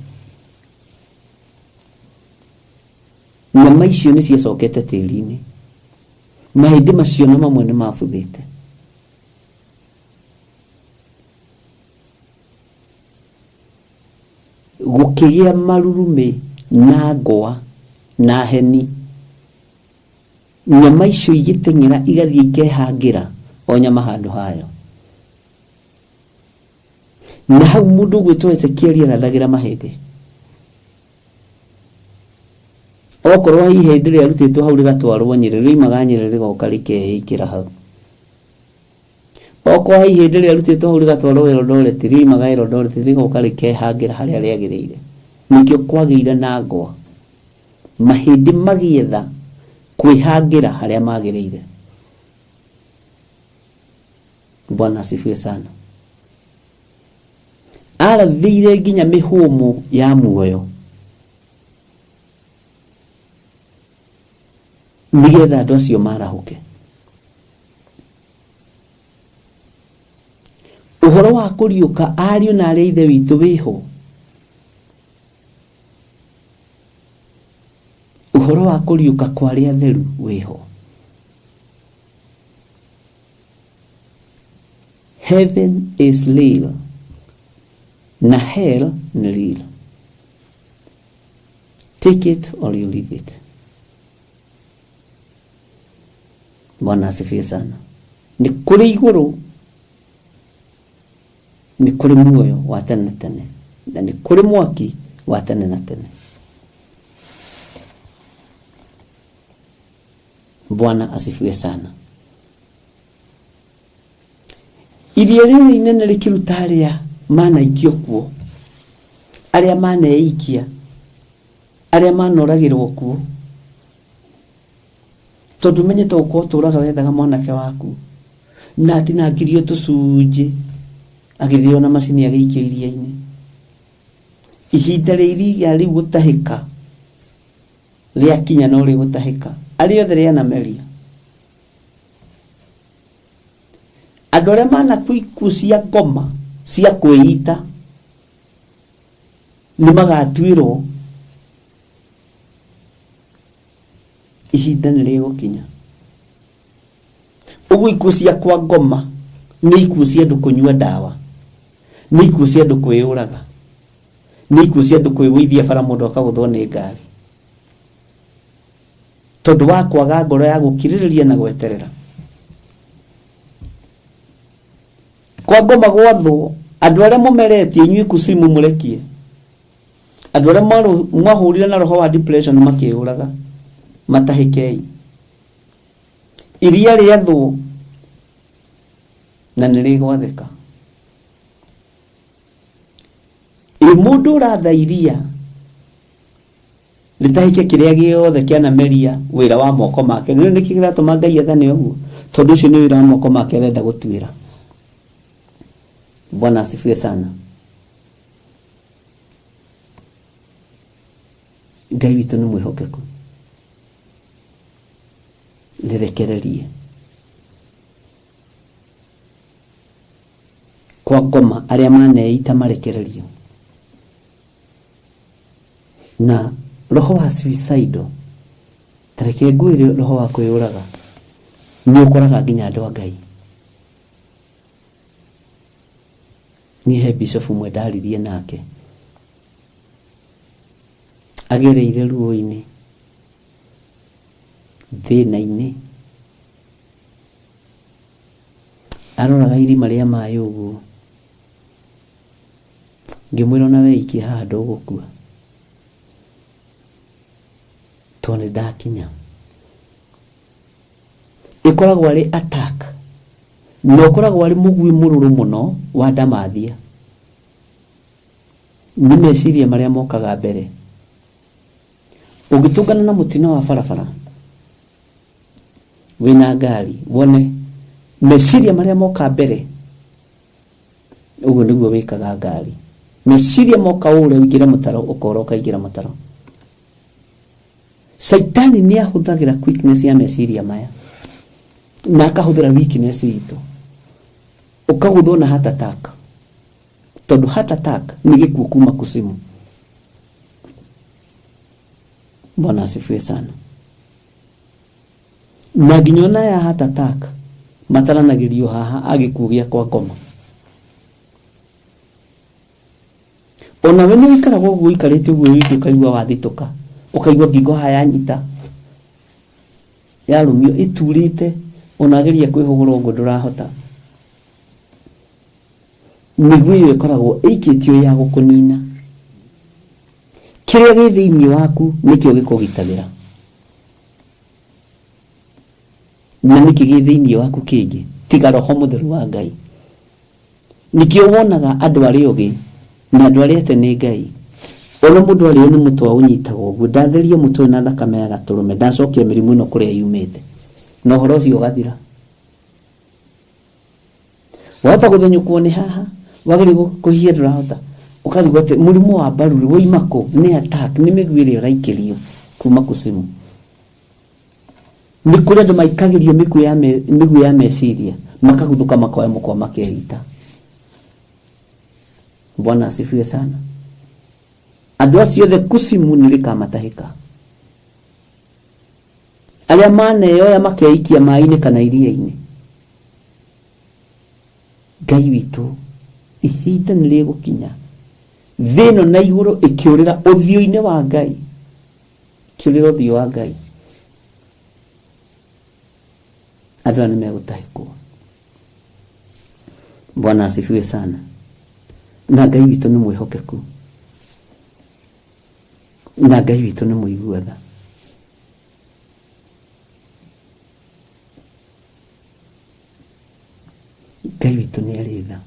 Nyama icio nĩ ciacokete tĩri-inĩ, mahĩndĩ macio na mamwe nĩ mabuthĩte. Gũkĩgĩa marurumĩ na ngwa na heni, nyama icio igĩteng'era igathiĩ ikehangĩra o nyama handũ hayo. Na hau mũndũ ũgwĩtwo Ezekieli arathagĩra mahĩndĩ. Okorwo ihĩndĩ rĩarutĩtwo hau rĩgatwarwo Nyĩrĩ, rĩoimaga Nyĩrĩ rĩgoka rĩkeĩkĩra hau. Okorwo he ihĩndĩ rĩarutĩtwo hau rĩgatwarwo Eldoret, rĩoimaga Eldoret rĩgoka rĩkehangĩra harĩa rĩagĩrĩire. Nĩkĩo kwagĩire na ngwa, mahĩndĩ magĩetha kwĩhangĩra harĩa magĩrĩire. Bwana asifiwe sana. Arathĩire nginya mĩhũmũ ya muoyo nĩgetha andũ acio marahũke. Ũhoro wa kũriũka ariũ na arĩa ithe witũ wĩho, ũhoro wa kũriũka kwa arĩa atheru wĩho. Heaven is real na hell nĩ real. Take it or you leave it. Bwana asifiwe sana. Nĩ kũrĩ igũrũ, nĩ kũrĩ muoyo wa tene na tene, na nĩ kũrĩ mwaki wa tene na tene. Bwana asifiwe sana. Iria rĩrĩ inene rĩkĩruta arĩa manaikio kuo, arĩa maneikia, arĩa manoragĩrwo kuo. Tondũ menye to gũkorwo ũtũraga wethaga mwanake waku na atinangirio tũcunjĩ agĩthĩo na macini agĩikio iria-inĩ. Ihinda rĩa iria rĩu gũtahĩka rĩakinya no rĩgũtahĩka arĩa othe rĩanameria. Andũ arĩa manakua ikuũ cia ngoma cia kwĩita nĩ magatuĩrwo, ihinda nĩ rĩgũkinya. Ũguo ikuũ cia kwa ngoma nĩ ikuũ cia andũ kũnyua ndawa, nĩ ikuũ cia andũ kwĩyũraga, nĩ ikuũ cia andũ kwĩgũithia bara mũndũ akagũthwo nĩ ngari tondũ wa kwaga ngoro ya gũkirĩrĩria na gweterera. Kwa ngoma gwathwo andũ arĩa mũmeretie inyuĩ kusimu mũrekie, andũ arĩa mwahũrire na roho wa depression makĩyũraga matahĩkei. Iria rĩathwo na nĩ rĩgwathĩka. Ĩ mũndũ ũratha iria rĩtahĩke kĩrĩa gĩothe kĩanameria wĩra wa moko make, nĩ nĩkĩ kĩratũma Ngai athane ũguo? Tondũ ũcio nĩ wĩra wa moko make arenda gũtuĩra. Bwana asifiwe sana. Ngai witũ nĩ mwĩhokeku, rĩrekererie kwa ngoma arĩa maneita marekererio. Na roho wa suicidal, tareke ngwĩre, roho wa kwĩyũraga nĩ ũkoraga nginya andũ a Ngai. Niĩ he bishop ũmwe ndaririe nake, agereire ruo-inĩ, thĩna-inĩ, aroraga irima rĩa maĩ ũguo, ngĩmwĩra ona we ikia haha ndũgũkua. Tondũ nĩ ndakinya. Ĩkoragwo arĩ attack na ũkoragwo arĩ mũgui mũrũrũ mũno wa ndamathia. Nĩ meciria marĩa mokaga mbere. Ũngĩtũngana na mũtino wa barabara wĩna ngari, wone meciria marĩa moka mbere, ũguo nĩguo wĩkaga ngari. Meciria moka ũre ũingĩre mũtaro, ũkora ũkaingĩra mũtaro. Caitani nĩ ahũthagĩra quickness ya meciria maya na akahũthĩra weakness itũ, ũkagũthwo na heart attack, tondũ heart attack nĩ gĩkuũ kuma kusimu. Bwana asifiwe sana. Na nginya ona ya heart attack mataranagĩrio haha agĩkuũ gĩa kwa ngoma. Ona we nĩ ũikaraga ũguo ũikarĩte ũguo wiki, ũkaigua wathitũka, ũkaigua ngingo haha yanyita, yarũmio ĩturĩte, ona ageria kwĩhũgũra ũguo ndũrahota. Mĩguĩ ĩyo ĩkoragwo ĩikĩtio ya gũkũnina. Kĩrĩa gĩ thĩinĩ waku nĩkĩo gĩkũgitagĩra. Na nĩkĩ gĩ thĩinĩ waku kĩngĩ tiga Roho Mũtheru wa Ngai? Nĩkĩo wonaga andũ arĩa ogĩ na andũ arĩa ete nĩ Ngai, ona mũndũ arĩo nĩ mũtwe aũnyitaga ũguo, ndatheria mũtwe ũyũ na thakame ya gatũrũme, ndacokia mĩrimũ ĩno kũrĩa yumĩte, na ũhoro ũcio ũgathira. Wahota gũthenyũkwo nĩ haha, wageria kũhihia ndũrahota, ũkarigwo atĩ mũrimũ wa mbaru rĩ woima kũ? Nĩ attack, nĩ mĩguĩ ĩrĩa ũraikĩrio kuma kusimu. Nĩ kũrĩ andũ maikagĩrio mĩguĩ ya me, mĩguĩ ya meciria, makaguthũka makoya mũkwa makeita. Bwana asifiwe sana. Andũ acio othe kusimu nĩ rĩkamatahĩka. Arĩa maneyoya makeikia maĩ-inĩ kana iria-inĩ. Ngai witũ, ihinda nĩ rĩgũkinya thĩ ĩno na igũrũ ĩkĩũrĩra ũthiũ-inĩ wa Ngai, ĩkĩũrĩra ũthiũ wa Ngai. Andũ aya nĩ megũtahĩkwo. Bwana asifiwe sana. Na Ngai witũ nĩ mwĩhokeku, na Ngai witũ nĩ mũigua tha. Ngai witũ nĩ arĩ tha.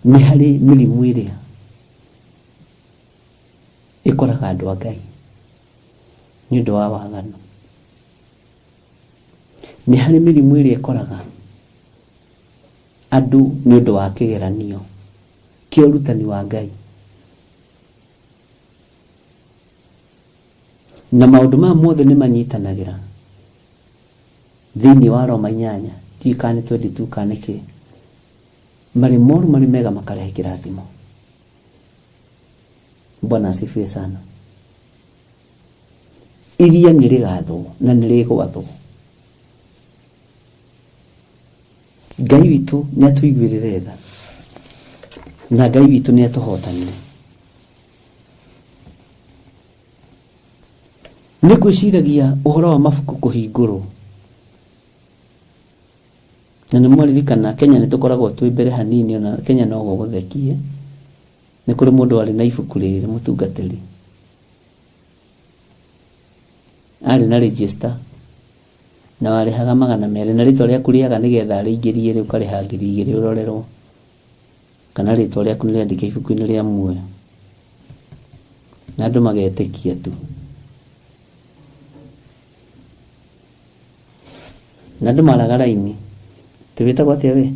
Nĩ harĩ mĩrimũ ĩrĩa ĩkoraga andũ a Ngai nĩ ũndũ wa waganu. Nĩ harĩ mĩrimũ ĩrĩa ĩkoraga andũ nĩ ũndũ wa kĩgeranio kĩa ũrutani wa Ngai. Na maũndũ maya mothe nĩ manyitanagĩra thĩinĩ wa Roma inyanya, ndiũĩ kana nĩ 22 kana nĩ kĩ, marĩ moru marĩ mega makarehe kĩrathimo. Bwana asifiwe sana. Iria nĩ rĩgathwo na nĩ rĩgwathwo. Ngai witũ nĩ atũiguĩrĩre tha, na Ngai witũ nĩ atũhotanĩre. Nĩ ngwĩciragia ũhoro wa mabuku kũhingũrwo, na nĩ mwaririkana Kenya nĩ tũkoragwo twĩ mbere hanini, ona Kenya no gũgũthekie. Nĩ kũrĩ mũndũ warĩ na ibuku rĩrĩ, mũtungatĩri arĩ na register, na warĩhaga 200, na rĩtwa rĩaku rĩaga nĩgetha arĩingĩrie rĩ, ũkarĩha 2000 ũrorerwo kana rĩtwa rĩaku nĩ rĩandĩke ibuku-inĩ rĩa muoyo, na andũ magetĩkia tu, na andũ maraga raini. Atĩ wĩtagwo atĩa we?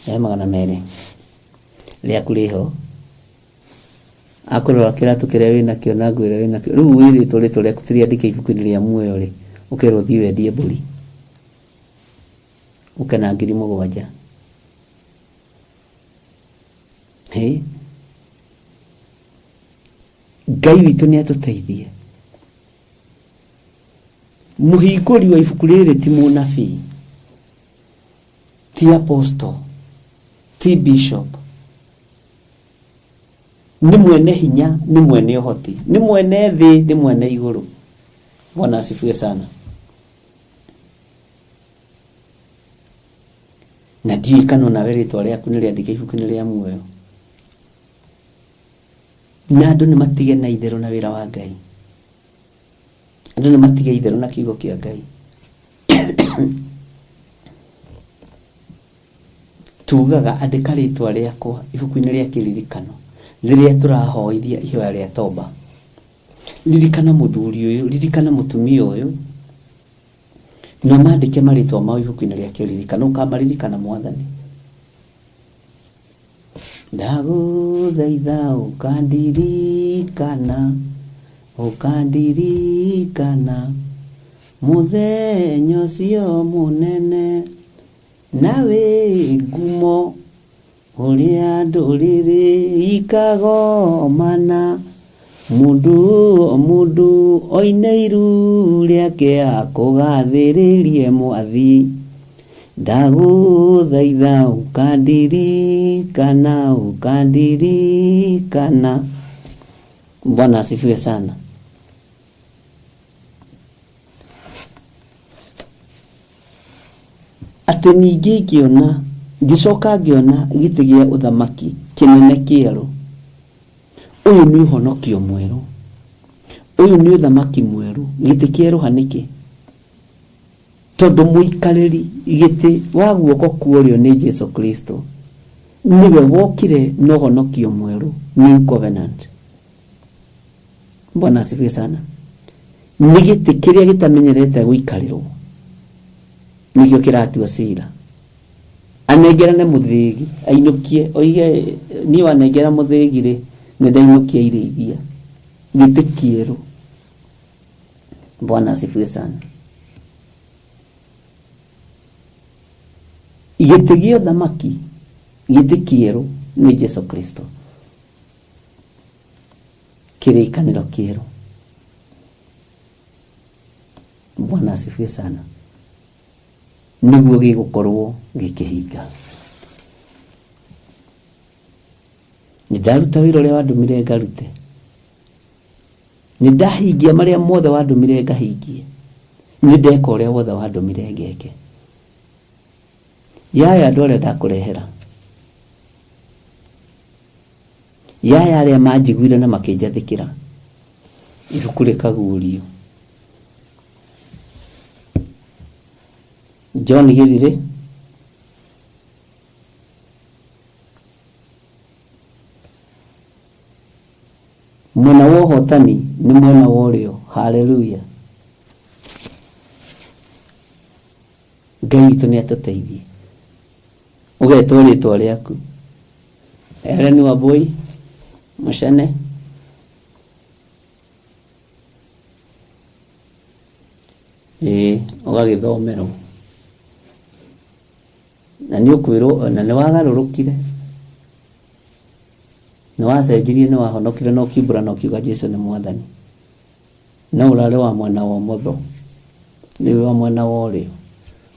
He 200 rĩaku rĩho, akũrora kĩratũ kĩrĩa wĩnakĩo na nguo ĩrĩa wĩnakĩo, rĩu wĩrĩtwo rĩtwa rĩaku ti rĩandĩke ibuku-inĩ rĩa muoyo rĩ, ũkerwo ũthiĩ wendie mbũri ũke na 7000. Hĩ, Ngai witũ nĩ atũteithie. Mũhingũri wa ibuku rĩrĩ ti mũnabii, ti apostle, ti bishop, nĩ mwene hinya, nĩ mwene ũhoti, nĩ mwene thĩ, nĩ mwene igũrũ. Bwana asifiwe sana. Na ndiũĩ kana onawe rĩtwa rĩaku nĩ rĩandĩke ibuku-inĩ rĩa muoyo. Na andũ nĩ matige na itherũ na wĩra wa Ngai. Andũ nĩ matige itherũ na kiugo kĩa Ngai. Tugaga andĩka rĩtwa rĩakwa ibuku-inĩ rĩa kĩririkano rĩrĩa tũrahoithia ihoya rĩa toba. Ririkana mũthuri ũyũ, ririkana mũtumia ũyũ, na ũmandĩke marĩtwa mao ibuku-inĩ rĩa kĩririkano, ũkamaririkana Mwathani. Ndagũthaitha ũkandirikana, ũkandirikana mũthenya ũcio mũnene na wĩ ngumo ũrĩa ndũrĩrĩ ikagomana mũndũ o mũndũ oine iru rĩake akũgathĩrĩrie Mwathi. Ndagũthaitha ũkandirikana, ũkandirikana. Bwana asifiwe sana. Atĩ ningĩ ngĩona, ngĩcoka ngĩona gĩtĩ gĩa ũthamaki kĩnene kĩerũ. Ũyũ nĩ ũhonokio mwerũ, ũyũ nĩ ũthamaki mwerũ. Gĩtĩ kĩerũha nĩkĩ? Tondũ mũikarĩri gĩtĩ wa guoko kwa ũrĩo nĩ Jesu Kristo, nĩwe wokire na ũhonokio mwerũ, new covenant. Bwana asifiwe sana. Nĩ gĩtĩ kĩrĩa gĩtamenyerete gũikarĩrwo, nĩkĩo kĩratua cira. Anengerane mũthĩgi, ainũkie, oige niĩ wanengera mũthĩgi rĩ, nĩ ndainũkia irĩithia. Gĩtĩ kĩerũ. Bwana asifiwe sana. Gĩtĩ gĩa ũthamaki, gĩtĩ kĩerũ nĩ Jesu Kristo. Kĩrĩkanĩro kĩerũ. Bwana asifiwe sana. Nĩguo gĩgũkorwo gĩkĩhinga. Nĩ ndaruta wĩra ũrĩa wandũmire ngarute. Nĩ ndahingia marĩa mothe wandũmire ngahingie. Nĩ ndeka ũrĩa wothe wandũmire ngeke. Yaya andũ arĩa ndakũrehera. Yaya arĩa manjiguire na makĩnjathĩkĩra. Ibuku rĩkaguũrio. John Gĩthirĩ, mwena wa ũhotani nĩ mwena wa ũrĩo. Haleluya. Ngai witũ nĩ atũteithie. Ũgetwo rĩtwa rĩaku. Ellen Wambui, Mũcene. Ĩĩ, ũgagĩthomerwo. Na nĩ ũkwĩrwo na nĩ wagarũrũkire. Nĩ wacenjirie, nĩ wahonokire na ũkiumbũra na ũkiuga Jesu nĩ Mwathani. No ũrarĩ wa mwena wa ũmotho, rĩu wa mwena wa ũrĩo.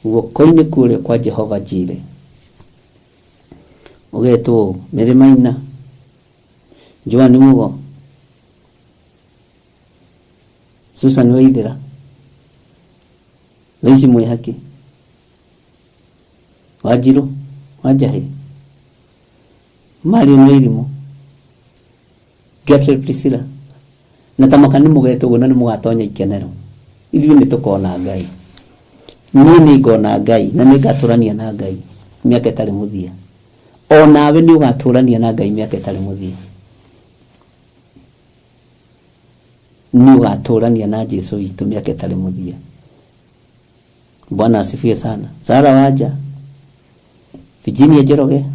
Guoko-inĩ kwa ũrĩo kwa Jehova Jireh. Ũgetwo ũũ, Mary Maina, Joan Mugo, Susan Waithera, Loisi Mwĩhaki, Wanjirũ, Wanjahĩ, Marion Wairimũ, Gertrude Priscilla, na tamaka nĩ mũgetwo ũguo na nĩ mũgatonya ikenero. Ithuĩ nĩ tũkona Ngai. Niĩ nĩ ngona Ngai na nĩ ngatũrania na Ngai mĩaka ĩtarĩ mũthia. O nawe nĩ ũgatũrania na Ngai mĩaka ĩtarĩ mũthia. Nĩ ũgatũrania na Jesu witũ mĩaka ĩtarĩ mũthia. Bwana asifiwe sana. Sara Wanja, Virginia Njoroge,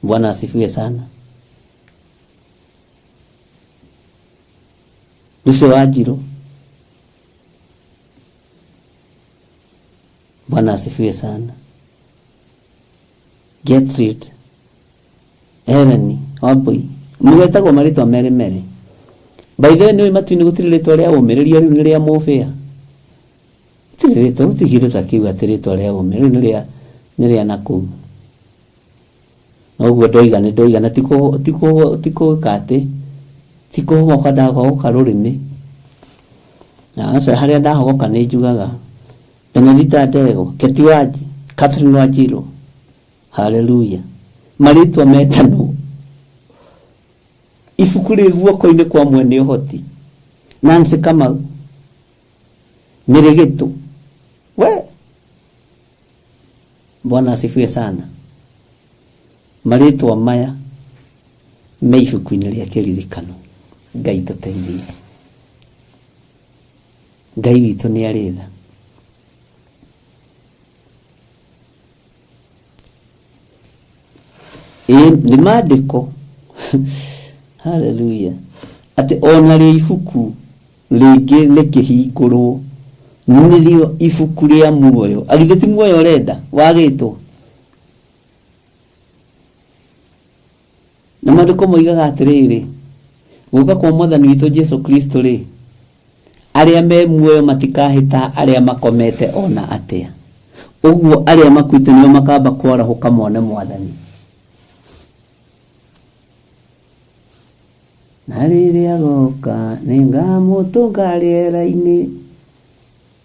Bwana asifiwe sana. Lucy Wanjiru, Bwana asifiwe sana. Gertrude, Ellen, Wambui, mũgetagwo marĩtwa merĩ merĩ. By the way, nĩũĩ matu-inĩ gũtirĩ rĩtwa rĩa ũmĩrĩria rĩu nĩ rĩa mũbĩa. Gũtirĩ rĩtwa, gũtirĩ kĩndũ ta kĩu atĩ rĩtwa rĩa ũmĩrĩria, rĩu nĩ rĩa nĩ rĩa nakũu. Noguo ndoiga nĩ ndoiga na ti gwĩka atĩ, ti kũhogoka ndahogoka rũrĩmĩ. Aca harĩa ndahogoka nĩ njugaga. Benedita Ndegwa, Keti Wanji, Catherine Wanjiru, haleluya. Marĩtwa metanwo. Ibuku rĩ guoko-inĩ kwa mwene ũhoti. Nancy Kamau, Mĩrĩgĩtũ, we Bwana asifiwe sana. Marĩtwa maya me ibuku-inĩ rĩa kĩririkano. Ngai tũteithie. Ngai witũ nĩ arĩ tha. Ĩĩ nĩ maandĩko haleluya atĩ ona rĩo ibuku rĩngĩ rĩkĩhingũrwo nĩrĩo ibuku rĩa muoyo agithĩ ti muoyo ũrenda wagĩtwo na maandĩko moigaga atĩrĩrĩ gũka kwa mwathani witũ Jesu Kristo rĩ arĩa me muoyo matikahĩta arĩa makomete ona atĩa ũguo arĩa makuĩte nĩo makamba kwarahũka mone mwathani na rĩrĩa agoka nĩngamũtũnga rĩera-inĩ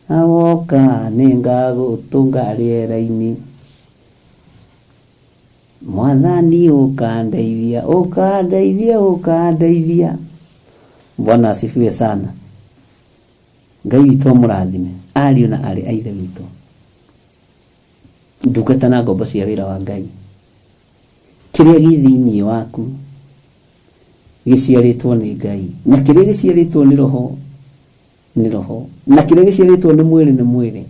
na woka nĩngagũtũnga rĩera-inĩ mwathani ũkandeithia ũkandeithia ũkandeithia bwana asifiwe sana ngai witũ amũrathime ariũ na arĩ a ithe witũ ndungata na ngombo cia wĩra wa ngai kĩrĩa gĩ thĩinĩ waku gĩciarĩtwo nĩ ngai na kĩrĩa gĩciarĩtwo nĩ roho nĩ roho na kĩrĩa gĩciarĩtwo nĩ mwĩrĩ nĩ mwĩrĩ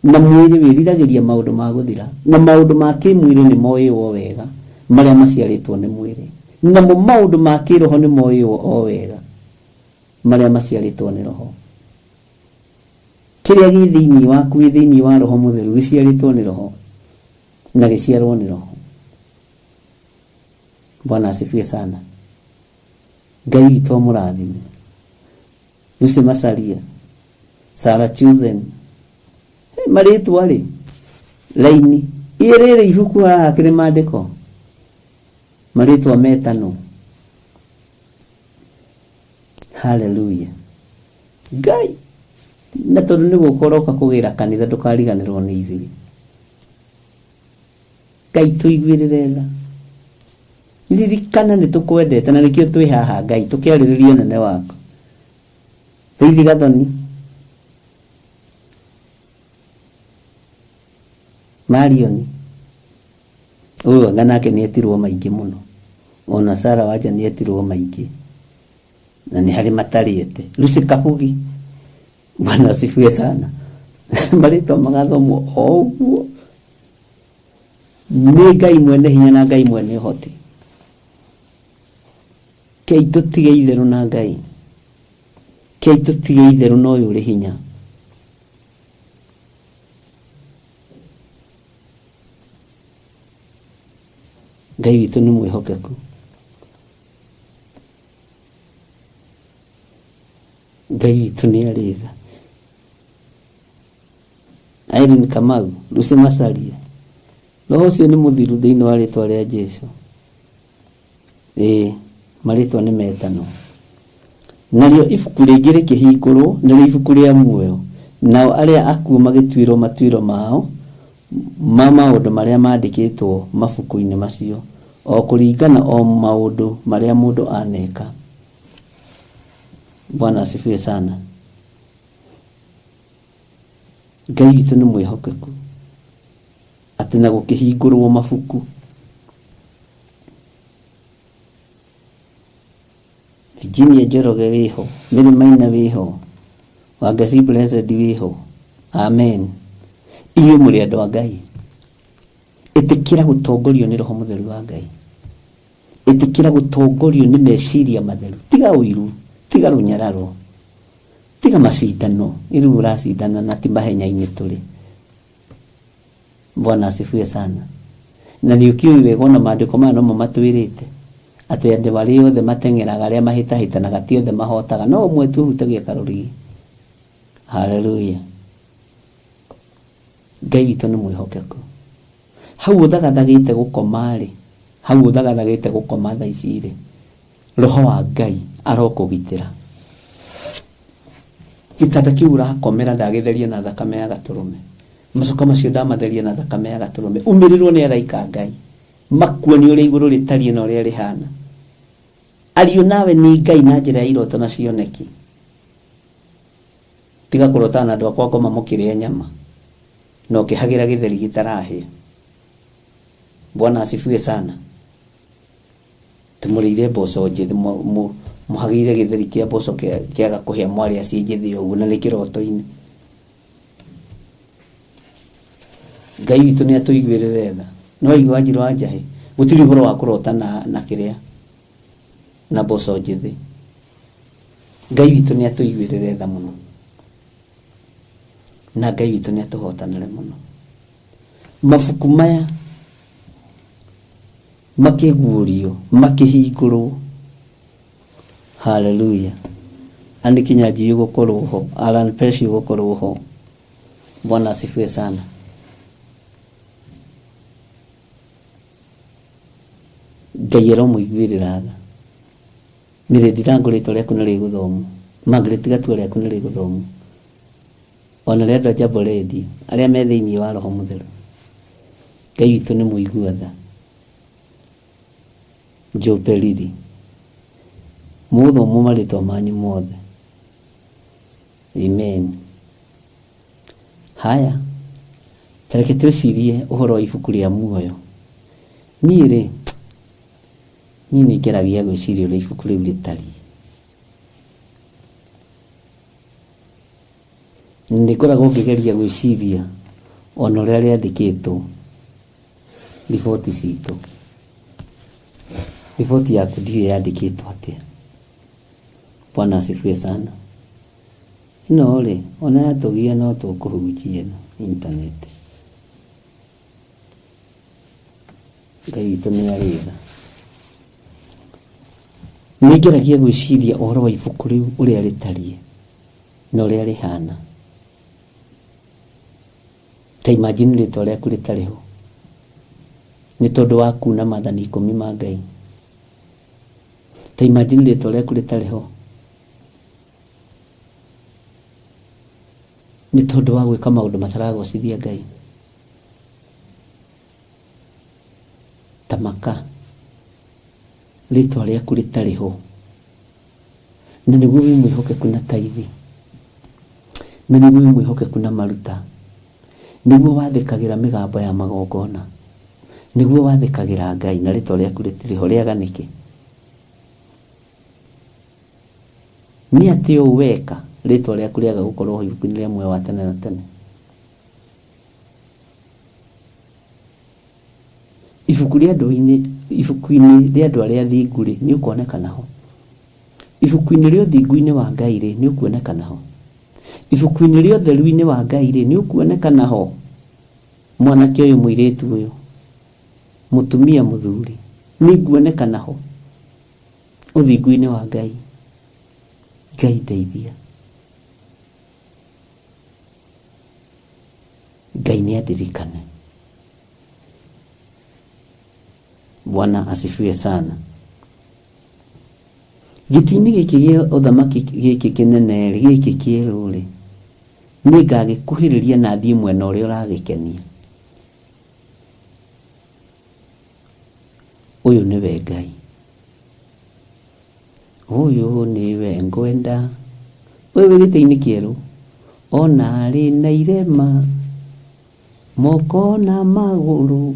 na mwĩrĩ wĩriragĩria maũndũ ma gũthira na maũndũ ma kĩmwĩrĩ nĩ moĩwo wega marĩa maciarĩtwo nĩ mwĩrĩ namo maũndũ ma kĩroho nĩ moĩwo o wega marĩa maciarĩtwo nĩ roho kĩrĩa gĩ thĩinĩ waku wĩ thĩinĩ wa roho mũtheru gĩciarĩtwo nĩ roho na gĩciarwo nĩ roho bwana asifiwe sana ngai witũ amũrathime Lucy Masaria Sarah Chuzen hey, marĩtwa rĩ raini ĩ rĩrĩ ibuku haha kĩrĩ maandĩko marĩtwa metanwo haleluya ngai na tondũ nĩ gũka ũroka kũgĩra kanitha ndũkariganĩrwo nĩ ithuĩ ngai tũiguĩrĩre tha ririkana nĩ tũkwendete na nĩkĩo twĩ haha ngai tũkĩarĩrĩria ũnene waku Faith Gathoni Marion ũyũ anga nake nĩ etirwo maingĩ mũno ona Sara Wanja nĩ etirwo maingĩ na nĩ harĩ matarĩte Lucy Kabugi bwana asifiwe sana marĩtwa magathomwo o ũguo nĩ Ngai mwene hinya na Ngai mwene ũhoti kei tũtige itherũ na Ngai kei tũtige itherũ na ũyũ ũrĩ hinya Ngai witũ nĩ mwĩhokeku Ngai witũ nĩ arĩ tha Irene Kamau Lucy Masaria roho ũcio nĩ mũthiru thĩinĩ wa rĩtwa rĩa Jesu ĩĩ marĩtwa nĩ metanwo narĩo ibuku rĩngĩ rĩkĩhingũrwo nĩrĩo ibuku rĩa muoyo nao arĩa akuũ magĩtuĩrwo matuĩro mao ma maũndũ marĩa maandĩkĩtwo mabuku-inĩ macio o kũringana o maũndũ marĩa mũndũ aneka bwana asifiwe sana ngai witũ nĩ mwĩhokeku atĩ na gũkĩhingũrwo mabuku Virginia Njoroge wĩho Mary Maina wĩho Wangeci Blessed wĩho amen inyuĩ mũrĩ andũ a Ngai ĩtĩkĩra gũtongorio nĩ roho mũtheru wa Ngai ĩtĩkĩra gũtongorio nĩ meciria matheru tiga ũiru tiga rũnyararo tiga macindano rĩu ũracindana na ti mahenya-inĩ tũrĩ bwana asifiwe sana na nĩ ũkĩũĩ wega ona maandĩko maya nomo matwĩrĩte atĩ andũ arĩa othe mateng'eraga arĩa mahĩtahĩtanaga ti othe mahotaga no ũmwe tu ũhutagia karũrigi haleluya ngai witũ nĩ mwĩhokeku hau ũthagathagĩte gũkoma rĩ hau ũthagathagĩte gũkoma thaa ici rĩ roho wa ngai arokũgitĩra gĩtanda kĩu ũrakomera ndagĩtheria na thakame ya gatũrũme macuka macio ndamatheria na thakame ya gatũrũme umĩrĩrwo nĩ araika a ngai makuonie ũrĩa igũrũ rĩtariĩ na ũrĩa rĩhana Ario nawe nĩ Ngai na njĩra ya iroto na cioneki. Tiga kũrotana na andũ akwa ngoma mũkĩrĩa nyama na ũkĩhagĩra gĩtheri gĩtarahĩa. Bwana asifiwe sana. Tũmũrĩire mboco njĩthĩ, mũhagĩire gĩtheri kĩa mboco kĩaga kũhĩa mwarĩa ciĩ njĩthĩ ũguo na nĩ kĩroto-inĩ. Ngai witũ nĩ atũiguĩrĩre tha. Nĩ waigua Wanjirũ wa Njahĩ? Gũtirĩ ũhoro wa kũrota na kĩrĩa na mboco njĩthĩ. Ngai witũ nĩ atũiguĩrĩre tha mũno. Na Ngai witũ nĩ atũhotanĩre mũno. Mabuku maya makĩguũrio, makĩhingũrwo. Hallelujah. Anĩ Kinyanjui ũgũkorwo ho, Alan Peshi ũgũkorwo ho. Bwana asifiwe sana. Ngai aromũiguĩrĩra tha. Mĩrĩ Ndirango rĩtwa rĩaku nĩ rĩgũthomwo. Margaret Gatua rĩaku nĩ rĩgũthomwo. Ona rĩa andũ a Jambo Radio, arĩa me thĩinĩ wa Roho Mũtheru. Ngai witũ nĩ mũigua tha. Njũmbe riri. Mũgũthomwo marĩtwa manyu mothe. Amen. Haya, ta reke twĩcirie ũhoro wa ibuku rĩa muoyo. Niĩ rĩ, niĩ nĩ ngeragia gwĩciria ũrĩa ibuku rĩu rĩtariĩ. Nĩ ngoragwo ngĩgeria gwĩciria ona ũrĩa rĩandĩkĩtwo riboti citũ. Riboti yaku ndiũĩ yandĩkĩtwo atĩa. Bwana asifiwe sana. Ĩno rĩ, ona yatũgia no tũkũhunjia ĩno internet. Ngai witũ nĩ arĩ tha. Nĩ ngeragia gwĩciria ũhoro wa ibuku rĩu ũrĩa rĩtariĩ na ũrĩa rĩhana. Ta imagine rĩtwa rĩaku rĩtarĩ ho nĩ tondũ wa kuna maathani ikũmi ma Ngai. Ta imagine rĩtwa rĩaku rĩtarĩ ho nĩ tondũ wa gwĩka maũndũ mataragocithia Ngai. Ta maka rĩtwa rĩaku rĩtarĩ ho na nĩguo wĩ mwĩhokeku na taithi, na nĩguo wĩ mwĩhokeku na maruta, nĩguo wathĩkagĩra mĩgambo ya magongona, nĩguo wathĩkagĩra Ngai na rĩtwa rĩaku rĩtirĩ ho. Rĩaga nĩkĩ? Nĩ atĩ ũũ weka rĩtwa rĩaku rĩaga gũkorwo ho ibuku-inĩ rĩa muoyo wa tene na tene. Ibuku rĩa andũ-inĩ, ibuku-inĩ rĩa andũ arĩa athingu rĩ, nĩ ũkuonekana ho. Ibuku-inĩ rĩa ũthingu-inĩ wa Ngai rĩ, nĩ ũkuonekana ho. Ibuku-inĩ rĩa ũtheru-inĩ wa Ngai rĩ, nĩ ũkuonekana ho. Mwanake ũyũ, mũirĩtu ũyũ, mũtumia, mũthuri, nĩ nguonekana ho ũthingu-inĩ wa Ngai. Ngai ndeithia. Ngai nĩ andirikane. Bwana asifiwe sana. Gĩtĩ-inĩ gĩkĩ gĩa ũthamaki gĩkĩ kĩnene rĩ, gĩkĩ kĩerũ rĩ, nĩ ngagĩkuhĩrĩria na thiĩ mwena ũrĩa ũragĩkenia. Ũyũ nĩwe Ngai. Ũyũ nĩwe ngwenda. Ũyũ wĩ gĩtĩ-inĩ kĩerũ. Ona arĩ na irema, moko na magũrũ,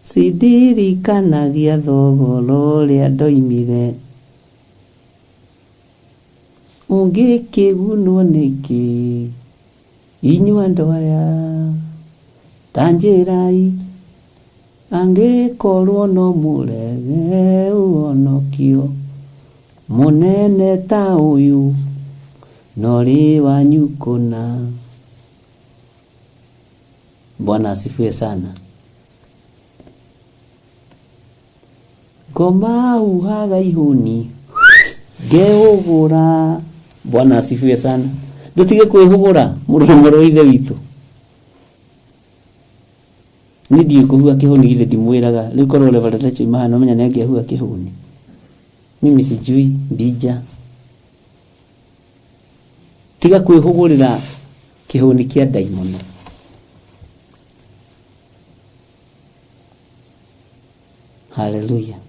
cindirikanagia thogora ũrĩa ndoimire. Ũngĩkĩgunwo nĩkĩ inyuĩ andũ aya, ta njĩrai, angĩkorwo no mũrege ũhonokio mũnene ta ũyũ, no rĩ wanyu kũna. Bwana asifiwe sana. Ngoma huhaga ihũni ngehũgũra. Bwana asifiwe sana. Ndũtige kwĩhũgũra mũrũ wa ithe witũ. Niĩ ndiũĩ kũhua kĩhũni, githĩ ndimwĩraga. Rĩu korwo Reverend Rachel Imahana ũmenya nĩ angĩahua kĩhũni. Mimi sijui mbija. Tiga kwĩhũgũrĩra kĩhũni kĩa ndaimono. Hallelujah.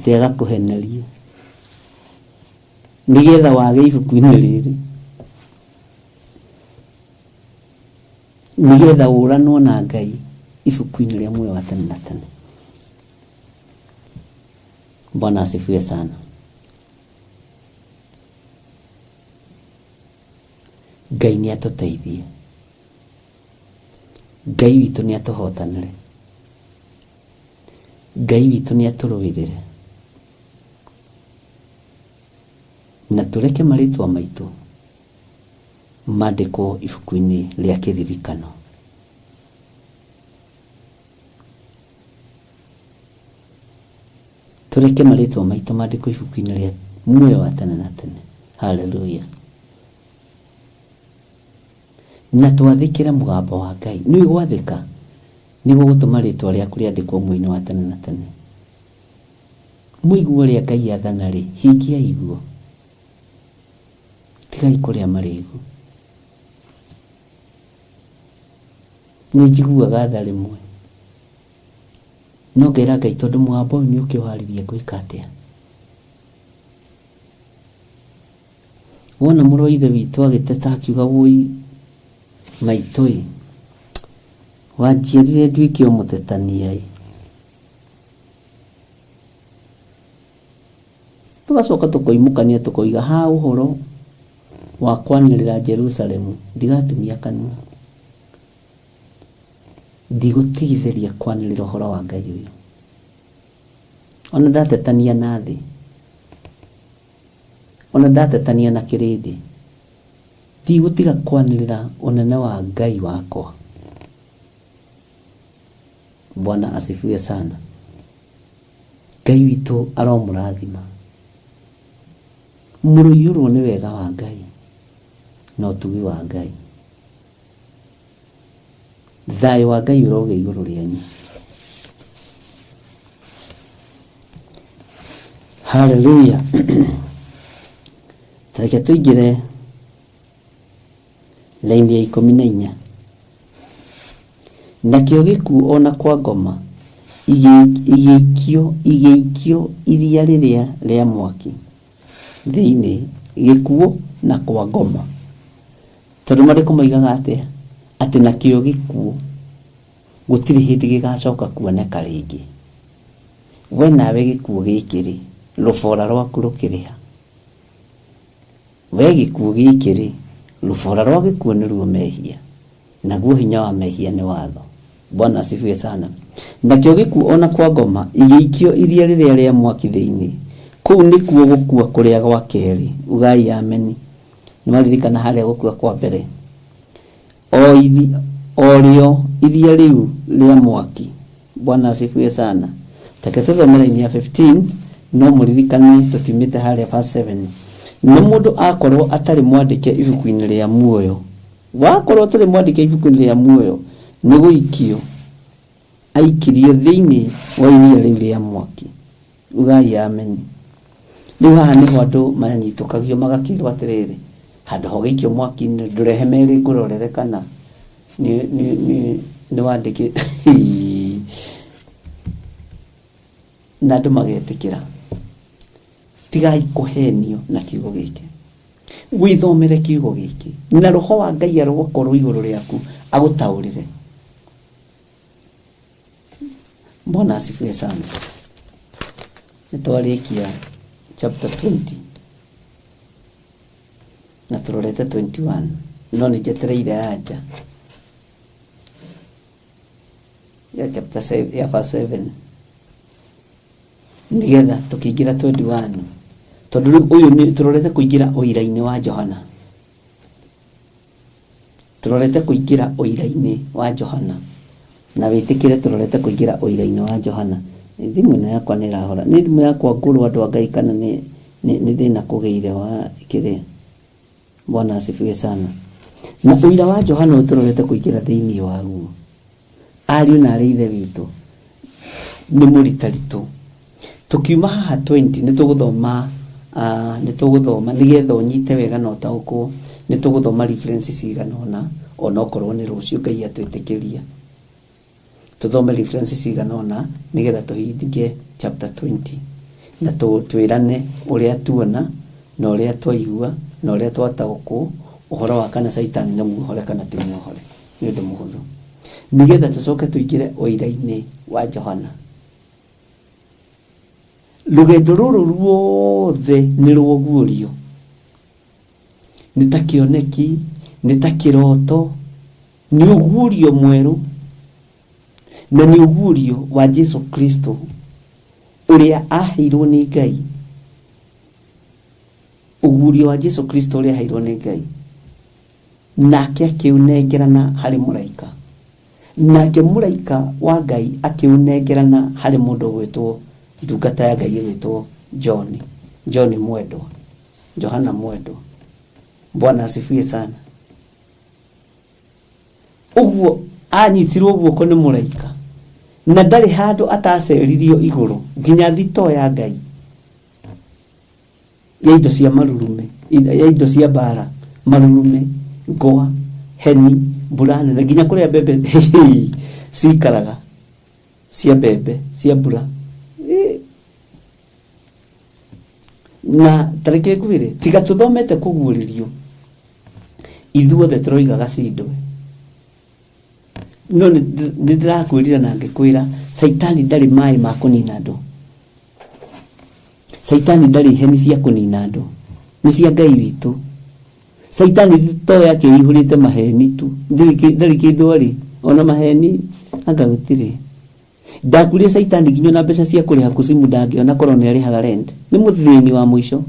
Atĩ agakũheneria nĩgetha wage ibuku-inĩ rĩrĩ, nĩgetha ũranwo na Ngai ibuku-inĩ rĩa muoyo wa tene na tene. Bwana asifiwe sana. Ngai nĩ atũteithie, Ngai witũ nĩ atũhotanĩre, Ngai witũ nĩ atũrũĩrĩre, na tũreke marĩtwa maitũ mandĩkwo ibuku-inĩ rĩa kĩririkano. Tũreke marĩtwa maitũ mandĩkwo ibuku-inĩ rĩa muoyo wa tene na tene. Haleluya. Na twathĩkĩre mũgambo wa Ngai. Nĩ gwathĩka nĩ gũgũtũma rĩtwa rĩaku rĩandĩkwo muoyo-inĩ wa tene na tene. Mũigua ũrĩa Ngai athana rĩ, hingiai guo. Tigai kũrĩa marĩgu. Nĩ njiguaga tha rĩmwe, no ngera Ngai tondũ mũgambo ũyũ nĩ ũkĩwarĩrie ngwĩka atĩa. Wona mũrũ wa ithe witũ agĩteta akiuga wũi maitũ ĩ, wanjiarire nduĩke o mũtetania ĩ. Tũgacoka tũkoimũkania tũkoiga ha ũhoro wa kwanĩrĩra Jerusalemu ndigatumia kanua, ndigũtigithĩria kwanĩrĩra ũhoro wa Ngai ũyũ. Ona ndatetania na thĩ, ona ndatetania na kĩrĩndĩ, ndigũtiga kwanĩrĩra ũnene wa Ngai wakwa. Bwana asifiwe sana. Ngai witũ aromũrathima. Mũrũiyũrwo nĩ wega wa Ngai na ũtugi wa Ngai. Thayũ wa Ngai ũrogĩa igũrũ rĩanyu. Haleluya. Tareke tũingĩre laini ya 14. Nakĩo gĩkuũ ona kwa ngoma igĩikio iria rĩrĩa rĩa mwaki thĩinĩ, gĩkuũ na kwa ngoma. Tondũ marĩkũ moigaga atĩa? Atĩ nakĩo gĩkuũ gũtirĩ hĩndĩ gĩgacoka kuoneka rĩngĩ. We nawe gĩkuũ gĩkĩ rĩ, rũbora rwaku rũkĩrĩha. We gĩkuũ gĩkĩ rĩ, rũbora rwa gĩkuũ nĩruo mehia, naguo hinya wa mehia nĩ watho. Bwana asifiwe sana. Nakĩo gĩkuũ ona kwa ngoma igĩikio iria rĩrĩa rĩa mwaki thĩinĩ, kũu nĩkuo gũkua kũrĩa gwa kerĩ. Ugai ameni. Nĩ waririkana harĩa gũkua kwa mbere, o rĩo iria rĩu rĩa mwaki. Bwana asifiwe sana. Take tũthome line ya 15, no mũririkane tũkiumĩte harĩa verse 7. Na mũndũ akorwo atarĩ mwandĩke ibuku-inĩ rĩa muoyo, wakorwo ũtarĩ mwandĩke ibuku-inĩ rĩa muoyo, nĩ gũikio aikirio thĩinĩ wa iria rĩu rĩa mwaki. Ugai ameni. Rĩu haha nĩho andũ manyitũkagio magakĩrwo atĩrĩrĩ, handũ ha ũgĩikio mwaki-inĩ ndũrehe merĩ ngũrorere kana nĩ wandĩkĩ na andũ magetĩkĩra. Tigai kũhenio na kiugo gĩkĩ, wĩthomere kiugo gĩkĩ na roho wa Ngai arokorwo igũrũ rĩaku agũtaũrĩre. Bwana asifiwe sana. Nĩ twarĩkia chapter 20 na tũrorete 21, no nĩ njetereire anja ya chapter 7, ya verse 7, nĩgetha tũkĩingĩra 21, tondũ rĩu ũyũ nĩ tũrorete kũingĩra ũira-inĩ wa Johana. Tũrorete kũingĩra ũira-inĩ wa Johana, na wĩtĩkĩre tũrorete kũingĩra ũira-inĩ wa Johana. Thimũ ĩno yakwa nĩ ĩrahora, nĩ thimũ yakwa ngũrũ andũ a Ngai, kana nĩ thĩna kũgĩire wa kĩrĩa. Bwana asifiwe sana. Na ũira wa Johana ũyũ tũrorete kũingĩra thĩinĩ waguo, ariũ na arĩ ithe witũ, nĩ mũritaritũ. Tũkiuma haha 20 nĩ tũgũthoma, nĩ tũgũthoma nĩgetha ũnyite wega na ũtaũkwo, nĩ tũgũthoma references cigana ũna, onokorwo nĩ rũciũ Ngai atwĩtĩkĩria. Tũthome references cigana ũna nĩgetha tũhinge chapter 20. Na twĩrane ũrĩa tuona na ũrĩa twaigua na ũrĩa twataũkwo ũhoro wa kana Caitani nĩ muohore kana ti muohore. Nĩ ũndũ mũhũthũ. Nĩgetha tũcoke tũingĩre ũira-inĩ wa Johana. Rũgendo rũrũ ruothe nĩ rwoguũrio. Nĩ ta kĩoneki, nĩ ta kĩroto, nĩ ũguũrio mwerũ na nĩ ũguũrio wa Jesu Kristo ũrĩa aheirwo nĩ Ngai. Ũguũrio wa Jesu Kristo ũrĩa aheirwo nĩ Ngai. Nake akĩũnengerana harĩ mũraika. Nake mũraika wa Ngai akĩũnengerana harĩ mũndũ ũgwĩtwo ndungata ya Ngai ĩgwĩtwo John. John mwendwa. Johana mwendwa. Bwana asifiwe sana. Ũguo anyitirwo guoko nĩ mũraika na ndarĩ handũ ataceririo igũrũ nginya thitoo ya Ngai ya indo cia marurume, ya indo cia mbara, marurume, ngwa, heni, mbura nene, nginya kũrĩa mbembe cikaraga cia mbembe cia mbura. Na tareke ngwĩre, tiga tũthomete kũguũrĩrio, ithuothe tũroigaga cindwe. No nĩ ndĩrakwĩrire na ngĩkwĩra, Caitani ndarĩ maĩ ma kũnina andũ. Caitani ndarĩ heni cia kũnina andũ. Nĩ cia Ngai witũ. Caitani to yake ĩihũrĩte maheni tu. Ndarĩ kĩndũ arĩ. Ona maheni anga gũtirĩ. Ndakwĩrire Caitani nginya ona mbeca cia kũrĩha kuzimu ndangĩona korwo nĩ arĩhaga rent. Nĩ mũthĩni wa mũico.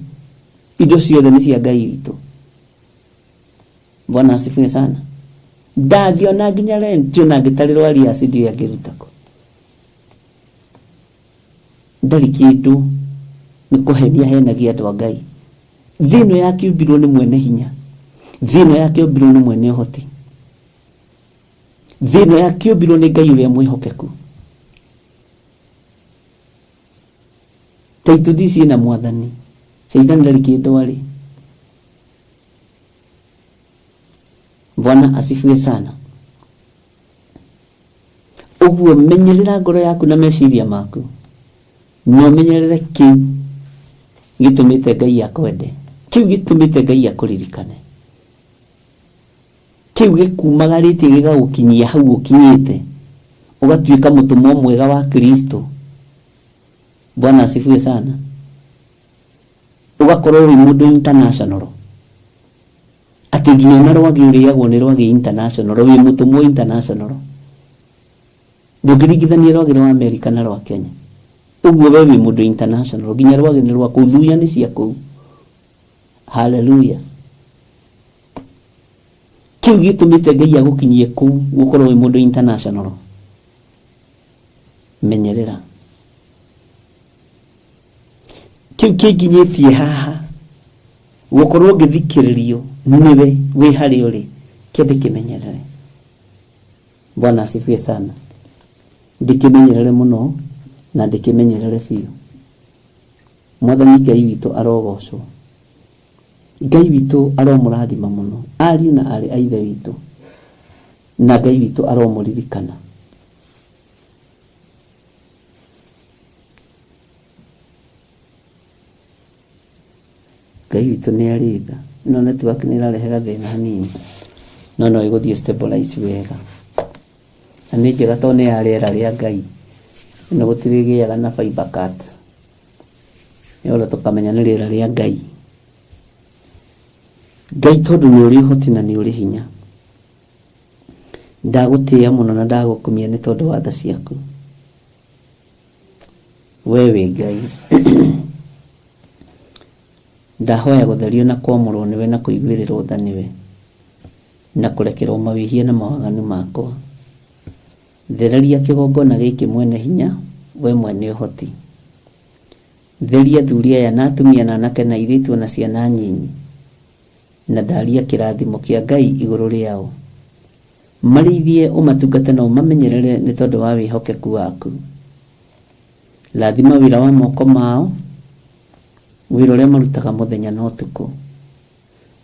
Indo ciothe nĩ cia Ngai witũ. Bwana asifiwe sana. Ndangĩona nginya rent ona angĩtarĩrwo arrears ndiũĩ angĩruta kũ. Ndarĩ kĩndũ, nĩ kũhenia ahenagia andũ a Ngai. Thĩ ĩno yakĩũmbirwo nĩ mwene hinya. Thĩ ĩno yakĩũmbirwo nĩ mwene ũhoti. Thĩ ĩno yakĩũmbirwo nĩ Ngai ũrĩa mwĩhokeku. Title deed ciĩna mwathani. Caitani ndarĩ kĩndũ arĩ. Bwana asifiwe sana. Ũguo menyerera ngoro yaku na meciria maku, na ũmenyerere kĩu gĩtũmĩte Ngai akwende, kĩu gĩtũmĩte Ngai akũririkane, kĩu gĩkumagarĩtie gĩgagũkinyia hau ũkinyĩte, ũgatuĩka mũtũmwo mwega wa Kristo. Bwana asifiwe sana. Ũgakorwo wĩ mũndũ international, atĩ nginya ona rwagĩ ũrĩagwo nĩ rwagĩ international, wĩ mũtũmwo international. Ndũngĩringithania rwagĩ rwa Amerika na rwa Kenya. Ũguo we wĩ mũndũ international, nginya rwagĩ nĩ rwa kũu, thuya nĩ cia kũu. Hallelujah. Kĩu gĩtũmĩte Ngai agũkinyie kũu, gũkorwo wĩ mũndũ international. Menyerera. Kĩu kĩnginyĩtie haha, gũkorwo ngĩthikĩrĩrio nĩwe wĩ harĩa ũrĩ, kĩo ndĩkĩmenyerere. Bwana asifiwe sana. Ndĩkĩmenyerere mũno na ndĩkĩmenyerere biũ. Mwathani Ngai witũ arogocwo. Ngai witũ aromũrathima mũno, ariũ na aarĩ a Ithe witũ, na Ngai witũ aromũririkana. Ngai witũ nĩ arĩ tha. Ĩno network nĩ ĩrarehe gathĩna hanini, no no ĩgũthiĩ stabilize wega. Na nĩ njega tondũ nĩ ya rĩera rĩa Ngai. Ĩno gũtirĩgĩaga na fiber cut. Nĩgetha tũkamenya nĩ rĩera rĩa Ngai. Ngai tondũ nĩ ũrĩ ũhoti na nĩ ũrĩ hinya. Ndagũtĩĩa mũno na ndagũkumia nĩ tondũ wa tha ciaku. We wĩ Ngai. Ndahoya gũtherio na kwamũrwo nĩwe na kũiguĩrĩrwo tha nĩwe, na kũrekerwo mawĩhia na mawaganu makwa. Thereria kĩgongona gĩkĩ mwene hinya, we mwene ũhoti. Theria athuri aya na atumia na anake na airĩtu o na ciana nyinyi, na ndaria kĩrathimo kĩa Ngai igũrũ rĩao. Marĩithie, ũmatungate na ũmamenyerere nĩ tondũ wa wĩhokeku waku. Rathima wĩra wa moko mao, wĩra ũrĩa marutaga mũthenya na ũtukũ.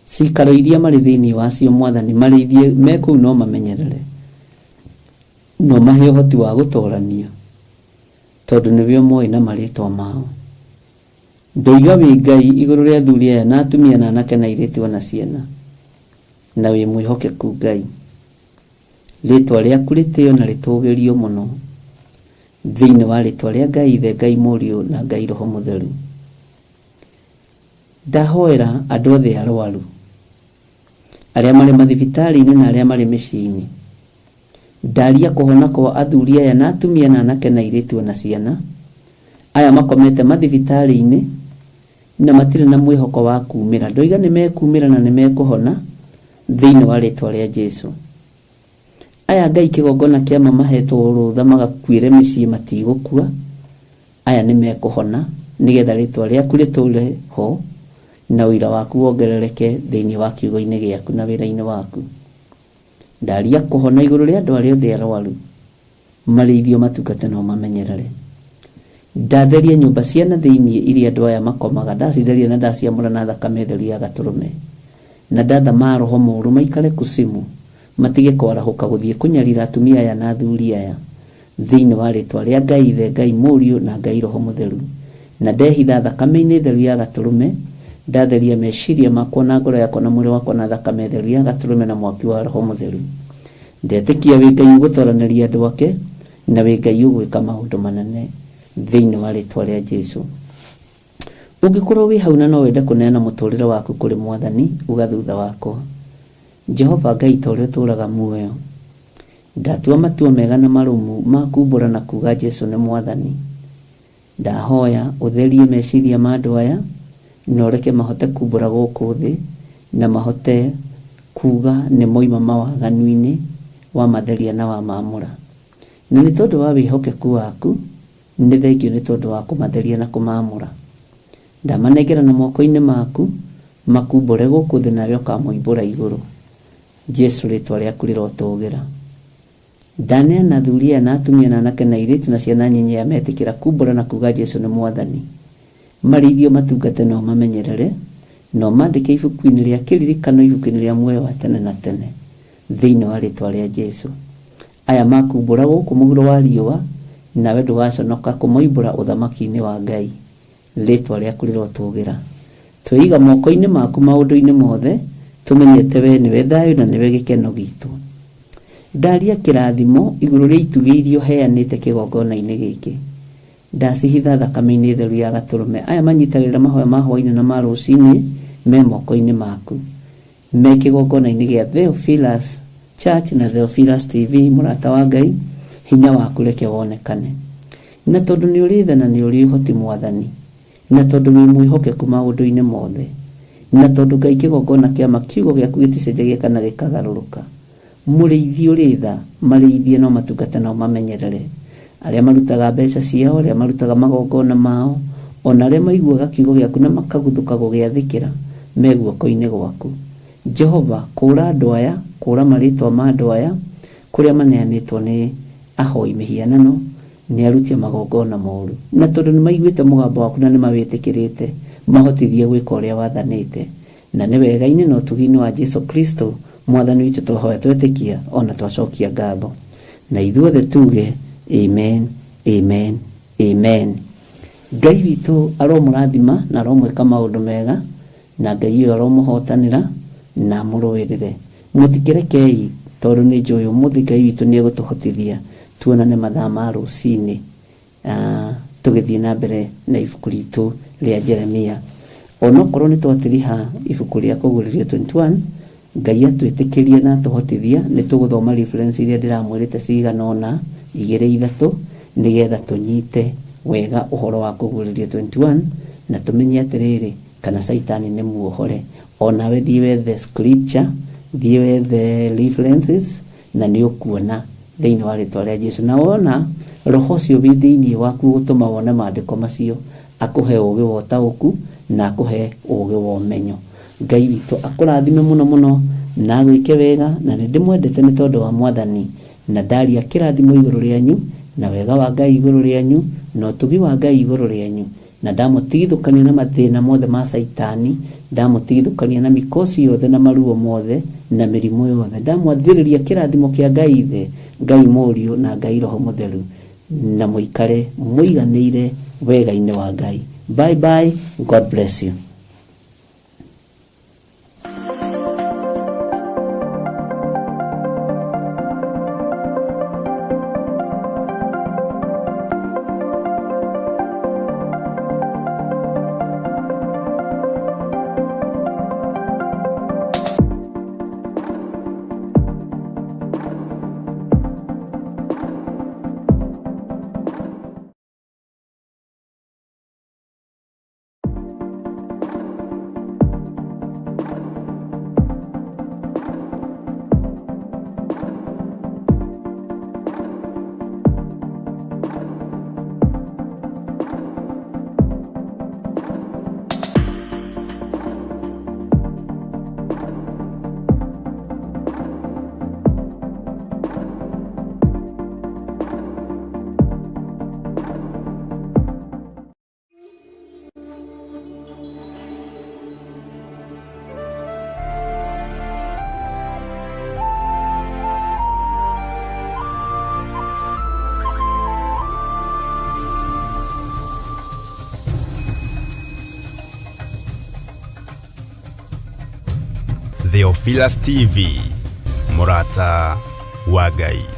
Ciikaro iria marĩ thĩinĩ wacio, Mwathani, marĩithie me kũu na ũmamenyerere, na ũmahe ũhoti wa gũtoorania, tondũ nĩwe ũmoĩ na marĩĩtwa mao. Ndoiga wĩ Ngai igũrũ rĩa athuri aya na atumia na anake na airĩtu o na ciana, na wĩ mwĩhokeku Ngai. Rĩtwa rĩaku rĩtĩo na rĩtũgĩrio mũno thĩinĩ wa rĩtwa rĩa Ngai Ithe, Ngai Mũriũ na Ngai Roho Mũtheru. Ndahoera andũ othe arwaru, arĩa marĩ mathibitarĩ-inĩ na arĩa marĩ mĩciĩ-inĩ. Ndaria kũhona kwa athuri aya na atumia na anake na airĩtu o na ciana, aya makomete mathibitarĩ-inĩ na matirĩ na mwĩhoko wa kumĩra. Ndoiga nĩ mekumĩra na nĩ mekũhona thĩinĩ wa rĩtwa rĩa Jesu. Aya Ngai kĩgongona kĩa ma mahetwo rũtha magakuĩre mĩciĩ matigũkua, aya nĩ mekũhona nĩgetha rĩtwa rĩaku rĩtũre ho na ũira waku wongerereke thĩinĩ wa kiugo-inĩ gĩaku na wĩra-inĩ waku. Ndaria kũhona igũrũ rĩa andũ arĩa othe arwaru, marĩithio matungate na ũmamenyerere. Ndatheria nyũmba cia na thĩinĩ iria andũ aya makomaga, ndacitheria na ndaciamũra na thakame theru ya Gatũrũme. Na ndatha maroho moru maikare kusimu, matige kwarahũka gũthiĩ kũnyarira atumia aya na athuri aya, thĩinĩ wa rĩtwa rĩa Ngai Ithe, Ngai Mũriũ na Ngai Roho Mũtheru. Na ndehitha thakame-inĩ theru ya Gatũrũme, ndatheria meciria makwa na ngoro yakwa na mwĩrĩ wakwa na thakame theru ya Gatũrũme na mwaki wa Roho Mũtheru. Ndetĩkia wĩ Ngai ũgũtoranĩria andũ ake, na wĩ Ngai ũgwĩka maũndũ manene thĩinĩ wa rĩtwa rĩa Jesu. Ũngĩkorwo wĩ hau na no wende kũneana mũtũrĩre waku kũrĩ Mwathani, uga thutha wakwa, Jehova Ngai ta ũrĩa ũtũũraga muoyo, ndatua matua mega na marũmu ma kumbũra na kuga Jesu nĩ Mwathani. Ndahoya ũtherie meciria ma andũ aya na ũreke mahote kumbũra gũkũ thĩ na mahote kuga nĩ moima mawaganu-inĩ wa matheria na wa mamũra. Na nĩ tondũ wa wĩhokeku waku, nĩ thengio nĩ tondũ wa kũmatheria na kũmamũra. Ndamanengera na moko-inĩ maku, makumbũre gũkũ thĩ nawe ũkamoimbũra igũrũ. Jesu rĩtwa rĩaku rĩrotũgĩra. Ndaneana athuri aya na atumia na anake na airĩtu na ciana nyinyi aya metĩkĩra kumbũra na kuga Jesu nĩ Mwathani. Marĩithio matungate na ũmamenyerere, na ũmandĩke ibuku-inĩ rĩa kĩririkano, ibuku-inĩ rĩa muoyo wa tene na tene, thĩinĩ wa rĩtwa rĩa Jesu. Aya makumbũra gũkũ mũhuro wa riũa, nawe ndũgaconoka kũmoimbũra ũthamaki-inĩ wa Ngai. Rĩtwa rĩaku rĩrotũgĩra. Twĩiga moko-inĩ maku maũndũ-inĩ mothe, tũmenyete we nĩwe thayũ na nĩwe gĩkeno gitũ. Ndaria kĩrathimo igũrũ rĩa itugĩ iria ũheanĩte kĩgongona-inĩ gĩkĩ. Ndacihitha thakame-inĩ theru ya Gatũrũme. Aya manyitagĩrĩra mahoya ma hwaĩ-inĩ na ma rũcinĩ me moko-inĩ maku. Me kĩgongona-inĩ gĩa Theophilus Church na Theophilus TV, mũrata wa Ngai, hinya waku reke wonekane. Na tondũ nĩ ũrĩ tha na nĩ ũrĩ ũhoti Mwathani, na tondũ wĩ mwĩhokeku maũndũ-inĩ mothe, na tondũ Ngai kĩgongona kĩa ma kiugo gĩaku gĩticenjagia kana gĩkagarũrũka, mũrĩithi ũrĩ tha, marĩithie no matungate na ũmamenyerere. Arĩa marutaga mbeca ciao, arĩa marutaga magongona mao, ona arĩa maiguaga kiugo gĩaku na makaguthũka gũgĩathĩkĩra, me guoko-inĩ gwaku. Jehova, kũũra andũ aya, kũũra marĩtwa ma andũ aya, kũrĩa maneanĩtwo nĩ ahoi mĩhianano, nĩ aruti magongona moru. Na tondũ nĩ maiguĩte mũgambo waku na nĩ mawĩtĩkĩrĩte, mahotithie gwĩka ũrĩa wathanĩte. Na nĩ wega-inĩ na ũtugi-inĩ wa Jesu Kristo, Mwathani witũ twahoya twetĩkia, ona twacokia ngatho. Na ithuothe tuge, amen, amen, amen. Ngai witũ aromũrathima na aromwĩka maũndũ mega, na Ngai ũyũ aromũhotanĩra na amũrũĩrĩre. Mũtikĩrekei, tondũ nĩ njũĩ ũmũthĩ Ngai witũ nĩ egũtũhotithia tuonane mathaa ma rũcinĩ, tũgĩthiĩ na mbere na ibuku ritũ rĩa Jeremia. Onokorwo nĩ twatiriha ibuku rĩa Kũguũrĩrio 21, Ngai atwĩtĩkĩrie na atũhotithia, nĩ tũgũthoma reference iria ndĩramwĩrĩte cigana ũna, igĩrĩ ithatũ, nĩgetha tũnyite wega ũhoro wa Kũguũrĩrio 21, na tũmenye atĩrĩrĩ, kana Caitani nĩ muohore. Onawe thiĩ wethe scripture, thiĩ wethe references, na nĩ ũkuona thĩinĩ wa rĩtwa rĩa Jesu. Na wona roho ũcio wĩ thĩinĩ waku ũgũtũma wone maandĩko macio, akũhe ũũgĩ wa ũtaũku na akũhe ũũgĩ wa ũmenyo. Ngai witũ akũrathime mũno mũno na agwĩke wega, na nĩ ndĩmwendete nĩ tondũ wa Mwathani, na ndaria kĩrathimo igũrũ rĩanyu, na wega wa Ngai igũrũ rĩanyu, na ũtugi wa Ngai igũrũ rĩanyu, na ndamũtigithũkania na mathĩna mothe ma Caitani, ndamũtigithũkania na mikosi yothe na maruo mothe na mĩrimũ yothe, ndamwathĩrĩria kĩrathimo kĩa Ngai Ithe, Ngai Mũriũ na Ngai Roho Mũtheru, na mũikare mũiganĩire wega-inĩ wa Ngai. Bye bye, God bless you. Theophilus TV, mũrata wa Ngai.